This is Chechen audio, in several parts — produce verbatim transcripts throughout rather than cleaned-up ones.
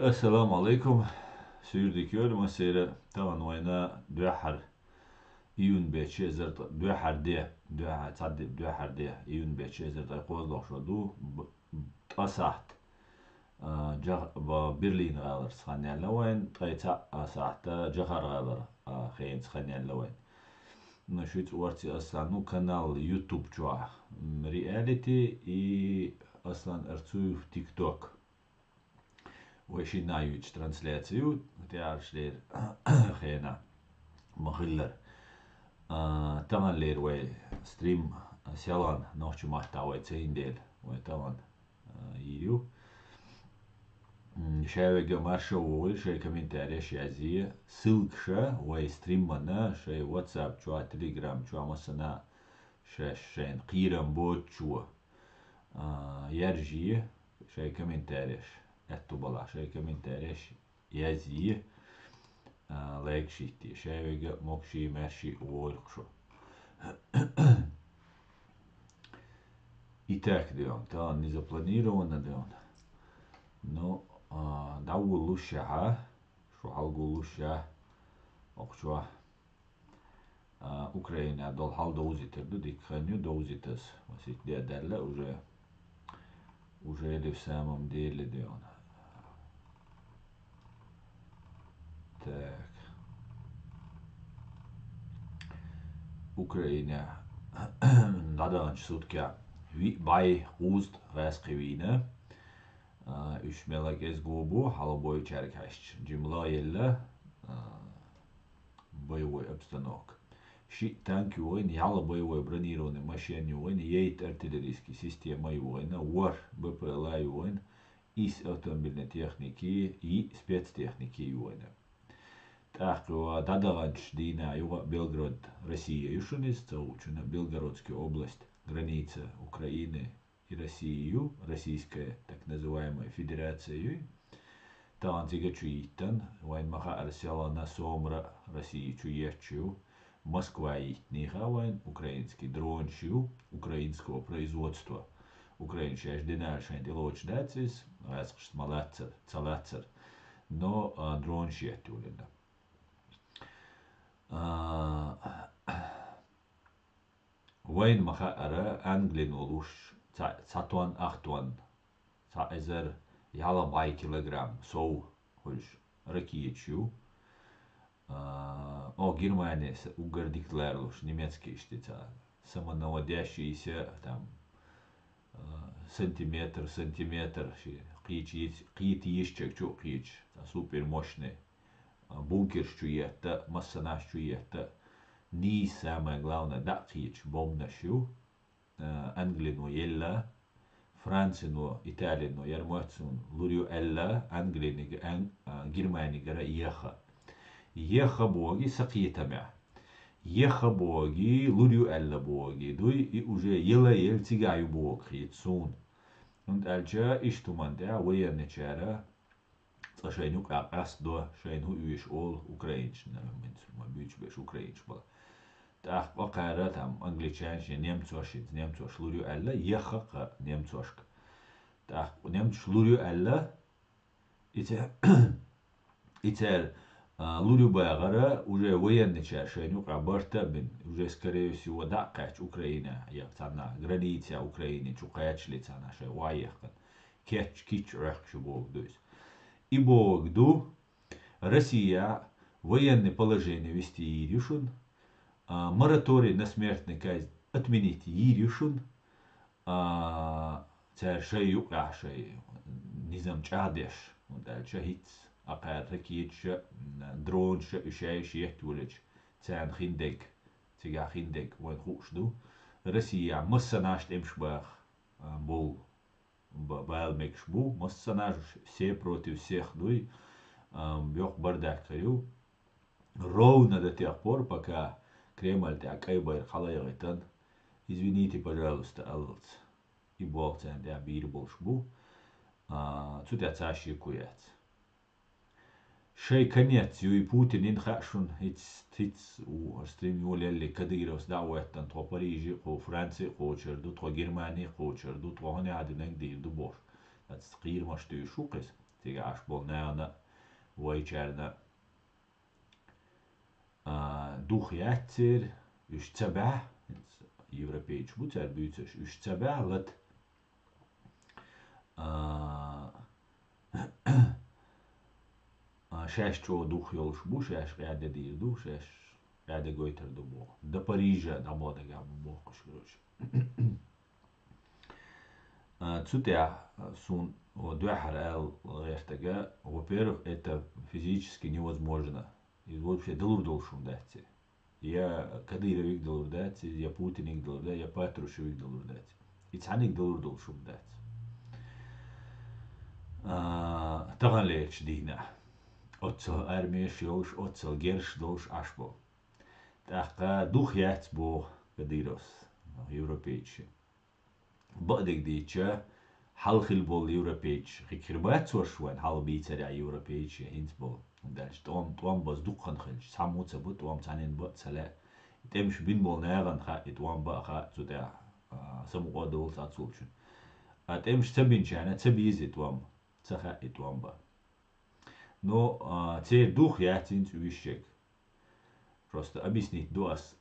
Ассаламу алейкум. Суьйре дика йойла массеран. Тахана вайна дуьххьара июнь бетта ши эзар ткъ-, дуьххьара де, дуьххьара, цхьа де, дуьххьара де, июнь бетта ши эзар ткъе кхозлагӀа шо ду, б-, ткъа сахьт, а, Джах-, ба-, Берлин гӀаларца хан яьлла вайна, ткъе цхьа сахьт Джохар гӀалара, а, хенца хан яьлла вайна. Ну, шуьца орци Аслан, ну, канал YouTube чохь, м, Reality и Аслан Арцуев TikTok. Вай шинна юьйцу трансляци ю, тӀаьхьарчу дера хенахь ма-хиллара. А, таханлера вай стрим селхан нохча маттахь вай ца йина дела, вай тахана, а, йийр ю. М, ша вега марша вогӀийла, шайн комментареш язъе. Ссылкаша вай стримана шайн WhatsApp чохь, Telegram чохь массана шаьш шайна кхерам боцучо, а, яржъе шайн комментареш. Аьтту балахь шайн комментареш язъе, а, лайкаш йитте. Ша вега могаший, маьрший вогӀийла шу. Итак, де вайна, тахана незапланированно де вайна. Ну, а, дӀавуллушехь, шу хьалагуллушехь, окху чохь, а, Украинехь долу хьал довзийтар ду, дика хан ю довзийтас. Масийтта де а даьлла уже, уже ли в самом деле де вайна. Так. Украинехь дӀадаханчу суткехь виъ бӀе кхузткъа гӀаьскхи вийна. А, уьш мелла кӀезиг бу, хьалха бойучаьрга хьаьжча, жимма а елла, а, боевой обстановка. Шиъ танк юхийна, ялх боевой бронированный машен юхийна, ейт артиллерийский система юхийна, ворхӀ БПЛА юхийна, исс автомобильный техники, йиъ спецтехники юхийна. ТӀаккха дӀадаханчу дийнахь юха а Белгород, Россия ю шуна иза, ца хуучунна Белгородская область, граница Украины и России ю, Российская так называемая Федерация ю. Тахана цига чу йиттан, вайн ма-хаъара, селхана сомра Россия чу етташ ю. Москва йиттинехь а вайн украинский дронаш ю, украинского производства. Украинаш шаьш динарг шайн тӀелоцуш дац иза, гӀаьскхашца ма лаццара, ца лаццара. Но, а, дронаш етта йолийна. А, Вайна ма-хаъара, Англино луш цхьа, цхьа тонн, ах тонн, цхьа эзар ялх бӀе килограмм сов хуьлуш ракеташ ю. А, о, Германис уггар дика ларалуш, немецкий иштта цхьа самонаводящийся, там, а, сантиметр, сантиметр, ши кхеча йис-, кхета йисчег чу а кхечаш, цхьа супер мощный. Бункерш чу етта, массанаш чу етта. Нийса, самое главное, дӀа а кхеташ бомбанаш ю. А, Англино елла, Францино, Италино, яр моьтту суна, лур ю аьлла, Англинига-, Ан-, а, Германигара еха. Еха боху са кхетамехь. Еха боху, лур ю аьлла боху дуй, и уже ела-ела цигахь ю боху хета суна. ХӀунда аьлча иштта хӀуманна тӀехь военныйчара цкъа шайна юкъахь къастадо, шайна хӀун оьшу олу украинчна, ма буьйцу беш украинчу бала. ТӀаккха кхара там англичанаш я немцош, хӀинца немцош лур ю аьлла, еха-кха немцошка. ТӀаккха немцош лур ю аьлла, и цара, и цара, а, лур ю бахара, уже военныйчара шайна юкъахь барта а бина, уже, скорее всего, дӀа а кхаьчча Украина, я царна граница Украины чу кхачале царна шайн охьаехкана. Кечча, кийча Ӏохкуш ю боху ду иза. И боху ду, Россия военное положение вести йийр ю шуна, а, мораторий на смертную казнь отменить йийр ю шуна, а, цара шайн юкъахь шайн низам чӀагӀдеш, хӀунда аьлча хӀинца а кхара ракеташа, м, дронша, уьш еш еттавелча, царна хиндерг, цигахь хиндерг вайна хууш ду. Россия массанаш тӀемаш баха, а, болу ба-, бала мегаш бу, массанаш все против всех дуй, ам, йоккха бардак хир ю. Ровно до тех пор, пока Кремль тӀехь кӀай байракх хьалайгӀийтан, извините, пожалуйста, аллалц. И болх царна тӀехь бийр болуш бу. А, цу тӀехь цхьа шеко яц. Шайн конец юй Путинан хаьа шуна, хӀинц, хӀинц у стрим йолаелли Кадыровс дӀа а хӀоьттина, тхо Париже а кхо, Франце а кхочур ду, тхо Германе а кхочур ду, тхо хӀун яхьа динарг дийр ду бохуш. Дац кхийрамаш дуьйш ву кхеза. цига Ӏаш болу нахана а, вайчарна а, а, дух яц церан, уьш ца баьхьа, хӀинца европейцаш бу цара буьйцурш, уьш ца баьхьа лата. А, а, шаьш чӀогӀа дух йолуш бу, шаьш къаьда дийр ду, шаьш къаьда гойтур ду боху. До Парижа дӀабоху дагахь бу бохуш, короче. А, цу тӀехь, а, суна, о, дуьххьара ала гӀертарг, во-первых, это физически невозможно. Иза вообще далур долуш хӀума дац. Я Кадыровиг далур дац, я Путиниг далур дац, я Патрушевиг далур дац. И цхьаниг далур долуш хӀума дац. А, таханлерчу дийнахь оццул армеш йолуш, оццул герзаш долуш Ӏаш болу. ТӀаккха дух яц боху Кадыровс европейчу. Бакъдерг дийцча, хьалха хилла болу европейчу хиг хир бац уьш вайн хьалха бийцарехь европейчу, хӀинца болу. Дальше тӀом, тӀом база дукха хан хилча, цхьаммо а ца бу, тӀом цхьаннен бан а ца лаьа. ТӀемаш бина болу нахана хаьа, и тӀом бан а хаьа, цу тӀехь, а, самукъа а долу цхьацца волчун. А тӀемаш ца бинчарна ца беза и тӀом, ца хаьа и тӀом бан. Но, а, церан дух яц хӀинца уьш ерг. Просто объяснить ду ас.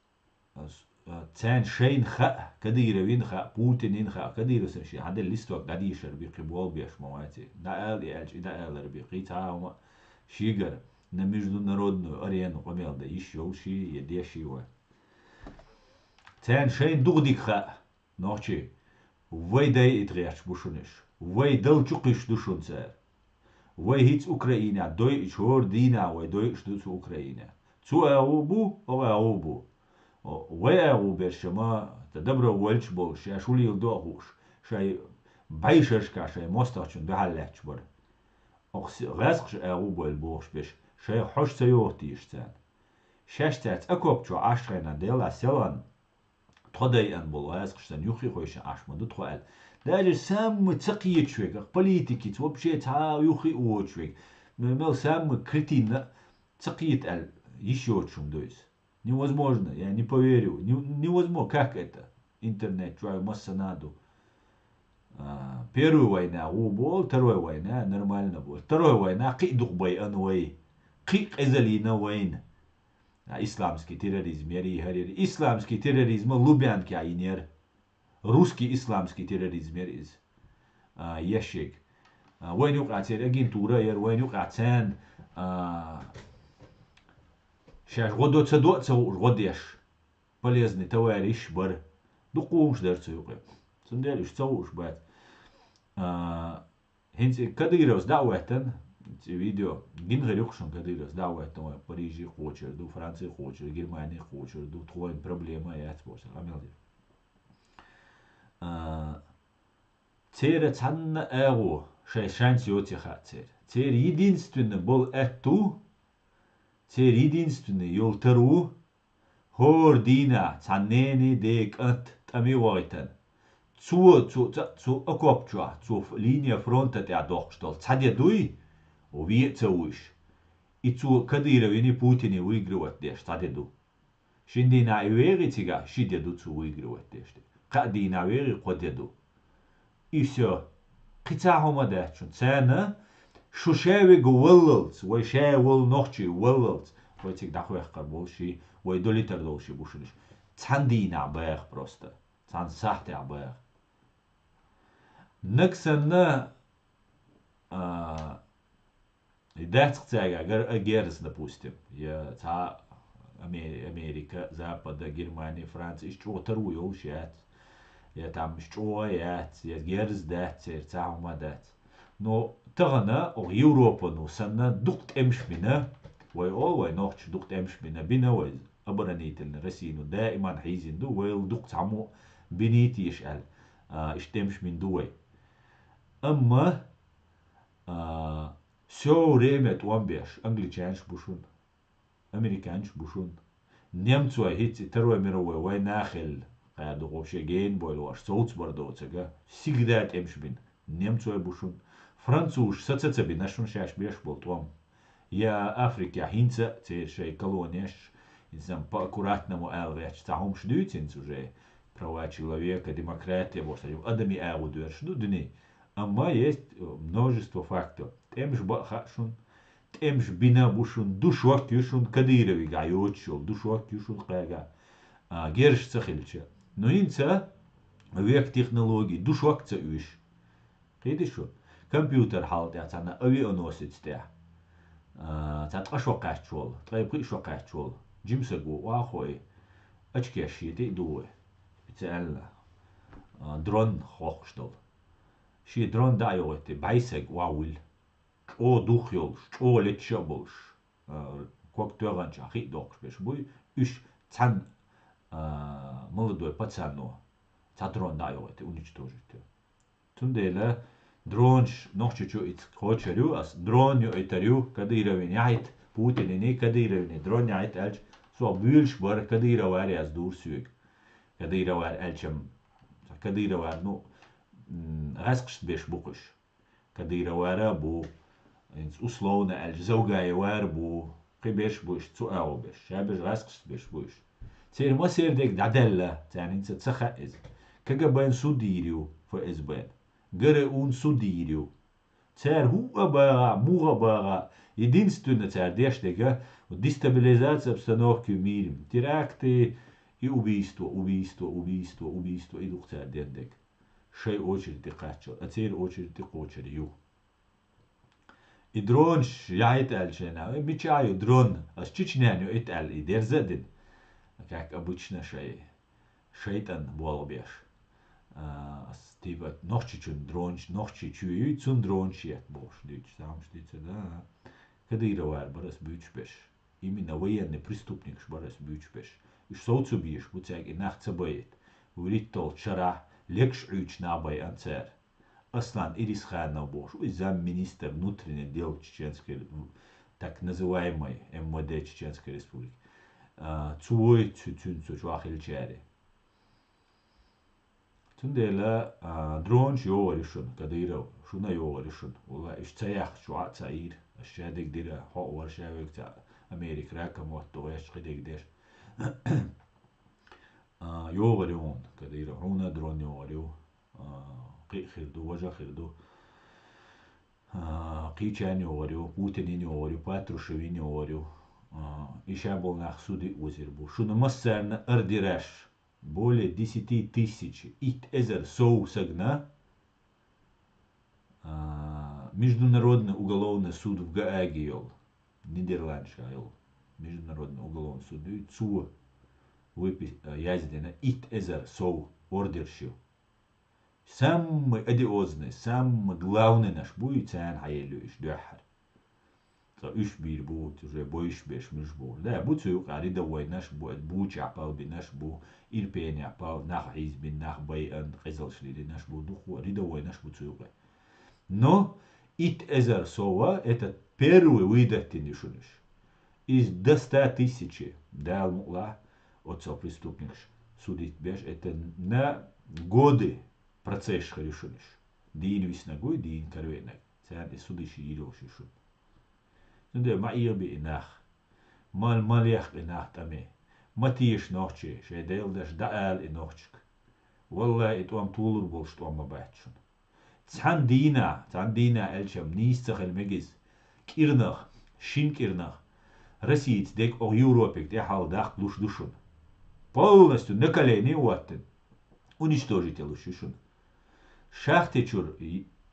Ас, а, царна шайна хаьа, Кадыровна хаьа, Путинна хаьа, Кадыровс шен хьан делла листок дӀадийшар бу, кхин болу беш ма вац и. ДӀаала и аьлча, и дӀаалар бу, кхин цхьа а хӀума шегара, на международную арену къамел дан йиш йолуш я деш вай. Царна шайна дукха дика хаьа. Нохчий, вай дайъийта гӀерташ бу шуна уьш. Вай дала чу кхуьссуш ду шуна цара. Вай хӀинца Украинехь дойъучу хӀора дийнахь вай дойъуш ду цу Украинехь. Цу агӀо бу, оха агӀо бу. О, вай агӀо берш ма, ца добровольцаш болуш, шаьш хӀун леладо а хууш, шайн бӀешерашкахь шайн мостагӀчунна дуьхьал лаьтташ бара. Оха се-, гӀаьскхаша агӀо бойла бохуш берш, шайх хьожа ца йоху теша царна. Шаьш цаьрца окоп чохь Ӏаш хенахь делахь селхана, тхо дайъина болу гӀаьскхаш санна юххе а хойшина Ӏаш ма ду тхо аьлла. Даже самый ца кхеташ верг, политикица вообще цхьа а юххе а воцуш верг, м-, мел самый кретинна а ца кхета аьлла, йиш йоцуш хӀума ду иза. Невозможно, я не поверю. Не-, невозможно, как это? Интернет чохь массана а ду. А, первая война гӀо болу, вторая война нормально болу. Вторая война кхин а дукха байъина вай. Кхин а къизаллина вайна. А, исламский терроризм яра и хӀара яра. Исламский терроризм Лубянкехь йина яра. Русский исламский терроризм яра иза. А, ешшег. А, вайна юкъахь церан агентура яра, вайна юкъахь царна, а, шаьш гӀо до ца до а ца хууш гӀо деш. Полезный товарищ бара. Дукха хӀумаш дара цу юкъе. Цундела уьш ца хууш бац. А, ХӀинца и Кадыровс дӀа а хӀоьттина, и видео гина хир ю-кх шуна, Кадыровс дӀа а хӀоьттина, вай Париже кхочур ду, Франце кхочур, Германе кхочур ду, тхуна проблема а яц бохуш, амел дира. А, церан цхьанна а агӀо, шайн шанс йоций хаьа церан. Церан единственный болу аьтто, церан единственный йолу тар ву, хӀора дийнахь цхьа нене, ден кӀант тӀаме а вахийтина, цо, цо, цо, цо окоп чохь, цо ф-, линия фронта тӀехь доккхуш долу цхьа де дуй, вен а ца вуьйш. И цо Кадыровна, Путине выигрывать деш цхьа де ду. Шина дийнахь и вегӀий цигахь, ши де ду цо выигрывать деш. Кхаа дийнахь вегӀий кхо де ду. И всё. Кхин цхьа хӀума дац шуна. Царна шу ша вега валлалц, вай ша волу нохчий валлалц, вай цига дӀахвехкар болуш и, вай долитар долуш и бу шуна уьш. Цхьана дийнахь баха просто. Цхьана сахьтехь баха. Наг санна, а, И дац-кх цаьргахь гар-, а, герз, допустим, я цхьа Аме-, Америка, Запада, Германия, Франция, иштта чӀогӀа таро йолуш яц, я там иштта чӀогӀа яц, я герз дац церан, цхьа хӀума дац. Но тахана оха Европано санна дукха тӀемаш бина, вай олу, вай нохчаша дукха тӀемаш бина, бина вай оборонительный Россияно даиман хьийзина ду, вайла дукха цхьаммо а биний теша аьлла, а, иштта тӀемаш бина ду вай. Амма, а, Всё время тӀом беш англичанаш бу шуна, американаш бу шуна. Немцой хӀинца и Второй мировой война хилла, кхаьрда гӀо шен гена бойла ваш совцабар доцург, всегда тӀемаш бина. Немцой бу шуна. Французаш саца ца бина шуна шаьш беш болу тӀом. Я Африкехь хӀинца а церан шайн колонеш, хӀинца по-аккуратному аьлла гӀерташ, цхьа хӀумаш дуьйцу хӀинца уже. Права человека, демократия бохуш, адамийн агӀо доьрзуш ду дуьне. Амма есть, э, множество фактов. ТӀемаш баа хаьа шуна, тӀемаш бина бу шуна, душок ю шуна Кадыровига йоцуш йолу, душок ю шуна кхаьрга, а, герзаш ца хилча. Ну, хӀинца век технологий, душок ца уьш. Кхетий шу? Компьютер хьал тӀехь, цхьана авианосец тӀехь, а, цхьа ткъа шо кхаьчча волу, ткъе пхиъ шо кхаьчча волу, жимсаг ву, охьахой, ачкеш шен тӀе а дугӀу, специально, а, дрон хохкуш долу. Шен дрон дӀа а йогӀуьйту, бӀе саг охьавуьллу. ЧӀогӀа дух йолуш, чӀогӀа леташ а болуш, а, ког тоьхначохь хи а доккхуш берш буй, уьш цхьаьна, а, молодой пацано цхьа дрон дӀа а йогӀуьйту, уничтожить ю. Цундела дронаш Нохчийчу ица кхочур ю, ас дрон йоуьйтур ю, Кадыровна яхьийта, Путинна, Кадыровна дрон яхьийта аьлча, со буьйлуш бара, Кадыровара яздора соьга. Кадыровара аьлча-м, Кадыровара, ну, м, гӀаскхашца беш бу кхуьш. Кадыровара а бу, хӀинца условно аьлча, Завгаевара а бу, кхин берш а бу уьш, цу агӀо берш, шаберш гӀаскхашца берш бу уьш. Церан массеран дег дӀадаьлла, царна хӀинца ца хаьа иза. КГБ-н суд йийр ю, ФСБ-н. ГРУ-н суд йийр ю. Цара хӀуъа а багӀа, муха а багӀа, единственно цара деш дерг дестабилизация обстановки в мире, теракты и убийство, убийство, убийство, убийство, и ду-кх цара деш дерг. Шайн очередь тӀе кхаччалц, а церан очередь тӀе кхочур ю. И дронаш яхьийта аьлла шайна, э, мичахь ю дрон, ас Чечняна йоуьйту аьлла, и дерза а дина. Как обычно шай, шайтӀан болх беш. А, ас, типа, Нохчийчун дронаш, Нохчийчу ю, цунна дронаш етта бохуш дуьйцуш, цхьа хӀумнаш дуьйцур, да? Кадыровара бара ас буьйцуш берш. Именно военный преступникаш бара ас буьйцуш берш. Уьш совцабеш бу, цаьрга и нах ца байъийта. ВуьрхӀитталгӀачу шарахь легаш Ӏуьйчу нах байъина цара. Аслан Ирисханов бохуш ву, и замминистр внутренних дел Чеченской Ре-, так называемой МВД Чеченской Республики. А, цо вуй цу-, цуьнца чохь хилчаьрга. Цундела, а, дронаш йогӀур ю шуна, Кадыров, шуна а йогӀур ю шуна. Валла, уьш ца яхча, чохь а ца Ӏийра. Аш шадерг дира, хьо а вара шавега ца Америка раком отто гӀерташ кхидерг деш. А, йогӀур ю хьуна, Кадыров, хьуна а дрон йогӀур ю. А, кхин а хир ду, важа а хир ду. А, кхечарна йогӀур ю, Путинна йогӀур ю, Патрушевна йогӀур ю. А, и ша болу нах суде а озийр бу. Шуна массарна а ардираш. Более десяти тысяч, итт эзар сов сагана, а, Международный уголовный суд в Гааге йолу, Нидерландашкахь йолу Международный уголовный суд ю, цо выпи-, а, яздина итт эзар сов ордерш ю. Самый одиозный, самый главный наш бу и царна хьаелло уьш дуьххьара. Ткъа уьш бийр бу, уже бойуш берш муьлш бу. Да, бу цу юкъа рядовой наш бу, буча пал бинаш бу, Ирпеня пал, нах хьийзбин, нах байан, къизалш лиринаш бу, дукха рядовой наш бу цу юкъа. Но итт эзар сова, это первый выдаттин ю шуна уьш. Из до ста тысячи, Дала мукълахь, оццал преступникаш судить беш, это на годы процесс хир ю шуна уьш. Дийна виснаг вуй, дийна каравеанаг. Царна и судиш йийр йолуш ю шуна. Цундела ма Ӏехабе и нах. Ма, ма лехка и нах тӀаме. Ма теша нохчий, шайн делдаш дӀаала и нохчашка. Валлахи, и тӀом толур болуш тӀом ма бац шуна. Цхьана дийнахь, цхьана дийнахь аьлча-м нийса ца хила мегиз, кӀирнах, шин кӀирнах, Россица дерг оха Европига тӀе хьалдаккха луш ду шуна. Полностью на колени а хӀоттина, уничтожить луш ю шуна. Шахте чуьра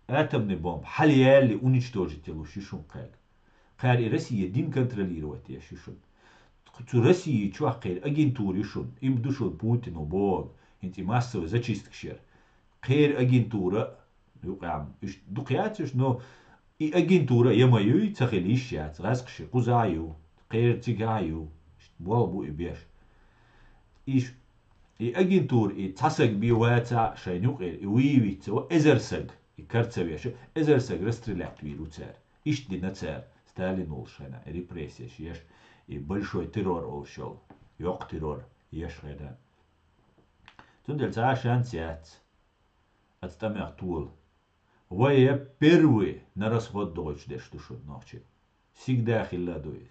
атомный бомба хьалаяьлли уничтожить луш ю шуна кхаьрга. Кхара и Россия дин контролировать еш ю шуна. Цу Россия чохь кхеран агентура ю шуна. Им ду шуна Путин ву бохург. ХӀинца и массовый зачисткаш яра. Кхеран агентура, юкъахь, уьш дукха яц уьш, но и агентура я ма юй, ца хила йиш яц. ГӀаскхий кхузахь а ю, кхеран цигахь а ю. Иштта болх бу и беш. Иш, и агентура, и цхьа саг бен вацахь а шайна юкъера, и вуй вицца, ва эзар саг, и кара ца веш, эзар саг расстрелять вийр ву цара. Иштта дина цара, Сталин волуш хенахь, и репрессеш еш, и большой террор олуш йолу, йоккха террор еш хенахь. Цундела цхьа а шанс яц, аса тӀамех тола. Вай я первый на расход дохуьйтуш дерш ду шуна нохчий. Сигда хилла а ду иза.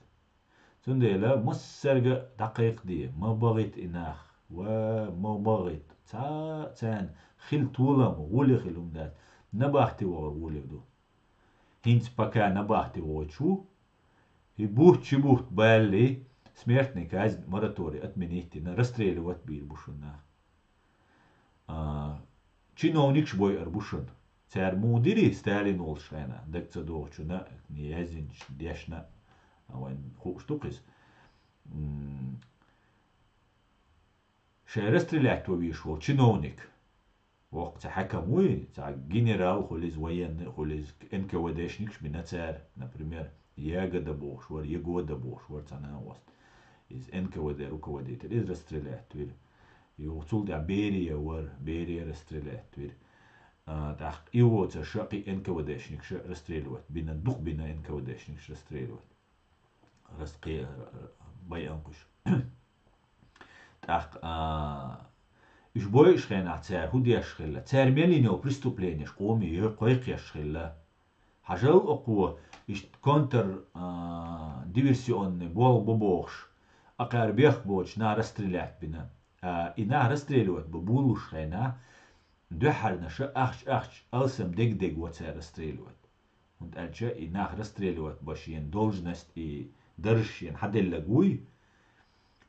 Цундела массаьрга а дӀакхайкхаде, ма багӀийта и нах, ва ма багӀийта. Цхьа а царна хила толам, гӀоле хила хӀума дац, набахти вахар гӀоле ду. хӀинца пока набахти войтуш ву. И бутт, ши бутт балли, смертный казнь, мораторий отменить дина, расстреливать бийр бу шуна. А, чиновникаш бойъар бу шуна. Цара муха дира Сталин волчу хенахь, дага ца догӀучунна, яздинчу дешна, а, вайн хууш ду-кх иза. М, шайн расстрелять ван везаш волу чиновник. Воккха цхьа хьаькам вуй, цхьа генерал хуьлу иза, военный хуьлу иза, Н К В Д-шникаш бина цара, например, Ягода бохуш вара, Ягода бохуш вара цхьа накъост. Иза Н К В Д руководитель, иза расстрелять вира. Юха цул тӀаьхьа Берия вара, Берия расстрелять вира. А, тӀаккха и воцурш а кхин Н К В Д-шникаш а расстреливать бина, дукха бина Н К В Д-шникаш расстреливать. Раскхе-, байъанхуш. ТӀаккха, а, уьш бойуш хенахь цара хӀун деш хилла? Цара мел йина йолу преступленеш къоме йо-, кхойкхеш хилла. Хьажал окхо, иштта контр, а, диверсионный болх бо бохуш, акхара бехк боцуш нах расстрелять бина. А, и нах расстрелировать бан болуш хенахь, дуьххьарнаша ахча-ахча алсам дег-дег ван цара расстрелировать. ХӀунда аьлча и нах расстрелировать бан шена должность и дарж шена хьаделлаг вуй,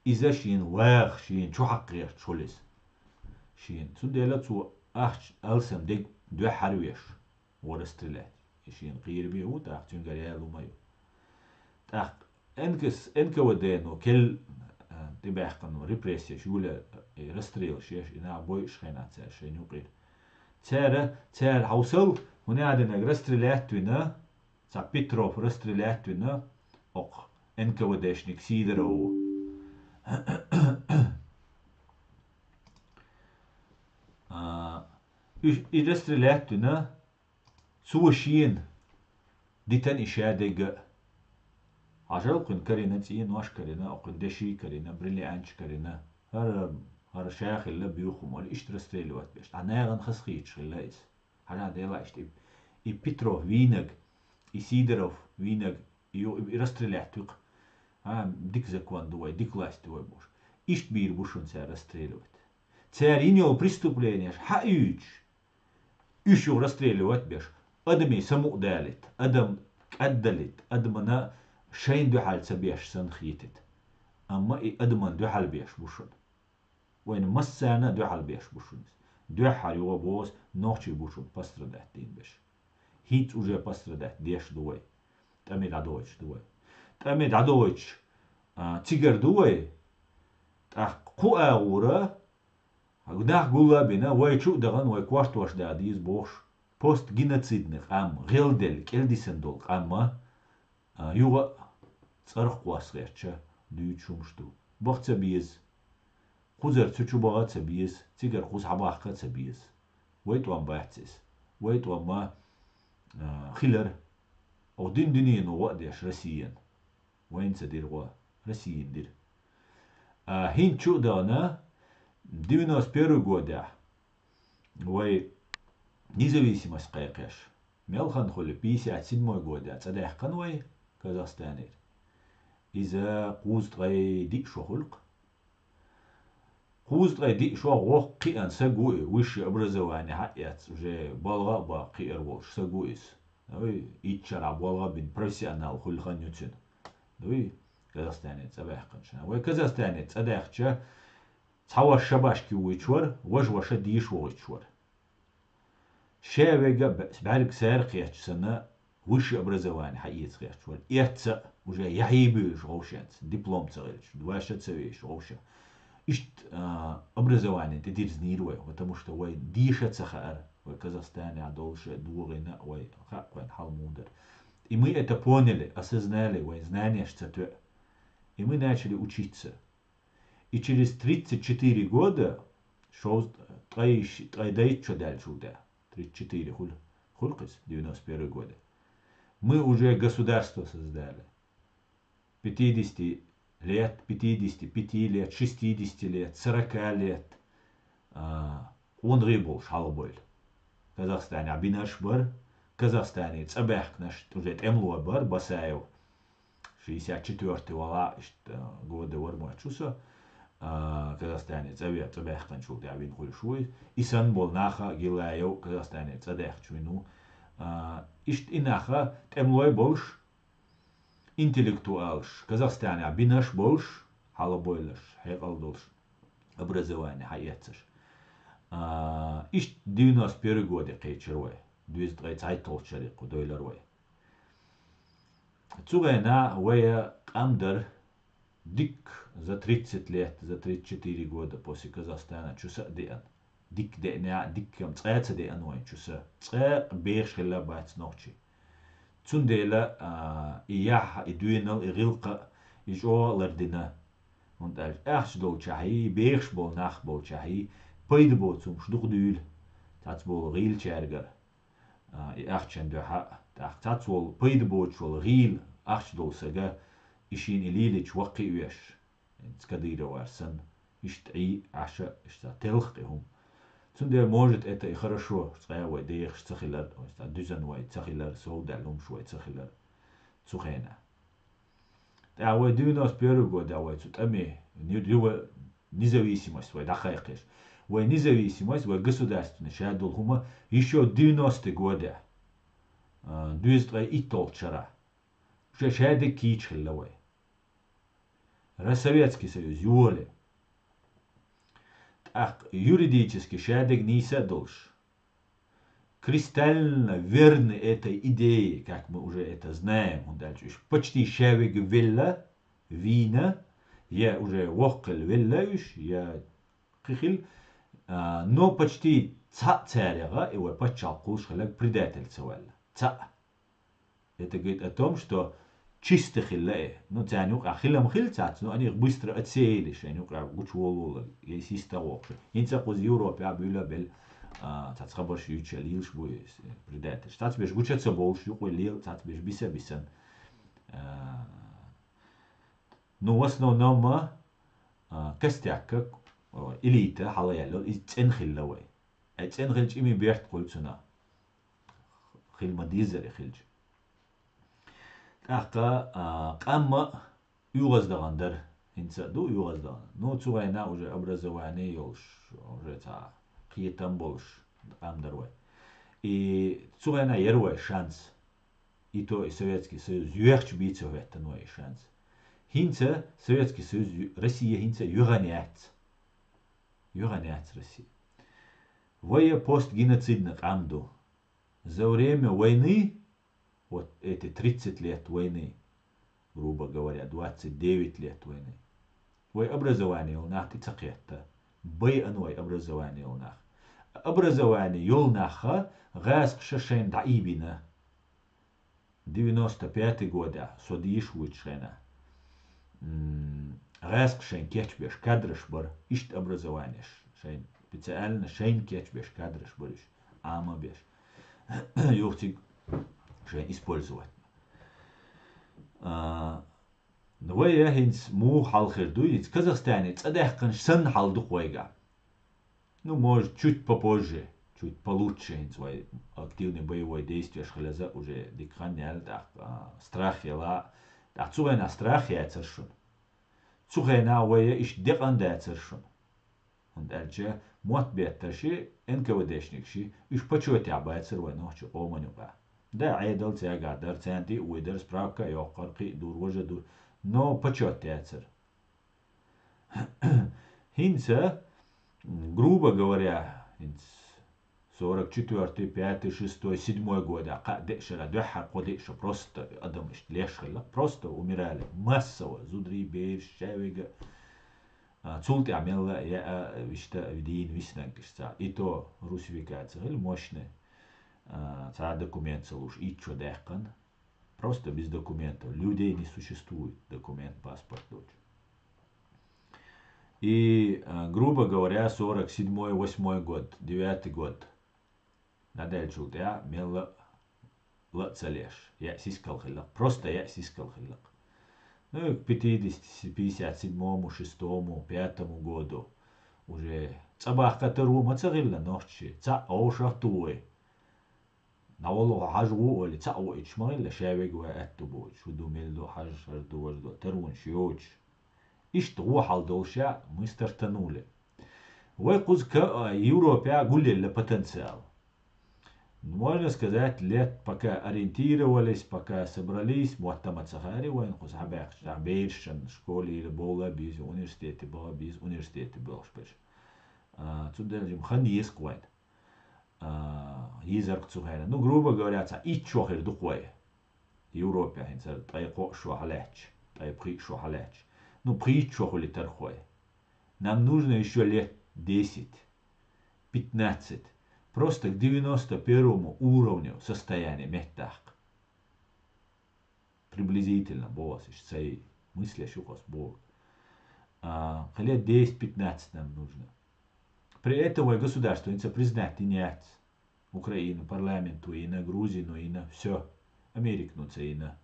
иза шена ваха, шена чу хьакхгӀерташ хуьлу иза. Шена. Цундела цо ахча алсам дег дуьххьара веш, ван расстрелять. И шена кхераме ву, тӀаккха цуьнгара яла хӀума ю. ТӀаккха Н К С, Н К В Д-но кел, а, тӀебаьккхина репрессеш юьле, и расстрелаш еш, и нах бойуш хенахь цара шайна юкъера. Цара, цара хьовсал, хӀунда аьлла динарг расстрелять вина, цхьа Петров расстрелять вина, окху Н К В Д-шник Сидоров ву. А, и, и расстрелять вина, цо шена дитина и шадерг а. Хьажал кхуьнан карина, цӀенош карина, кхуьнан деши карина, бриллианташ карина, хӀара, хӀара ша хилла буьйху хӀума, иштта расстрелировать беш. ДӀа нахана хазахеташ хилла иза. Хьажа делахь иштта и, и Петров вийнарг, и Сидоров вийнарг, и ю-, и расстрелять ву-кх. А, дика закон ду вай, дика власть ду вай бохуш. Иштта бийр бу шуна цара расстрелировать. Цара йина йолу преступленеш хьаоьцуш, уьш юха расстрелировать беш, адамийн самукъа далийта, адам кӀаддалийта, адамана шайна дуьхьал ца беш санна хетийта. Амма и адаман дуьхьал беш бу шуна. Вайна массарна а дуьхьал беш бу шуна иза. Дуьххьара юха боху аса, нохчий бу шуна пострадать дийна беш. ХӀинца уже пострадать деш ду вай. ТӀаме дӀадойтуш ду вай. ТӀаме дӀадойтуш, а, цигара ду вай. ТӀаккха кху агӀора нах гул а бина, вай чу а дахана, вай кортош да деза бохуш, постгеноцидный къам, гӀелделла, кӀелдисина долу къам а, а, юха а цӀарах кхосса гӀерташ дуьйцуш хӀумаш ду. Баха ца беза. Кхузара цу чу баха а ца беза, цигара кхуза хьабаккха а ца беза. Вай тӀом бац иза. Вай тӀом ма, а, хилар. Оха дин дуьнено гӀо а деш Россиян. Вайна ца дира гӀо, Россиян дира. А, хӀинца чу а дахана, девяносто первый годехь, вай независимость кхайкхеш. Мел хан хуьлу, пятьдесят седьмой годехь цӀа даьккхина вай Казахстанера. Иза кхузткъе диъ шо хуьлу-кх. Кхузткъе диъ шо воккха кхиъна саг ву и, высшее образование хьаэцна, уже балха а баккха кхиар волуш саг ву иза. Дуй, итт шарахь балха а бина, профессионал хуьлу хан ю цуьнан. Дуй, Казахстанера цӀа баьккхинчу. Вай Казахстанера цӀа даьхча, цхьа ваша шабашка ювуьйтуш вара, важа ваша дийша вохуьйтуш вара. Ша вега б-, бӀаьрг сара кхетча санна, высшее образование хьаэца гӀерташ вара. Эцца а уже яхьийбуьйлуш вовшенца, диплом ца хилча, ваша ца вешаш вовша. Иштта, а, образование тӀедирзинийра вай, потому что вай дийша ца хаьара, вай Казахстанехь долуша догӀина а вай, хаьа вайн хьал муха дара. И мы это поняли, осознали, вайн знанеш ца тоьа. И мы начали учиться. И через тридцать четыре года, шовз-, ткъе ш-, ткъе дейтта шо даьллачул тӀаьхьа, тридцать четыре хуьлу, хуьлу-кх иза, девяносто первый года, мы уже государство создали. Пятидесяти лет, пятидесяти пяти лет, шестидесяти лет, сорока лет, а, къонахий болуш хьалхабевлла. Казахстанехь бинарш бара, Казахстанера цӀа баьхкинарш, уже тӀемалой бара, Басаев, шестьдесят четвёртый вала, иштта, года вара моьтту со, а, Казахстанера цӀа ве-, цӀа баьхкинчул тӀаьхьа вина хуьлуш ву иза. И санна болу нах а, Гилаев, Казахстанера цӀа даьхча вина ву. А, иштта и нах тӀемалой болуш, интеллектуалаш, Казахстанехь бинарш болуш, хьалабойлуш, хьекъал долуш, образование хьаэццаш. А, иштта девяносто первый годе кхечира вай, дезткъе цхьайтталгӀачу шаре кху дойлура вай. Цу хенахь вай къам дара дикка за тридцать лет, за тридцать четыре года после Казахстана чу са а деана. Дикка деана, дикка-м цкъа а ца деана вайн чу са. Цкъа а бехаш хилла бац нохчий. Цундела, а, и яхь, и доьналла, и гӀиллакх, и чӀогӀа а лардина. ХӀунда аьлча ахча долчохь, и бехаш болу нах болчохь, и пайда боцу хӀумаш дукха дуьйла цхьацца болу гӀийлачаьргара. А, и ахчан дуьхьа а, тӀаккха цхьацца волу пайда боцуш волу гӀийла ахча долу сага, и шена и лелийча ваккхий а веш, хӀинца Кадыровара санна, иштта Ӏий, Ӏаша, иштта телхкъе хӀума. Цундела, может, это и хорошо, цкъа вай дехаш ца хилар, вай цкъа дуьззина вай ца хилар, совдаьлла хӀумаш вай ца хилар цу хенахь. ТӀаккха вай девяносто первый года вай цу тӀаме, ни-, револю-, независимость вай дӀакхайкхийча. Вай независимость, вай государственность ша долу хӀума ещё девяностый года, а, дезткъе итталгӀачу шарахь. Уже шадерг кийча хилла вай. Ра Советский Союз йоле. ТӀаккха юридически шадерг нийса а долуш. Кристально верны этой идее, как мы уже это знаем, хӀунда аьлча уьш почти шаверг велла, вийна, я уже воккхал велла уьш, я кхин хилла, а, но почти цхьаъ цаьргахь и вай пачхьалкх кхуллуш хилларг предатель ца ваьлла. Цхьаъ. Это говорит о том, что чисто хилла э. Ну, царна юкъахь хилам хилла цаьрца, но они их быстро отсеяли, шайна юкъахь гучуволаволу, я систа воккхуш. ХӀинца кхуза Европехь буьйлабелла, а, цаьрца хабарш юьйцуш лелаш бу и предатель. Цаьрца берш гуча ца болуш, юкъе лела, цаьрца берш биса а бисана. А, ну, в основном, а, костяк, а, элита, хьала яьлла, иза цӀена хилла вай. Ай цӀена хилча, и ми берт кхуьлу цунах. Хила ма дезара и хилча. ТӀаккха, а, къам а оьгӀаздахана дара. ХӀинца а ду оьгӀаздахана. Ну, цу хенахь уже образование йолуш, уже цхьа кхетам болуш къам дара вай. И цу хенахь яра вай шанс. И то и Советский Союз йоьхча бийца хӀоьттина вай и шанс. ХӀинца Советский Союз, Россия хӀинца йоьхна яц. Йоьхна яц Россия. Вай я постгеноцидный къам ду. За время войны, вот эти тридцать лет войны, грубо говоря, двадцать девять лет войны, вай образование йолу нах тӀе ца кхетта. Байъина вай образование йолу нах. Образование йолу наха гӀазкхаша шайна дӀаийбина. Девяносто пятый года, со дийша вуьйцу шайна. М, гӀазкхаша шайна кечбеш кадраш бара, иштта образованеш шайна, специально шайна кечбеш кадраш бара уьш, Ӏама беш. Юха цига шайна использовать. А, вай я хӀинца муха хьал хир ду, хӀинца Казахстане цӀа даьккхинчу санна хьал ду-кх вайгахь. Ну, может, чуть попозже, чуть получше, хӀинца вай активный боевой действиеш хилаза уже дика хан яьлла, тӀаккха, а, страх яла, тӀаккха цу хенахь страх яцара шуна. Цу хенахь вай я иштта декъан дацара шуна. ХӀунда аьлча мотт беттарши, Н К В Д-шникаши, уьш почётехь бацара вай нохчи къоман юкъа. Да, Ӏедал цаьргахь дара, царна тӀе а вуй дара, справка а йоккхура, кхин а дура, важа а дура, но почёт яцара. ХӀинца, м, грубо говоря, хӀинца сорок четвёртый, пятый, шестой, седьмой года, кхаа-деа шара, дуьххьара кхо-деа шо просто адам иштта леш хилла, просто умирали, массово, зударий, бераш, шаверг а, а, цул тӀаьхьа мелла а яа, виштта а дийна виснарг иштта. И то русификация хилла мощная, а, цхьа документ ца луш, итт шо даьккхина. Просто без документов. Людей не существует. Документ, паспорт доцуш. И, а, грубо говоря, сорок седьмой, восьмой год, девятый год. ДӀадаьллачул тӀаьхьа мелла а ла а ца леш. Яа сискал хилла. Просто яа сискал хилла. Ну, и к пятидесяти, пятьдесят седьмому, шестому, пятому году уже цӀа баккха таро ма ца хилла нохчий. Цхьаъ вовшах а ту вай. ДӀаволла хьажа ву олий, цхьаъ ваийтуш ма хилла, шаверг вай аьтту боцуш, хӀу ду, мила ду, хьажа, хӀара ду, важа ду, тарвунаш йоцуш. Иштта гӀо хьал долуш яа, мы стартанули. Вай кхуза ка-, а, Европехь гулъелла потенциал. Можно сказать, лет пока ориентировались, пока собрались, моттам а ца хаьара вайна, кхуза хьабаьхкача бераш школе бовла беза, университете бала беза, университете боагӀаш бераш. А, цудухьа жим хан еза вайна. А, езарг цу хьайна. Ну, грубо говоря, цхьа итт шо хир ду вай Европе, хӀинца ткъаь кхоъ шо хьалаьцача, ткъаь пхиъ шо хьалаьцача. Ну, пхийтта шо хулийтар вай. Нам нужно ещё лет десять, пятнадцать. Просто к девяносто первому уровню состояния меттахка. Приблизительно босса, иштта сай мысль ю кхоъ бо. А, кхы лет десять-пятнадцать нам нужно. При этом вай государство хӀинца признать дина яц. Украина парламенто йина, Грузино йина, всё. Американо ца йина,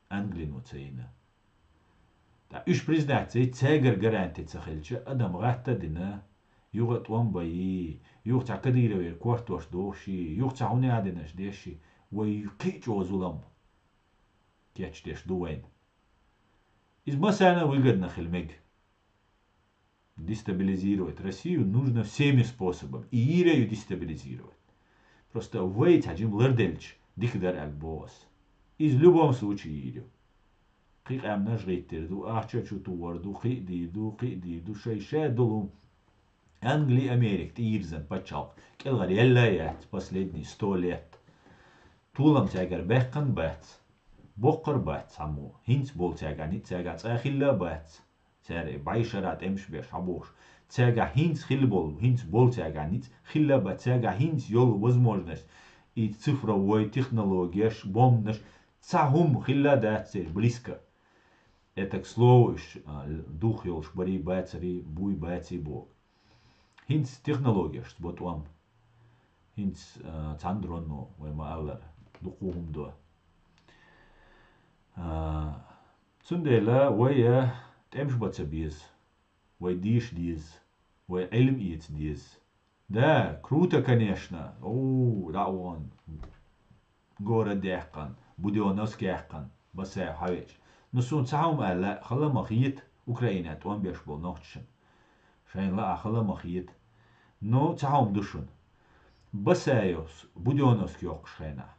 Англино ца йина. ТӀаккха уж признать ца йича, цаьгара гаранти ца хилча, адам гӀатта а дина, юха тӀом байи, юха цхьа Кадыровера кортош дохуши, юха цхьа хӀуна а динаш деши, вай кхы а чӀогӀа зулам кечдеш ду вайна. Иза массанена выгодно хила мега. Дестабилизировать Россию нужно всеми способами. И йийр ю дестабилизировать. Просто вай цхьа жим ларделча, дика дар аьлла боху ас. Иза в любом случае йийр ю. Кхин къаьмнаш гӀиттар ду, ахча чу тухур ду, кхин а дийр ду, кхин а дийр ду, шай ша долу. Англи, Америка тӀеирзан пачхьалкх кӀелхьара елла яц последние сто лет. Толам цаьгара баьккхина бац. Боккхар бац цхьаммо. ХӀинца болу цаьрга ницкъ цаьрга цкъа хилла а бац. Цара и бӀешара тӀемаш беш хьабохуш. Цаьрга хӀинца хилла болу, хӀинца болу цаьрга ницкъ хилла а бац. Цаьрга хӀинца йолу возможность, и цифровой технологияш, бомбанаш, цхьа хӀума хилла а дац церан близко. Это, к слову, уьш, а, дух йолуш барий бацарий, буй баций боху. ХӀинца технологияшца бо тӀом. ХӀинца, а, цхьана дронно, вай ма-аллара, дукха хӀума до. А, цундела вай, а, тӀемаш бан ца беза, вай дийша деза, вай Ӏилма эца деза. Да, круто, конечно. О, дӀа а вахана, город яьккхина, Будённовск яьккхина, Басаев хьавеача. Ну, суна цхьа хӀума аьлла, хала ма хета Украине тӀом беш болу нохчашна. Шайна лаа хала ма хета. Ну, цхьа хӀума ду шуна. Басаевс Будённовск йоккхуш хенахь,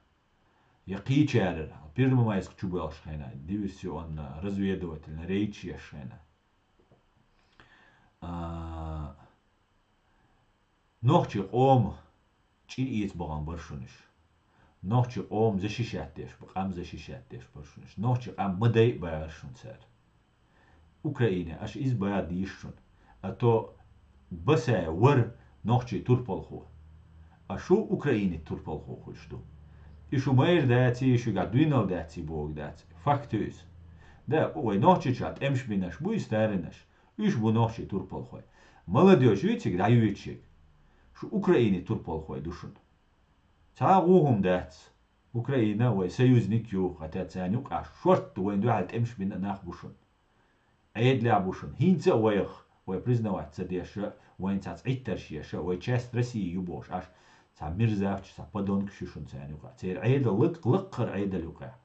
я кхечара, Первомайск чу боьлхуш хенахь, диверсионно-разведывательно рейдаш еш хенахь. А, нохчийн къоман чӀир эца бахана бара шуна уьш. Нохчийн къоман защищать деш ба-, къам защищать деш бара шуна уьш. Нохчийн къам ма дайа баьхира шуна цара. Украине аша иза бан дийша шуна. А то Басаев вара нохчийн турпалхо. А шу Украинин турпалхо хуьлуш ду. И шу майра даций, и шуьгахь дуьйналла даций бохург дац. Факт ю иза. Да, вай Нохчийчохь тӀемаш бинарш буй, старинаш. Уьш бу нохчийн турпалхой. Молодёжь ю цига дӀаюьйцуш ерг. Шу Украинин турпалхой ду шуна. Цхьа а гӀо хӀума дац. Украина вай союзник ю, хӀаьта царна юкъахь шортта вайна дуьхьал тӀемаш бина нах бу шуна. Ӏедалехь бу шуна. ХӀинца а вайх, вай признавать ца деш а, вайна цхьацца Ӏиттарш еш а, вай часть России ю бохуш, аш цхьа мерзавцаш, цхьа подонкаш ю шуна царна юкъахь. Церан Ӏедал лак-, лакхара Ӏедал юкъахь.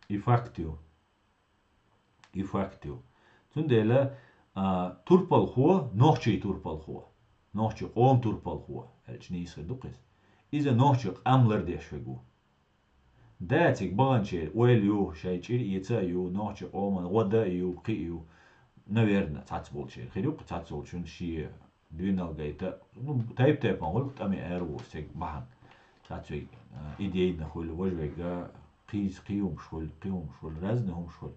И факт ю. И факт ю. Цундела, а, турпалхо, нохчийн турпалхо, нохчийн къоман турпалхо, аьлча нийса хир ду-кх иза. Иза нохчийн къам лардеш верг ву. Да, цига баханчеран ойла ю, шайн чӀир эца а ю, нохчийн къоман гӀо дан а ю, кхин а ю. Наверно, цхьацца болчеран хир ю-кх, цхьацца волчун шен дуьйналла гайта, ну, тайп-тайпана хуьлу-кх тӀаме араволуш цигахь бахьана. Цхьацца вайга, а, идейна хуьлу, важа вайга кхийса кхин хӀумаш хуьлу, кхин хӀумаш хуьлу, разный хӀумаш хуьлу.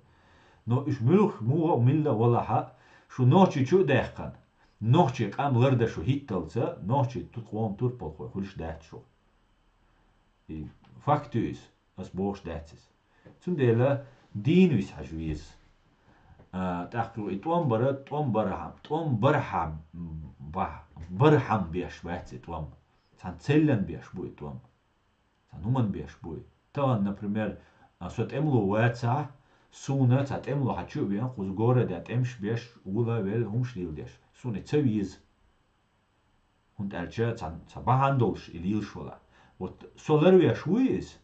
Но уьш муьлх-, муха а, милла а валахь а, шу Нохчийчу а даьккхина, нохчийн къам лардан шу хӀитталца, нохчийн ту-, къоман турпалхой хуьлуш дац шу. И факт ю иза, ас бохуш дац иза. Цундела дийна виса хьажа веза. А, тӀаккха и тӀом бара, тӀом бархьам, тӀом бархьам, ба-, бархьам беш бац и тӀом. Цхьана целлан беш бу и тӀом. Цхьана хӀуманна беш бу и. Тахана, например, а, со тӀемало вацахь, суна цхьа тӀемало хьан чу а веана, кхуза городе тӀемаш беш, вула велла хӀумаш леладеш. Суна и ца веза. ХӀунда аьлча цхьа, цхьа бахьана долуш и лелаш валахь. Вот со ларвеш вуй иза?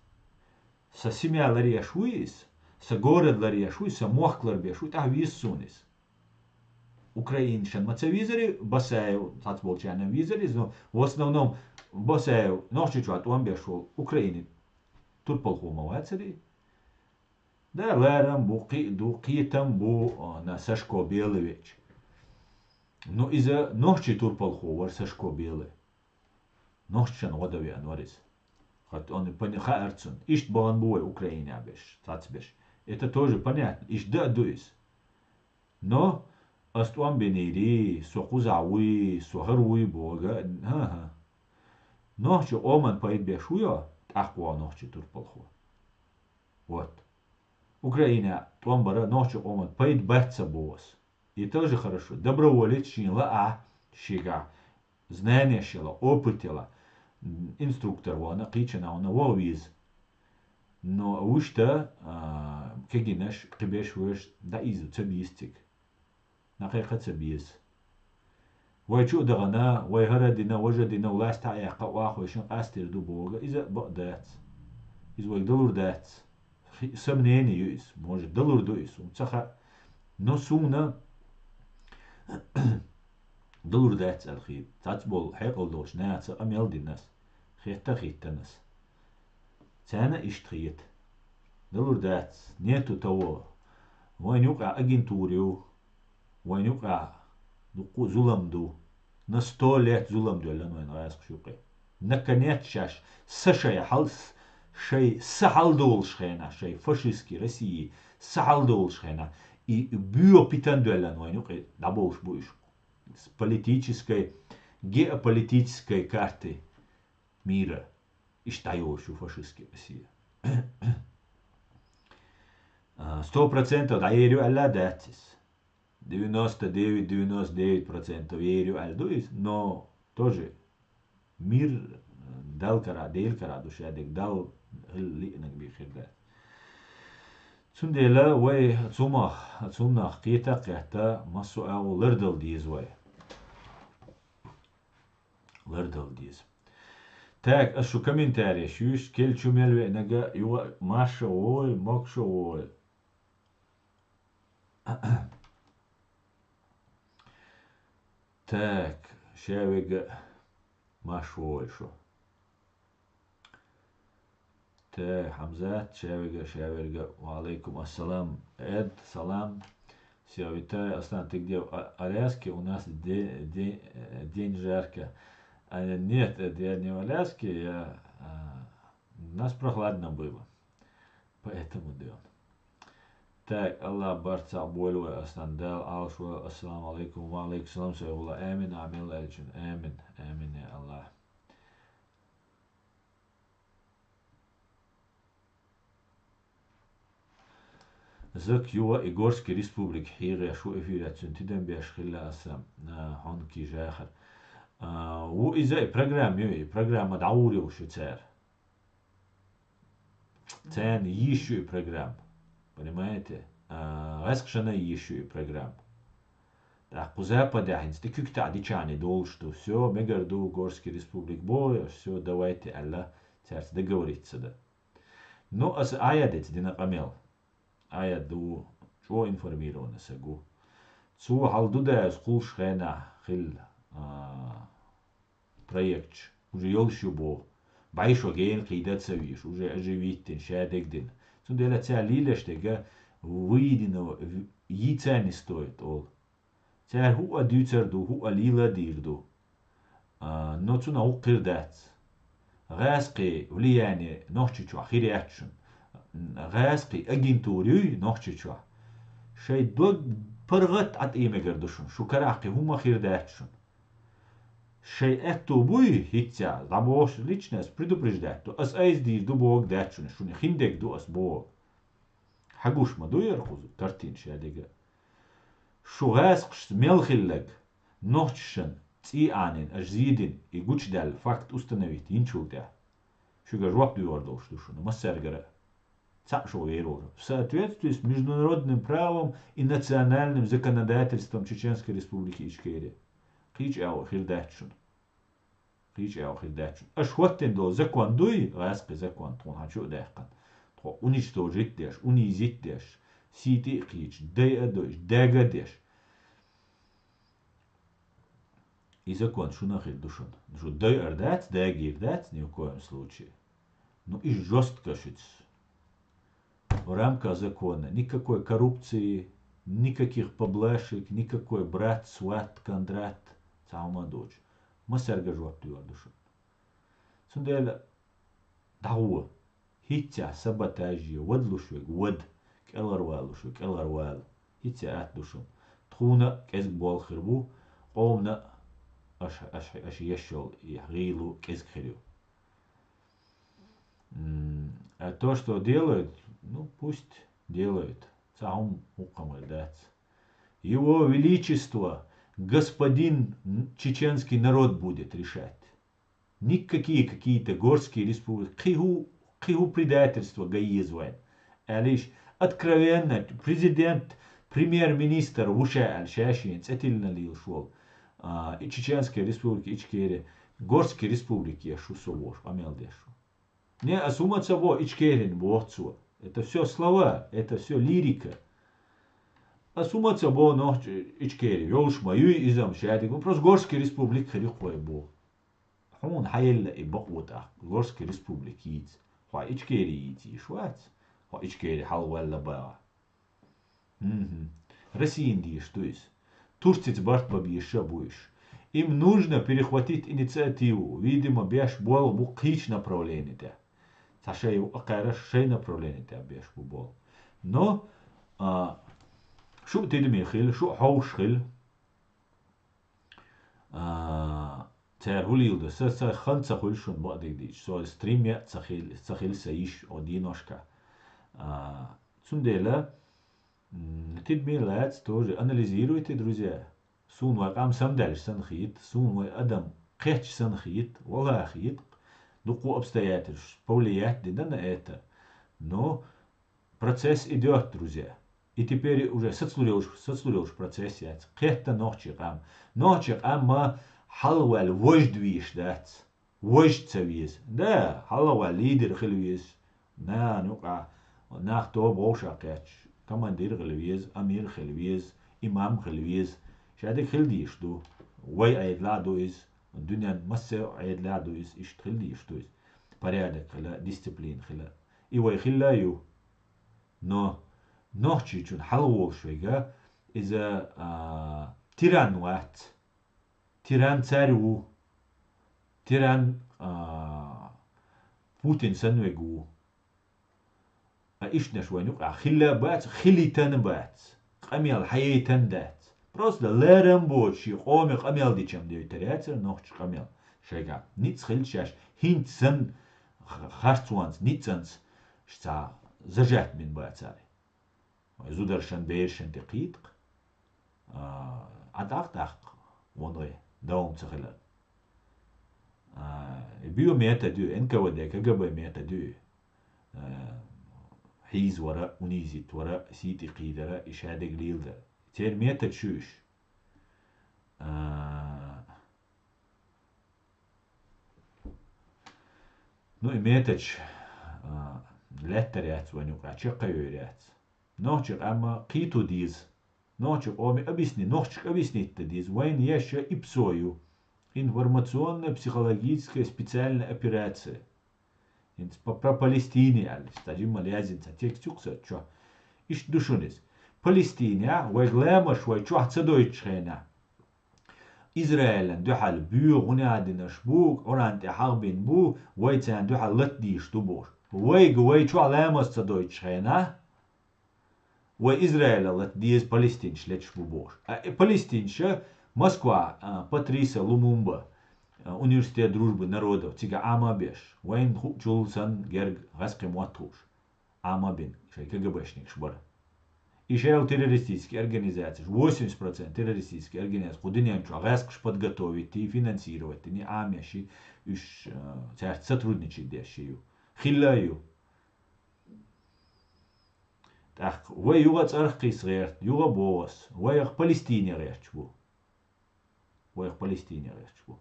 Сан семья ларъеш вуй иза? Сан город ларъеш вуй, сан мохк ларбеш вуй, тӀаккха веза суна иза. Украинашна ма ца везарий, Басаев, цхьацца болчарна везарий, но в основном Басаев Нохчийчохь тӀом беш волу Украинин турпалхо ма вацарий. Да, ларам бу, кхиъ ду, кхетам бу, а, на Сашко Белый веча. Ну, иза нохчий турпалхо вара Сашко Белый. Нохчашна гӀо дан веана вара иза. ХӀотта он пани хаьара цунна. Иштта бахана бу вай Украинехь беш, цхьацца беш. Это тоже понятно. Иштта дан а ду иза. Но ас тӀом бинийрий, со кхузахь вуй, со хӀара вуй боху, хӀан-хӀа. Нохчийн къоман пайда беш ву йо, тӀаккха вогӀу нохчийн турпалхо. Вот. Украинехь тӀом бара нохчийн къоман пайда бац ца боху ас. И тоже хорошо. Доброволец шен лаахь, шегахь знанеш яла, опыт яла, м, инструктор вахана, кхечанхьа вахана вогӀа веза. Но вуьшта, а, кегийнаш, кхиберш, вуьш дӀаийза ца беза цига. Накхайкха ца беза. Вай чу а дахана, вай хӀара а дина, важа а дина, власть а яьккха, охьа вайшинна къастор ду боху, иза а бакъ дац. Иза вайга далур дац. Хи-, сомнение ю иза. Может, далур ду иза, хӀума ца хаьа. Но суна далур дац аьлла хета. Цхьацца болу хьекъал долчу нахаца къамел дина ас. Хетта а хӀиттина ас. Царна иштта хета. Далур дац. Нету того. Вайн юкъахь агентура ю. Вайн юкъахь дуккха а зулам ду. На сто лет зулам доьллина вайн гӀазкхаша юкъе. Наконец шаьш са шайн хьал-, шайн са хьалдолуш хенахь, шайн фашистский России са хьалдолуш хенахь, и боьха питана доьллина вайн юкъе дӀаболуш бу уьш. С политической, геополитической карты мира. Иштта дӀайолуш ю фашистский Россия. А, сто процентов дӀаер ю аьлла а дац иза. Девяносто девять, девяносто девять процентов ер ю аьлла ду иза, но тоже мир, э, Далла карахь, Делан карахь ду шадерг, Далла хила лиънарг бен хир дац. Цундела вай цунах, цунах кхета а кхетта, массо а агӀо лардала деза вай. Лардала деза. Так, ас шу комментарий шу йиш, кел чу мел веанага юха а марша вой, могуша вой. Так, ша вега марша вой шу. Тэ, Хьамзат, ша вега, ша вега, ва алейкум ассалам. Эд, салам. Всё, витаю, Аслан, ты где? В А-, Аляске у нас де-, де-, э, день жарко. А, нет, Эд, я не в Аляске, я, а, у нас прохладно было. Поэтому, да. Так, Аллах барт цхьаъ бойла вай, Аслан, Дала Ӏалаш вай, ассаламу алейкум, ва алейкум салам, Сайфулла, амин, амин, амин, амин, я Аллах. Зак юха и Горский республика хьийгӀеш ву эфира цуьнан тидам беш хилла аса, а, хьонкий жахар. А, ву иза и программа ю, и программа дӀагӀур йолуш ю цара. Царна йиш ю и программа. Понимаете? А, гӀаьскхашана йиш ю и программа. ТӀаккха кху западехь хӀинца тӀе куьг таӀ дичахьане долуш ду. Всё, мегар ду, Горский республика бохуш, всё, давайте, аьлла, цаьрца договориться дан. Ну, аса Ӏаяд эца дина къамел. Ӏаяд ду, чӀо информированный саг ву. Цо хьал ду дас кхулш хенахь хилла, а, проекташ. Уже йолуш ю боху. БӀе шо гена кхийда а ца везаш, уже оживить дина, шадерг дина. Цундела цара лелаш дерг выеденного яйца не стоит, олу. Цара хӀуъа дуьйцур ду, хӀуъа лела а дийр ду. А, но цунах хӀуъа хир дац. ГӀаьскхи влияние Нохчийчохь хир яц шуна. ГӀаьскхи агентура юй Нохчийчохь. Шайн дог паргӀат а тӀе мегар ду шуна, шу карахь кхин хӀумма хир дац шуна. Шайн аьтту буй, хӀинца, дӀабохуш лично ас предупреждать ду, ас айса дийр ду бохург дац шуна, шуна хиндерг ду ас боху. Хьан гуш ма ду яра кхуза картина шадерг а? Шу гӀаьскхашца мел хилларг, нохчашна цӀий Ӏанийна, аша зийдина, и гучудаьлла факт установить йинчул тӀаьхьа, шуьга жоп доьхур долуш ду шуна, массаьргара а. Цхьаъ шу вер ву. В соответствии с международным правом и национальным законодательством Чеченской Республики Ичкерия. Кхечу агӀор хир дац шуна. Кхечу агӀор хир дац шуна. Аша хӀоттийна долу закон дуй, гӀаьскхи закон, тхуна хьан чу а даьккхина. Тхо уничтожить а деш, унизить а деш, сий тӀе а кхийча, дай а дойуш, даьга а деш. И закон шуна хир ду шуна. Шу дойар дац, дагийр дац, ни в коем случае. Ну, и жестко шуц. В рамках закона никакой коррупции, никаких поблажек, никакой брат, сват, кондрат, цхьа хӀума доцуш. Массаьрга жоп дуьйр ду шуна. Цундела дӀагӀо. ХӀинца саботаж е, вадлуш вег, вад, кӀелгӀарвалуш вег, кӀелгӀарвала. ХӀинца атта ду шуна. Тхуна а кӀезиг болх хир бу, къомана а аша, аша, аша еш йолу и гӀийло кӀезиг хир ю. М, а то, что делают, ну, пусть делают. Цхьа хӀума хӀокху хӀуманна дац. Его Величество, господин н-, чеченский народ будет решать. Никакие какие-то горские республики, кхин хӀун, кхин хӀун предательство ган еза вайна. Аьлла иштта, откровенно, президент, премьер-министр ву ша аьлла, ша шена цӀе тиллина лелаш волу, а, и Чеченская республика, Ичкерия, горские республики еш ву со бохуш, къамел деш ву. Не, ас хӀума ца боху, Ичкерин боху цо. Это всё слова, это всё лирика. Ас хӀума ца боху, нохча Ичкери йолуш ма юй иза-м шадерг, ну, просто горский республика хир ю-кх вай боху. Хьуна хьаелла и бакъо тӀаккха, горский республика йийца. Хьо Ичкери йийца йиш вац, хьо Ичкери хьалаваьлла баха. МхӀ. Россиян дийш ду иза. Турцица барт бан безаш а бу уьш. Им нужно перехватить инициативу, видимо, беш болх бу кхечу направлени тӀехь. Цхьа шай ву а кхаьраш шай направлени тӀехь беш бу болх. Но, а, шу а тидаме хила, шу а хьовш хила. А, цара хӀун лийла ду? Сан, сан хан ца хуьлу шуна бакъдерг дийцича. Со стрим ян а ца хила, ца хила сан йиш, о, дийношкахь. А, цундела, м, тидаме лаца тоже анализируйте, друзья. Суна вай къам самадаьллаш санна хета, суна вай адам кхетча санна хета, вала хета, дуккха обстоятельств повлиять дина на это. Но процесс идёт, друзья. И теперь уже сацлур йолуш, сацлур йолуш процесс яц. Кхетта нохчий къам. Нохчий къам ма хьалаваьлла вождь везаш дац. Вождь ца веза. Да, хьалаваьлла лидер хила веза. Нана юкъа нах тоба вовшах кхетча, командир хила веза, амир хила веза, имам хила веза. Шадерг хила дийш ду. Вай Ӏедалехь а ду иза, дуьненан массо а Ӏедалехь а ду иза, иштта хила дийш ду иза. Порядок хила, дисциплина хила. И вай хилла а ю. Но нохчичун хьалаволуш вега, иза, а, тиран вац. Тиран цаьрга ву. Тиран, а, Путин санна вега ву. А ишнаш вайн юкъахь хилла а бац, хилийтан а бац. Къамел хьаейтан а дац. Просто лерам боцуш и къоме къамел дичам дейтар яцара нохча къамел. Шайгахь ницкъ хилча шаьш хӀинца санна х-, харцонца, ницкъанца ш-, цхьа зажат бина бацара. Вай зударшан, берашан тӀе кхийдакх. А, Ӏа даккха, даккха, вон вай, даун ца хилар. А, и био метод ю, Н К В Д, К Г Б метод ю. А, хьийза вара, унизить вара, сий тӀе кхийдара, и шадерг лийладара. Церан метод шу уьш. А, Ну, и методаш, а, лаьттар яц вайн юкъахь, чекхъяйор яц. Нохчий къам кхийто деза. Нохчий къоме объясни-, нохчашка объяснить дан деза. Вайна еш я ИПСО ю. Информационная психологическая специальная операция. ХӀинца п-, про Палестине аьлла, стаджимма лязина ца текст юкъа ца чо. Иштта ду шуна иза. Палестинехь вайга ламаш вай чохь ца дойтучу хенахь. Израилан дуьхьал боьха гӀунадинаш бу, Къуръан тӀе хьахбина бу, вай царна дуьхьал латдийш ду бохуш. Вайга вай чохь ламаз ца дойтучу хенахь, вай Израилан лата деза, палестинаш леташ бу бохуш. А, э, палестинаша Москва, а, Патриса Лумумба, а, университет дружбы народов, цига Ӏама а беш, вайна хуучул санна герга гӀаскхи мотт хууш. Ӏама бина, шайн К Г Б-шникаш бара. И шайла террористический организацияш, восемьдесят процент террористический организацияш, кху дуьнен чохь гӀаьскхаш подготовить и финансировать дини, Ӏамеш и, уьш, э, цаьрца сотрудничать деш и ю. Хилла а ю. ТӀаккха вай юха а цӀарах кхийса гӀерта, юха а боху ас, вайх Палестине гӀерташ бу. Вайх Палестине гӀерташ бу.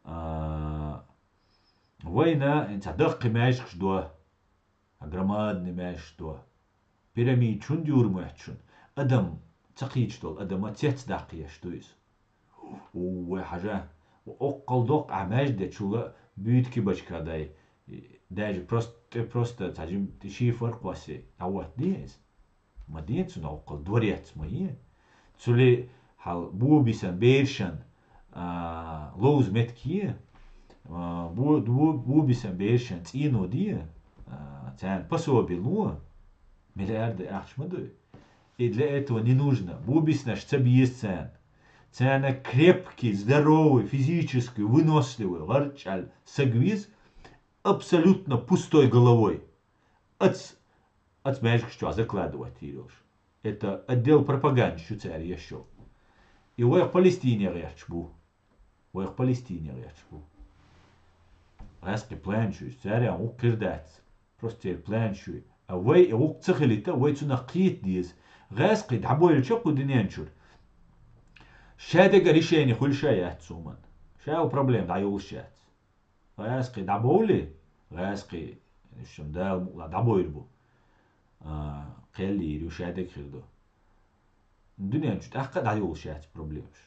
А, вайна, хӀинца даккхий маьждигаш до, а, громадный маьждигаш до. Пирамида шун юр моьтту шуна. Адам, ца кхийча долу адама цец даккха еш ду иза. У, вай хьажа, оккхал доккха а маьждечула буьйта кибачка дай. Даже просто, просто цхьа жим шифер кхоссий. А вот деза. Ма ден цунах оккхал дворец ма е. Цули хьал бубисан бершан, а, ловз метки, а, бу-, бу-, бубисан бершан цӀино де, а, царна пособи ло, миллиарды ахча ма дуй. И для этого не нужно. Бубиснаш ца беза царна. Царна крепкий, здоровый, физически выносливый, гӀарчӀал саг виз, абсолютно пустой головой. Ац, ац маьжгаш чу закладывать йолаш. Это отдел пропаганды шу цара ешо. И вайх Палестине гӀерташ бу. Вайх Палестине гӀерташ бу. ГӀаьскхи план шу, цара гӀуккхир дац. Просто церан план шу. А вай и гӀукк ца хилита, вай цунах кхета деза. ГӀаьскхи дӀабойлача кху динен чур. Шадага решение хуьлуш а яц цуман. Шайла проблема дӀайолуш яц. ГӀаьскхи дӀабовли, гӀаьскхи, шум Дала мукъла дӀабойр бу. А, кхел йийр ю, шадег хир ду. Дуьнен чу тӀаккха а дӀайолуш яц проблемаш.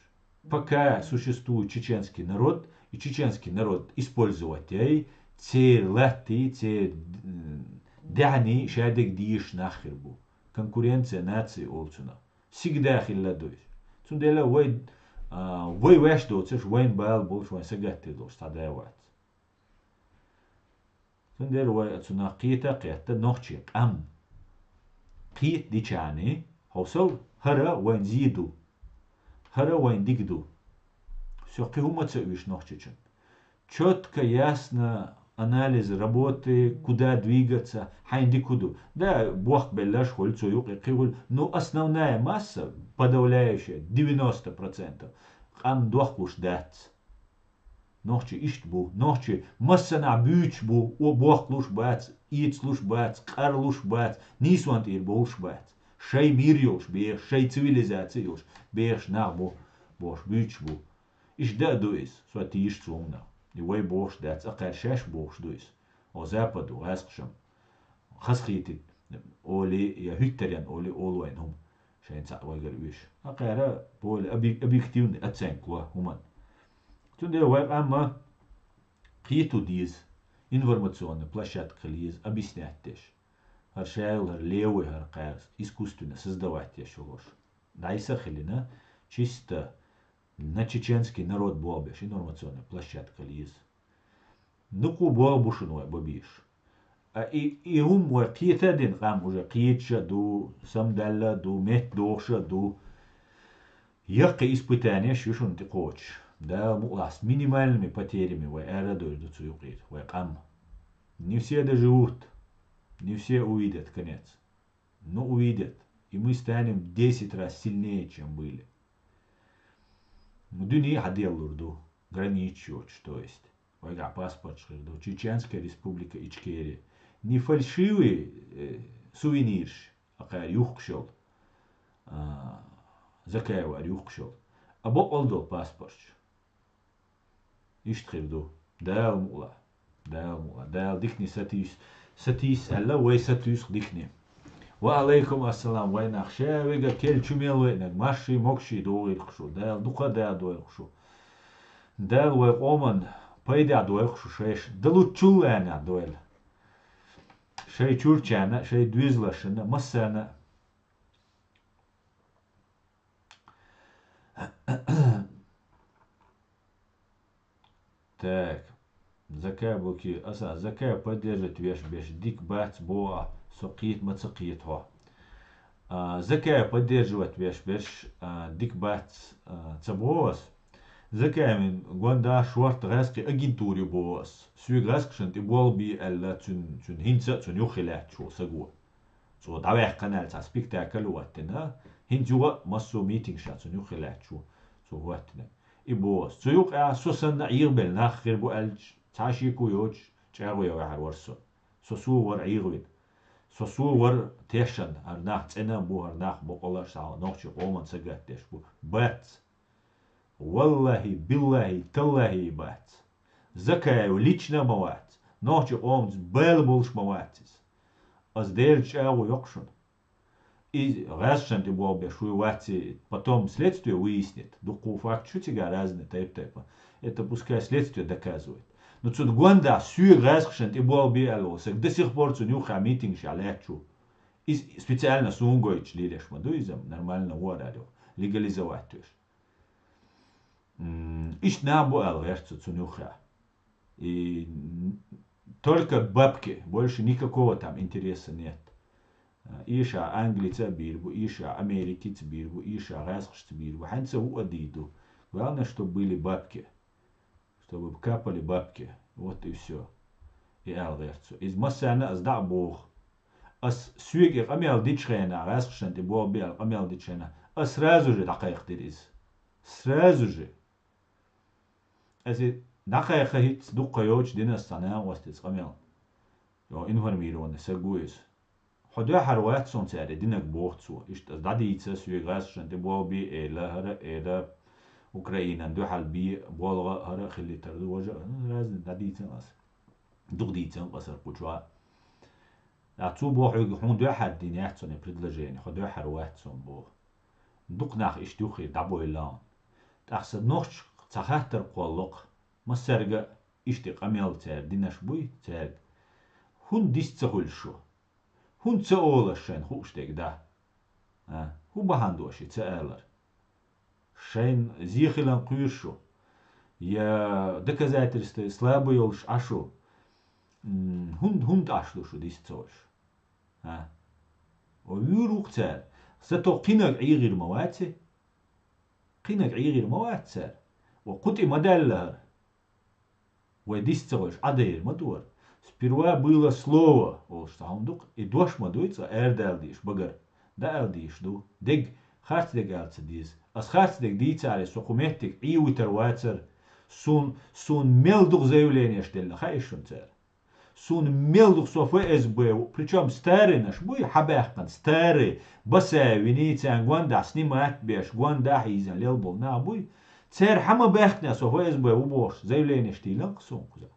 Пока существует чеченский народ, и чеченский народ использовать яй, цер латти, цер, м, дехьни шадег дийш нах хир бу. Конкуренция наций олу цунах. Сигда хилла ду иза. Цундела вай, а, вай ваьш доцурш, вайн бала болуш, вайн сагатдир долуш цхьа да вац. Цундела вай цунах кхета а кхетта, нохчий къам кхета дичани, хьовсал, хӀара вайн зий ду, хӀара вайн диг ду. Всё, кхин хӀума ца уьйш нохчичун. Чётко, ясно, анализ работы, куда двигаться, хьайн дика ду. Да, бохк белларш хуьлу цу юкъе кхин хуьлу. Ну, основная масса, подавляющая, девяносто процентов, къам дохлуш дац. Нохчий иштта бу. Нохчий массанахь буьйцуш бу, о, бохлуш бац, ийцалуш бац, къарлуш бац, нийсонан тӀера бовлуш бац. Шайн мир йолуш бехаш, шайн цивилизаци йолуш бехаш нах бу, бохуш буьйцуш бу. Иштта а ду иза, со тийша цу хӀуманах. И вай бохуш дац, акхаьр шаьш бохуш ду иза. О, Западу, гӀаьскхашам. Хазахетиг олий, я хӀуьттарен олий, олу вайн хӀума, шайн цхьаъ вайгара уьш. Акхара более объ-, объективный оценка ло хӀуман. Цундела вай къамма кхето деза, информационный площадка хила еза, объяснять деш. ХӀара шайла, хӀара левый, хӀара кхаьрца искусственно создавать еш йолуш. ДӀайса а хилина, чисто на чеченский народ болх беш информационная площадка хила еза. Нукъо болх бу шуна вай бан безаш. А и, и хӀума вай кхета а дина, къам уже кхеташ а ду, самадаьлла а ду, меттадохуш а ду. Яккхий испытанеш ю шуна тӀекхочуш. Дала мукъалахь, с минимальными потерями вай ара а дойр ду цу юкъера, вай къам. Не все доживут, не все увидят конец. Но увидят, и мы станем в десять раз сильнее, чем были. Ну, дуьне хьаделлур ду, границаш йоцуш, то есть. Вайгахь паспорташ хир ду, Чеченская республика Ичкерия. Не фальшивые, э, сувенирш, а кхара юхкуш йолу, а, Закаева ара юхкуш йолу, а бакъал долу паспорташ. Иштта хир ду. Дала мукъалахь. Дала мукъалахь. Дала дикане сатуьйсу, сатуьйсу аьлла, вай сатуьйсу дикане. Ва алайкум ассалам, вай нах, ша вега кел чу мел веанарг, марший, могуший догӀийла шу. Дала дукха а да дойла шу. Дала вай къоман пайда дойла шу шайша. Далуччул а дойла. Шай чурчана, шай доьзалшна, массарна. Так. Закай буки, аса закай поддерживать веш беш дика бац боху, со кхета ма ца кхета хьо. А, закай поддерживать веш беш, а, дика бац, а, ца боху ас. Закай мин гонда шорта гӀаьскхи агентура ю боху ас. Соьга гӀаьскхашна тӀе болх бе аьлла, цуьн, цуьн хӀинца а цуьн юххе лаьтташ волу саг ву. Цо дӀаваьккхина аьлла цхьа спектакль а хӀоттина, хӀинца юха а массо а митингаш а цунна юххе лаьтташ ву, цо хӀоттина. И боху ас. Цу юкъа со санна Ӏехабелла нах хир бу аьлча, цхьа а шеко йоцуш, чӀагӀо ян ваьхьар вара со. Со сов вара Ӏехавина. Со сов вара тешна, хӀара нах цӀена бу, хӀара нах бакъалла а схьа нохчийн къоман сагатдеш бу. Бац! Валлахьи, биллахьи, таллахьи бац. Закаев лично а ма вац. Нохчийн къоманца бала болуш ма вац иза. Ас Делаца чӀагӀо йоккху шуна. И гӀазкхашна тӀе болх беш вуй, вац и, потом следствие выяснит. Дуккха факт шу цига разный тайп-тайпа. Это пускай следствие доказывает. Ну, цу гондахь соьга гӀазкхашна тӀе болх бе аьлла волу саг до сих пор цунна юххехь митингаш яхь лаьтташ ву. Иза специально суна гойтуш лелаш ма ду иза, нормально ву ара аьлла, легализовать веш. М, иштта нах бу аьлла гӀерта цо цунна юххехь. И н-, только бабки, больше никакого там интереса нет. Иша англица а бийр бу, иша америкица бийр бу, иша гӀазкхашца бийр бу. ХӀинца ву а дийр ду. Главное, чтобы были бабки. Чтобы капали бабки. Вот и всё. И аьлла гӀерта цо. Иза массарна а ас дӀа а боху. Ас соьга и къамел дича хенахь, гӀазкхашна тӀе болх бе аьлла къамел дича хенахь, ас сразу же дӀакхайкхадира иза. Сразу же. Аса и дӀакхайкха хӀинца дуккха йоцуш дина ас цхьа накъостаца къамел. Йо, информированный саг ву иза. Хьо дуьхьара вац суна цара и динарг боху цо. Иштта ас дӀадийца соьга гӀазкхашна тӀе болх бе, эла хӀара, эла Украинан дуьхьал бе, болх а хӀара а хилийтар ду, важа а, ну, разный дӀадийцина ас. Дукха дийцина ас хӀара кху чохь. Ткъа цо боху хьоьга, хьуна дуьхьара дина яц суна и предложение, хьо дуьхьара вац суна боху. Дукха нах иштта юххе дӀабойла. ТӀаккха сан нохчашка цхьа хаттар кхоллакх, массаьрга а иштта къамел цара динарш буй, цаьрга. ХӀунда дист ца хуьлуш шу? ХӀунда ца олуш шайна хууш дерг да? А? ХӀун бахьана до ши ца алар? Шайна зе хилан кхуьйсу шу? Я доказательства слабый йолуш Ӏа шу? М, хӀунда, хӀунда Ӏаш ду шу дист ца хуьлуш? А? О, вуьйр ву-кх цара. Зато кхинаг ӀийгӀира ма вац и? Кхинаг ӀийгӀира ма вац цара? О, кху тӀе ма даьлла хӀара? Вай дист ца хуьлуш, Ӏадайра ма дора. Сперва было слово, олуш цхьа хӀума ду-кх, и дош ма дуй цкъа арадала дезаш багара. ДӀаала дезаш ду. Дерг, харц дерг ала ца деза. Ас харц дерг дийцахьара, со кху меттиг Ӏийвитар вацара. Сун, суна мел дукха заявленеш делла хаьий шуна цара? Суна мел дукха со ФСБ ву, причём старыйнаш буй, хьабаьккхина старый, Басаев виний, царна гондахь снимать беш, гондахь хьийзина лелла болу нах буй. Цара хьа ма баьккхинехь со ФСБ ву бохуш, заявленеш тийлина-кх суна кхуза.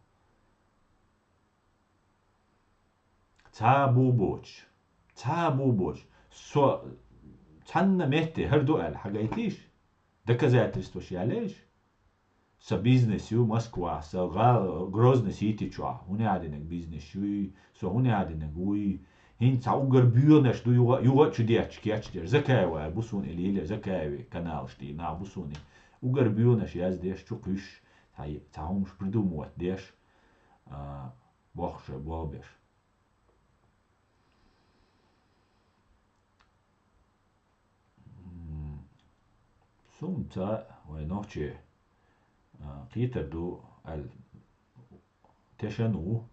Цхьа а бу боцуш. Цхьа а бу боцуш. Со цхьанна метте хӀара ду аьлла, хьагайтийша? Доказательстваш яллийша? Сан бизнес ю Москвахь, сан гӀа-, Грозный Сити чохь. ХӀунда аьлла динарг бизнес юй, со хӀунда аьлла динарг вуй? ХӀинца цхьа уггар боьханаш ду юха, юха а чу детташ кечдеш. Закаева аьлла бу суна и лелар, Закаеве каналаш тӀе нах бу суна и. Уггар боьханаш яздеш, чу кхуьссуш, цхьа, цхьа хӀумаш придумывать деш, а, бохуш болх беш. М, сум ца вай нохчий, а, кхетар ду аьлла тешан ву.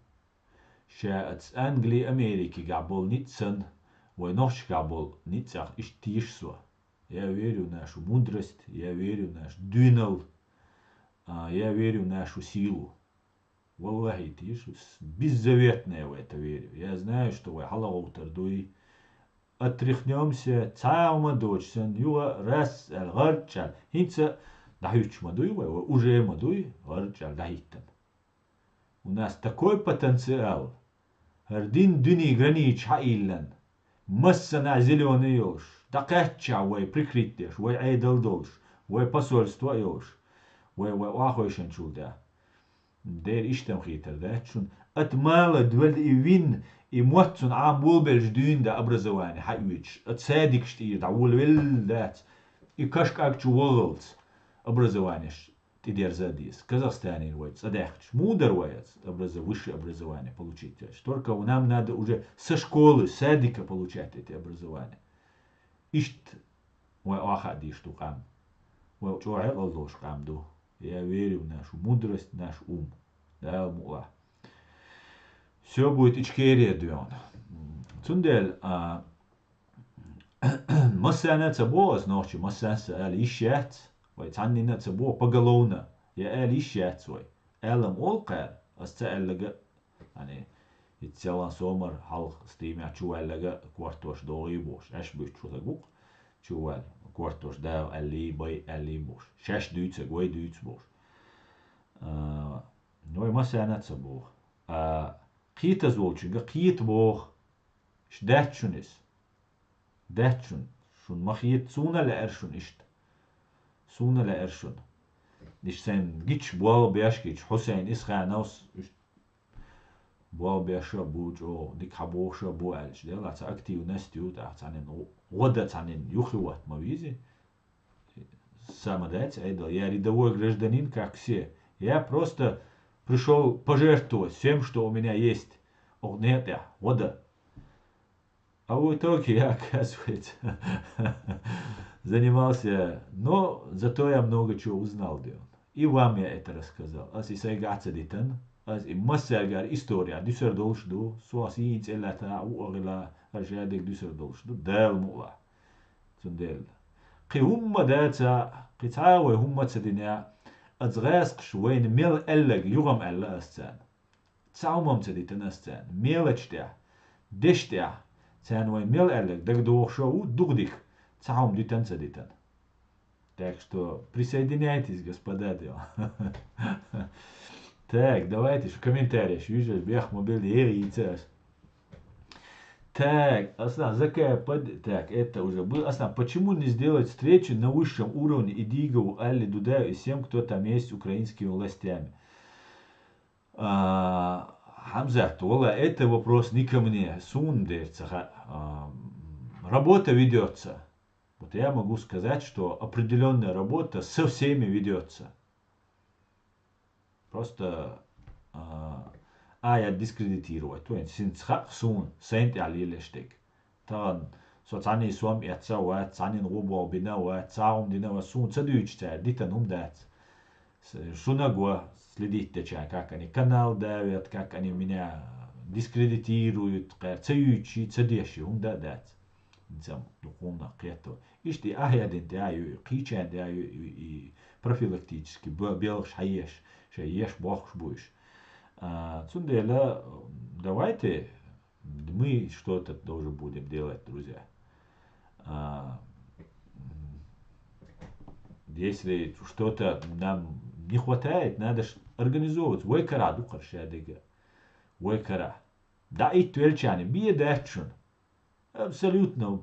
Ша аца Англи, Америкигахь болу ницкъ санна, вай нохчашкахь болу ницкъах иштта тийша со. Я верю в нашу мудрость, я верю в наш дуьйнал, а, я верю в нашу силу. Валлахьи, тиша, с-, беззаветная в это верю. Я знаю, что вай хьалагӀовтар дуй. Отряхнёмся, цхьа а ма доцуш санна, юха раз аьлла, гӀарчӀ аьлла. ХӀинца дӀахӀуьттуш ма дуй вай, вай уже ма дуй, гӀарчӀ аьлла дӀахӀиттина. У нас такой потенциал. ХӀара дин дуьне границаш хьаиллина. Массанхьа зелёный йолуш, дӀакхаьччахь вай прикрыть деш, вай Ӏедал долуш, вай посольство а йолуш, вай, вай охьахевшинчул тӀаьхьа. Дера иштта-м хетар дац шуна. Ат мала доьлла и вин, и мотт цунна Ӏам болабелча дуьйна да образование хьаоьцуш, ат садикаш тӀера дӀаволавелла дац. И каш-кӀаг чу вахалц образованеш тӀедерза а деза. Казахстанера вай цӀа даьхкича, муха дара вай ас образо-, высшее образование получить деш? Только нам надо уже со школы, с садика получать эти образования. Иштта вай охьа а дийш ду къам. Вай чӀогӀа хьекъал долуш къам ду. Я верю в нашу мудрость, наш ум. Дала мукъалахь. Всё будет Ичкерия доьгӀна. Цундела, а, массарна а ца боху ас нохчий, массарна а ца ала йиш яц, вай цхьаннина а ца боху поголовно, я ала йиш яц вай. Аьлла-м олу кхара, ас ца аьлларг а, хӀани, хӀинца селхана сомара хьалха стримехь чу ваьлларг а кортош догӀий бохуш, аьшпаш буьттуш ву сан гуш, чу ваьлла, кортош дагӀа аьллий, бай аьллий бохуш. Шаьш дуьйцург вай дуьйцу бохуш. А, вай массарна а ца боху. А, кхетаза волчуьнга кхета боху. Ш дац шуна иза. дац шуна. Шуна ма хета, суна а лаьара шуна иштта. Суна а лаьара шуна. Иштта сайна гича болх беш гича, Хьусайн Исхановс, иштта болх беш а бу чӀогӀа, дика хьабохуш а бу аьлча, дела, цхьа активность ю, тӀаккха цхьаннен гӀо-, гӀо дан цхьаннен юххе ватта ма везий. Сама дац, Ӏедал. Я рядовой гражданин, как все. Я просто пришёл пожертвовать всем, что у меня есть. Оха некъа тӀехь, гӀо дан. А в итоге я, оказывается, занимался, но зато я много чего узнал, дела. И вам я это рассказал. Ас и сайгахь ца дитан, ас и массаьргара история дуьсар долуш ду, со ас йийна цӀе лаьтта, ву а гӀила, хӀара шадерг дуьсар долуш ду, Дала мукъалахь. Цундела. Кхин хӀумма даца, кхин цхьа а вай хӀумма ца дина, ас гӀаскхаша вайна мел аьлларг юха-м аьлла ас царна. Цхьа хӀума-м ца дитина ас царна. Мелочь тӀехь, дешна тӀехь, царна вайна мел аьлларг дагадогӀуш а ву, дукха дика, цхьа хӀума дитина ца дитина. Так что присоединяйтесь, господа, дела. Так, давайте, шу комментарий шу вижаш, бех ма белла, ера йийца аш. Так, Аслан, Закаев под-, так, это уже был. Аслан, почему не сделать встречу на высшем уровне Идигову, Али Дудаев и всем, кто там есть, украинскими властями? А, Хамзат, валла, это вопрос не ко мне. Суна дерца ха-, а, работа ведётся. Вот я могу сказать, что определённая работа со всеми ведётся. Просто, а, а, я дискредитировать. То есть, синца хаьа суна, сайна тӀехь лелаш дерг. Тахана со цхьанний сом эцна а вац, цхьаннина гӀо боху бина а вац, цхьа хӀума дина а вац, суна ца дуьйцуш цара дитина хӀума дац. С-, шуна го следить деча, как они канал давят, как они меня дискредитируют, кхаьра ца юьйцуш, ца дешаш, хӀума да а дац. Цам дукхунна кхетто. Иштта и ахьядин тӀе а ю, и кхийчан тӀе а ю, и, и профилактически бе-, белхаш хьаеш, шайн еш бохкуш бу уьш. А, цундела, давайте мы что-то тоже будем делать, друзья. А, м, если что-то нам не хватает, надо ж организовывать. Вай кара ду кхара шадерг. Вай кара. ДӀаитта велчани, бе дац шуна. Абсолютно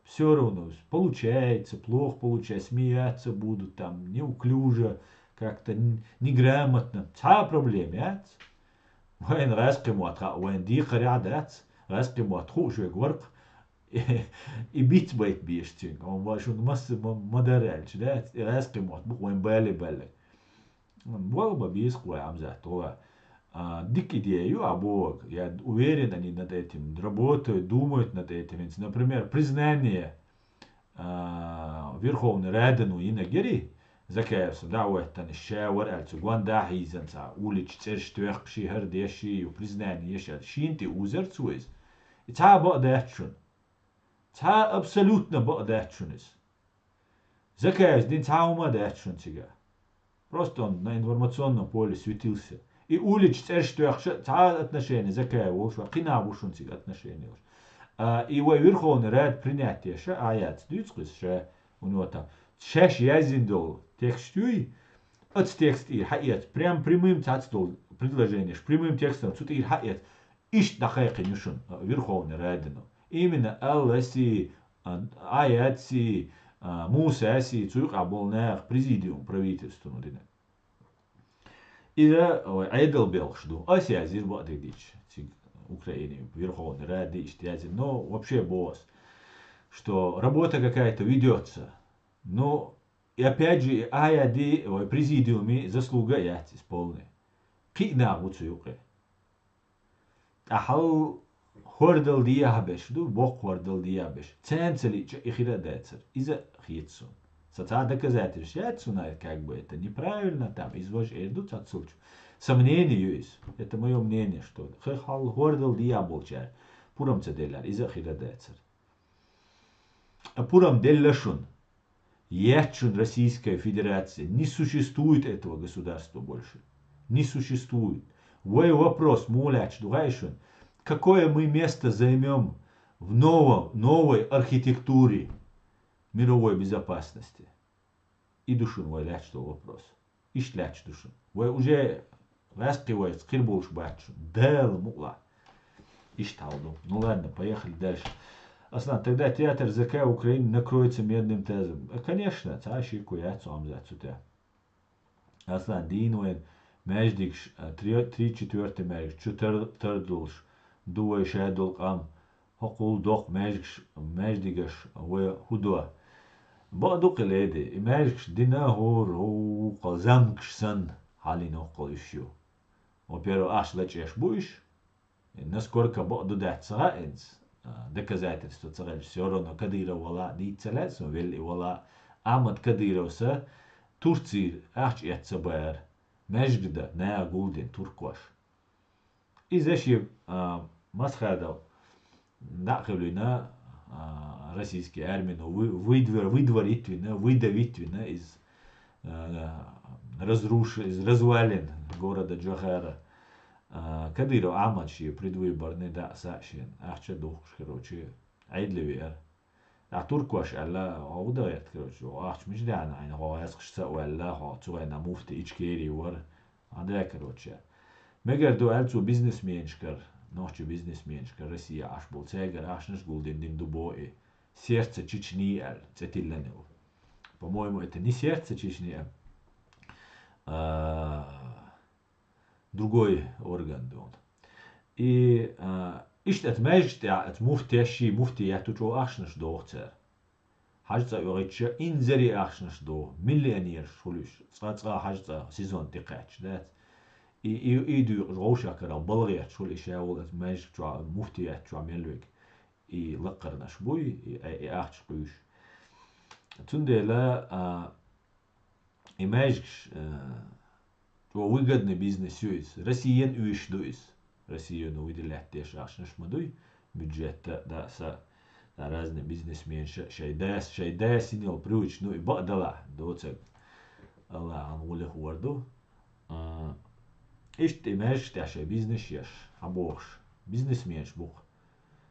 всё равно, получается, плохо получается, смеяться будут там, неуклюже, как-то н-, неграмотно. Цхьа а проблема яц. Вайна гӀаьскхи мотт хаьа, вайна декхарехь а дац, гӀаьскхи мотт хууш верг вара-кх. И биц байта безаш цуьнга. Хьуна ма шуна масса ма, ма дарра аьлча, дац, и гӀаьскхи мотт бу-кх вайна бале балларг. Болх бан беза-кх вай, Хамзат, валла. А, дика идея ю ахь бохург. Я уверен, они над этим работают, думают над этим. Например, признание, а, Верховный Радано йинарг яра, Закаевс дӀа а хӀоьттина, ша вара аьлла, цу гондахьа хьийзанца, улича цӀераш тоьхкуш, хӀара деш, признание еш аьлла, шена тӀе узара цо иза. И цхьа а бакъ дац шуна. Цхьа а абсолютно бакъ дац шуна иза. Закаевс дина цхьа а хӀума а дац шуна цигахь. Просто он на информационном поле светился. И улича цӀераш тоьхкуш а цхьа а отношение Закаев волуш вац, кхин нах бу шуна цига отношение йолуш. А, и вай Верховный Рада принять деш а, а яц дуьйцу-кх иза ша, у него там. Шаьш яздина долу текст юй, оцу текст тӀера хьаэца, прям прямым цхьацца долу предложенеш, прямым текстом цу тӀера хьаэца. Иштта дӀакхайкхина ю шуна, а, Верховный Радано. Именно Алласи, а, Айатси, а, Мусаси, цу юкъахь болу наха президиум правительствоно дина. Иза, ой, Ӏедал белхаш ду. Ас яздира бакъдерг дича, цига Украине, Верховный Радеи иштта яздина. Но вообще боху ас, что работа какая-то ведётся. Но, и опять же, и Айади, ой, президиуми заслуга а яц иза полный. Кхин а нах бу цу юкъе. Ахьал хӀордал дехьа беш ду, боккха хӀордал дехьа беш. Царна ца лиъча, и хир а дацара. Иза а хета суна. Сан цхьа доказательство яц суна, как бы это неправильно, там, иза важа эр ду цхьаццалчо. Сан мнение ю иза. Это моё мнение, что хӀе-, хьал хӀордал дехьа болчара пурам ца деллара, иза а хир а дацара. А пурам делла шуна. Яц шуна Российская Федерация. Не существует этого государства больше. Не существует. Вай вопрос муха лаьтташ ду хаьий шуна? Какое мы место займём в новом, новой архитектуре мировой безопасности? И ду шуна вай лаьтташ долу вопрос. Иштта лаьтташ ду шуна. Вай уже гӀаьскхи вайца хир болуш бац шуна. Дала мукъалахь. Иштта хьал ду. Ну ладно, поехали дальше. Аслан, тогда театр Закая Украины накроется медным тазом. Э, конечно, цхьа а шеко яц цу Ӏамза цу тӀа. Аслан, дийна вайн маьждигаш, а, три, три четвёртый маьждиг, чу тар-, тардолуш, ду вай шадолу къам, хӀокхул доккха маьждигаш, маьждигаш вай хӀу до? Бакъ ду кхин леди, и маьждигаш дина хӀора, хӀокхул замкаш санна, хьалийна хӀокхул уьш ю. Во-первых, ахча лачкъеш бу уьш, насколько бакъ ду дац ца хаьа иза, а, доказательство ца хилча, всё равно Кадыров вала дийца ца лаьа суна, велла и вала. Ахьмад Кадыровс Турцера ахча эцна ца бара, маьждиг дан наха гулдина туркош. Иза шен, а, Масхадов дӀа а хилийна, а, российский армино вы-, выдвор-, выдворить вина, выдавить вина из, а, разруш-, из развалин города Джохара. А, Кадыров Ахьмад шен предвыборный дӀа а са шен ахча духкуш, короче, Ӏедале веара. Ахьа туркош аьлла, хьо хӀу дан гӀерта, короче, хьо ахча мича даьхьна хьайна, хьо гӀазкхашца а ваьлла, хьо цу вайна муфти Ичкерии вара. Хьан да, короче. Мегар ду аьлла цо бизнесменашкара, нохча бизнесменашкара, Россия Ӏаш болу, цаьргара ахчанаш гулдина дина ду боху и. Сердце Чечни аьлла, цӀе тиллина ю. По-моему, это не сердце Чечни, а, а, другой орган ду. И, а, иштта оцу маьждигаш тӀехь оцу муфтеш, ший муфтият ду чӀогӀа ахчанаш доху цара. Хьажа цӀа оьгӀичча, инзаре ахчанаш доху, миллионераш хуьлу уьш, цкъа-цкъа хьажа цӀа сезон тӀекхаьчча, дац? И, и, и дуьйкъуш вовшах карахь балгӀерчаш хуьлу, и ша волу оцу маьждиг чохь, муфтият чохь мел верг. И лакхарнаш буй, и, и ахча кхуьйсуш. Цундела, а, и маьждигаш, э, чӀогӀа выгодный бизнес ю иза. Россиян оьшуш ду иза. Россияно выделять деш ахчанаш ма дуй, бюджетта а, да, са, да, разные бизнесменша, шайн дас, шайн дас йина йолу привычка, ну, и бакъ далахь, доцург. Аллахьан гӀуллакх вар ду. А, иштта и маьждигаш тӀехь шайн бизнес еш, хьан бохуш, бизнесменаш бу-кх.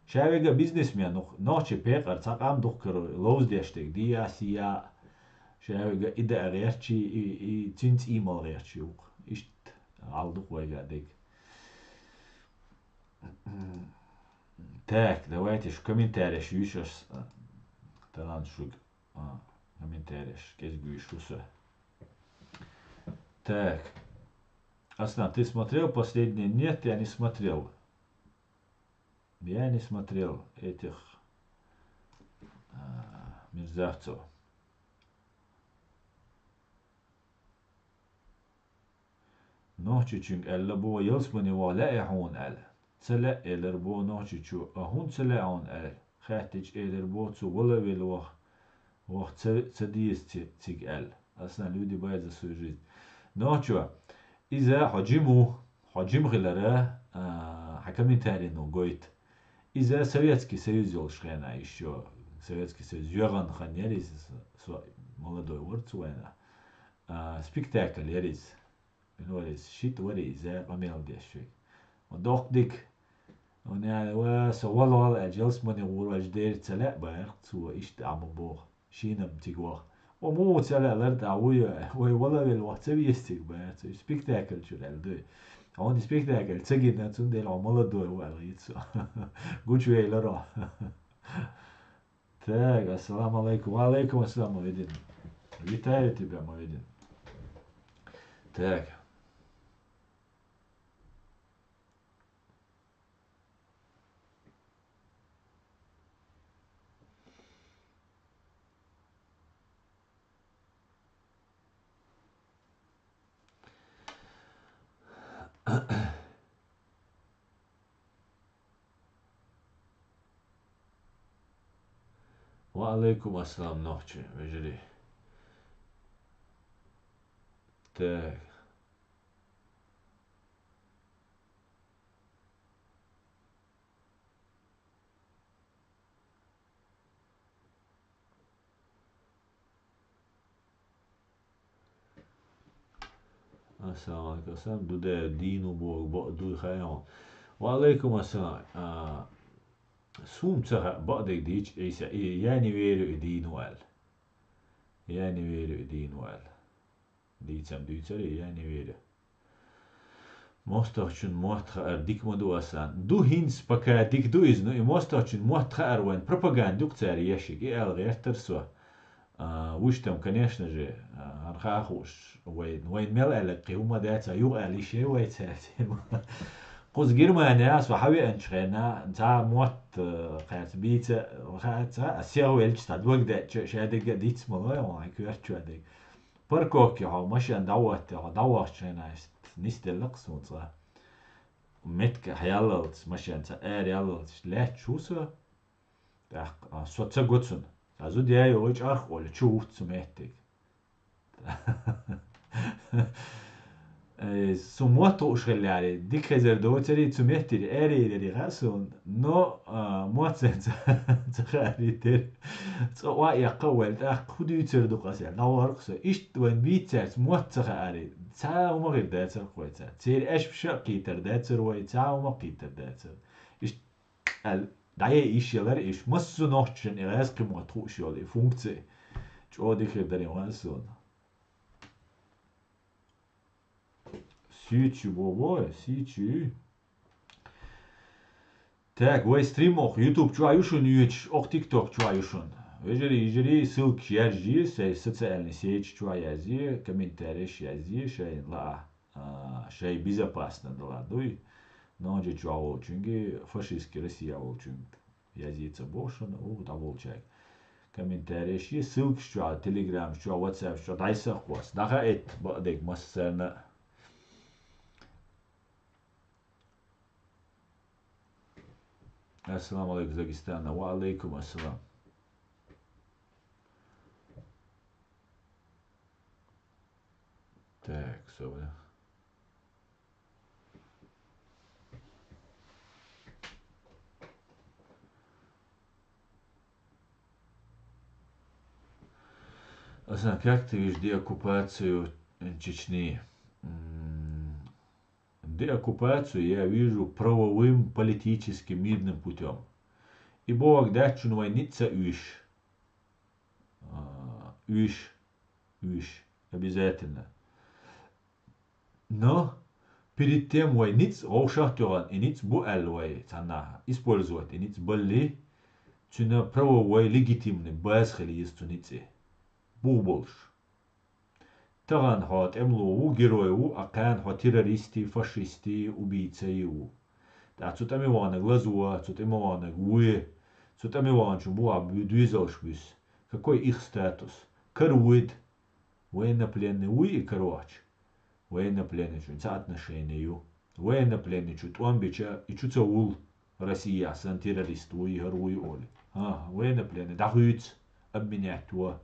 Ша вега бизнесмен ву-кх, нохчийн пекъар цхьа къам ду-кх, кара ловзадеш дерг, дия, сия, ша вега и даа гӀерташ, и, и цуьнан цӀиймал гӀерташ ю-кх. Иштта гӀала ду-кх вайга дерг. Так, давайте шу комментареш юьйш аш, а, талант шуьга, а, комментареш кӀезиг юьйш ву со. Так. Аслан, ты смотрел последнее? Нет, я не смотрел. Я не смотрел этих, а, мерзавцев. Нохчочуьнга аьлла боху, ялсамане ваха лаьий хьуна аьлла. Ца лаьа элира боху Нохчочо, а хӀунда ца лаьа хьуна аьлла, хаьттича элира боху, цо вала а велла ваха, ваха ца, ца деза ци-, цига аьлла. Аслан, люди боятся за свою жизнь. Нохчо, иза хьо жима ву, хьо жима хилара, а, хьан комментарино гойту. Иза Советский Союз йолуш хенахь, ещё Советский Союз йоьгӀан хан яра иза, со, со молодой вара цу вайнахь. А, спектакль яра иза. Мила вара иза? Шийтта вара иза къамел деш верг. Ма доккха дика. Ва, со вала вала аьлча, ялсамане гӀур ваьлча дера ца лаьа баьркх цо, иштта а ма боху. Шийна-м цига ваха. Ва муха ца лаьа лар тӀехь вуй, вай вала а велла ваха ца веза цига баьркх цо. Спектакль чуьра аьлла дуй. Хьуна спектакль ца гина, цундела хьо молодой ву аьлла гӀийца со. Гучувелла ро. Так, ассаламу алейкум. Ва алейкум ассалам, Мавидин. Витаю тебя, Мавидин. Так. Ва алейкум ассалам, нохчи, вежарий. Так. Ассаламу алейкум, ассалам. Ду де дийну боху, бо-, дуй хаьа хьуна. Ва алейкум ассалам. А, суна ца хаьа, бакъдерг дийча, Ӏийса, и, я не верю и дийну аьлла. Я не верю и дийну аьлла. Дийцам дуьйцура, я не верю. Мостагӏчун мотт хаар дика ма ду асан. Ду хӏинца пока дика ду иза, ну и мостагӏчун мотт хаар вайн пропаганда юкъа цара ешиг, и аьлла гӏертар со. А, вуш там, конечно же, а, хьан хаа хууш, вайн, вайн мел аьлла кхин хӏума дац, а юкъа аьлла ише вай цаьрца. Кхуза Германия со хьавеанчу хенна, цхьа мотт, а, кхаьрца бийца, хаца, а сех велча цхьа дог даьча, ша дегга диц ма лой, вайн коьртачу дегга. Парковке хьо машен дӏавотте, хьо дӏавахчу хенна, иштта нисделла-кх суна цкъа. Метка хьаяллалц, машен ца ара яллалц, иштта лаьтташ ву со. ТӀаккха, а, со ца го цунна. Цхьа зуда яй вай чӀарх олу, чу вуц цу меттиг. Эй, со мотт хууш хиллари, дика хезар доцари, цу меттири ари-ари хаьа суна, но, а, мотт сан ца, ца хаари тера. Цкъа ва яккха вайл, тӀаккха хӀу дуьйцур ду къа сел, дӀавахар-кх со. Иштта вайн бийцарца мотт ца хаари, цхьа хӀума хир дацар-кх вай царна. Церан аьшпаш а кхийтар дацар вай, цхьа хӀума кхийтар дацар. Иштта аьлла, дӀае йиш ялар иш, массо а нохчашна и гӀаьз кхин мотт хууш йолу и функци. ЧӀогӀа дика хир дара ван суна. Сийчи бобой, сийчи. Так, вай стрим оху YouTube чохь ю шуна йоьдуш, оху TikTok чохь ю шуна. Вежарий, йижарий, ссылкаш яьржий, сай социальный сеть чохь язъе, комментарийш язъе, шайна лаа. А, шай безопасно дала дуй. Нонжа чохь волчуьнга, фашистский Россия волчуьнга язъе ца боху шуна, угу дӀаболчаьрга. Комментарийш е, ссылкаш чохь, Telegram чохь, WhatsApp чохь, дӀайсакхос, дӀахаийта бакъдерг массарна. Ассаламу алейкум, Дагестана. Ва алейкум ассалам. Так, собаре. Аслан, как ты видишь деоккупацию Чечни? М, Деоккупацию я вижу правовым, политическим, мирным путём. И боху даччун вай ницкъ ца уьш. А, уьш, уьш, обязательно. Но перед тем вай ницкъ вовшах а тоьхна, и ницкъ бу аьлла вай цхьаннахьа, использовать и ницкъ балли, цуьнан правовой, легитимный база хила еза цу ницкъе. Бух болуш. Тахана хьо тӀемало ву, герой ву, а кхана хьо террористий, фашистий, убийцай ву. ТӀаккха цу тӀаме ваханарг лаза ву, цу тӀаме ваханарг вуй, цу тӀаме ваханчун бу а бу-, доьзалш буьсу. Какой их статус? Кара вуйда? Военнопленный вуй и карахча? Военнопленный чуьнца отношение ю. Военнопленный чу тӀом бича, и чу ца вул. Россия сан террорист вуй, хӀара вуй олий. ХӀан, военнопленный дӀахуьйцу, обменять во.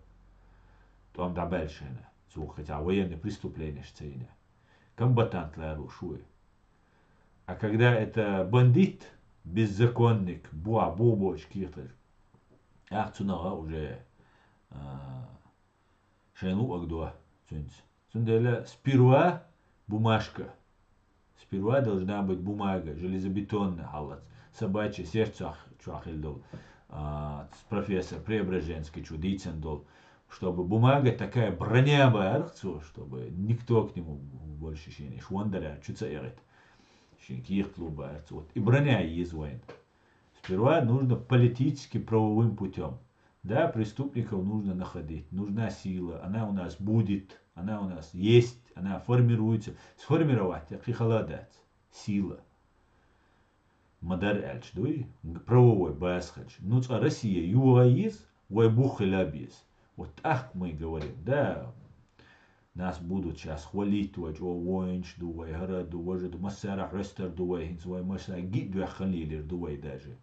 ТӀом дӀабаьлла шайна. Цо кхин цхьа военный преступленеш ца йина. Комбатант ларуш вуй. А когда это бандит, беззаконник, буа бобочки, ахь цунах уже, а, шайн луъаг до цуьнца. Цундела сперва бумажка. Сперва должна быть бумага, железобетонная хьалац. Собачье сердце чохь хила долу, а, профессор Преображенский чу дийцина долу, чтобы бумага такая броня бара цо, чтобы никто к нему больше шен иш вандаря чу ца эгӀита. Шен кехат лу бара цо. Вот и броня еза вайна. Сперва нужно политически правовым путём. Да, преступников нужно находить. Нужна сила. Она у нас будет. Она у нас есть. Она формируется. Сформировать я кхин хала дац. Сила. Ма-дарра аьлча дуй, правовой база хилча. Ну, цкъа Россия йогӀа еза, вай бух хила беза. Вот так мы и говорим. Да, нас будут щас хвалить вай, чӀогӀа воинаш ду вай, хӀара ду, важа ду, массара хьоьстур ду вай, хӀинца вай массара гиъ доьхна лелийр ду вай даже.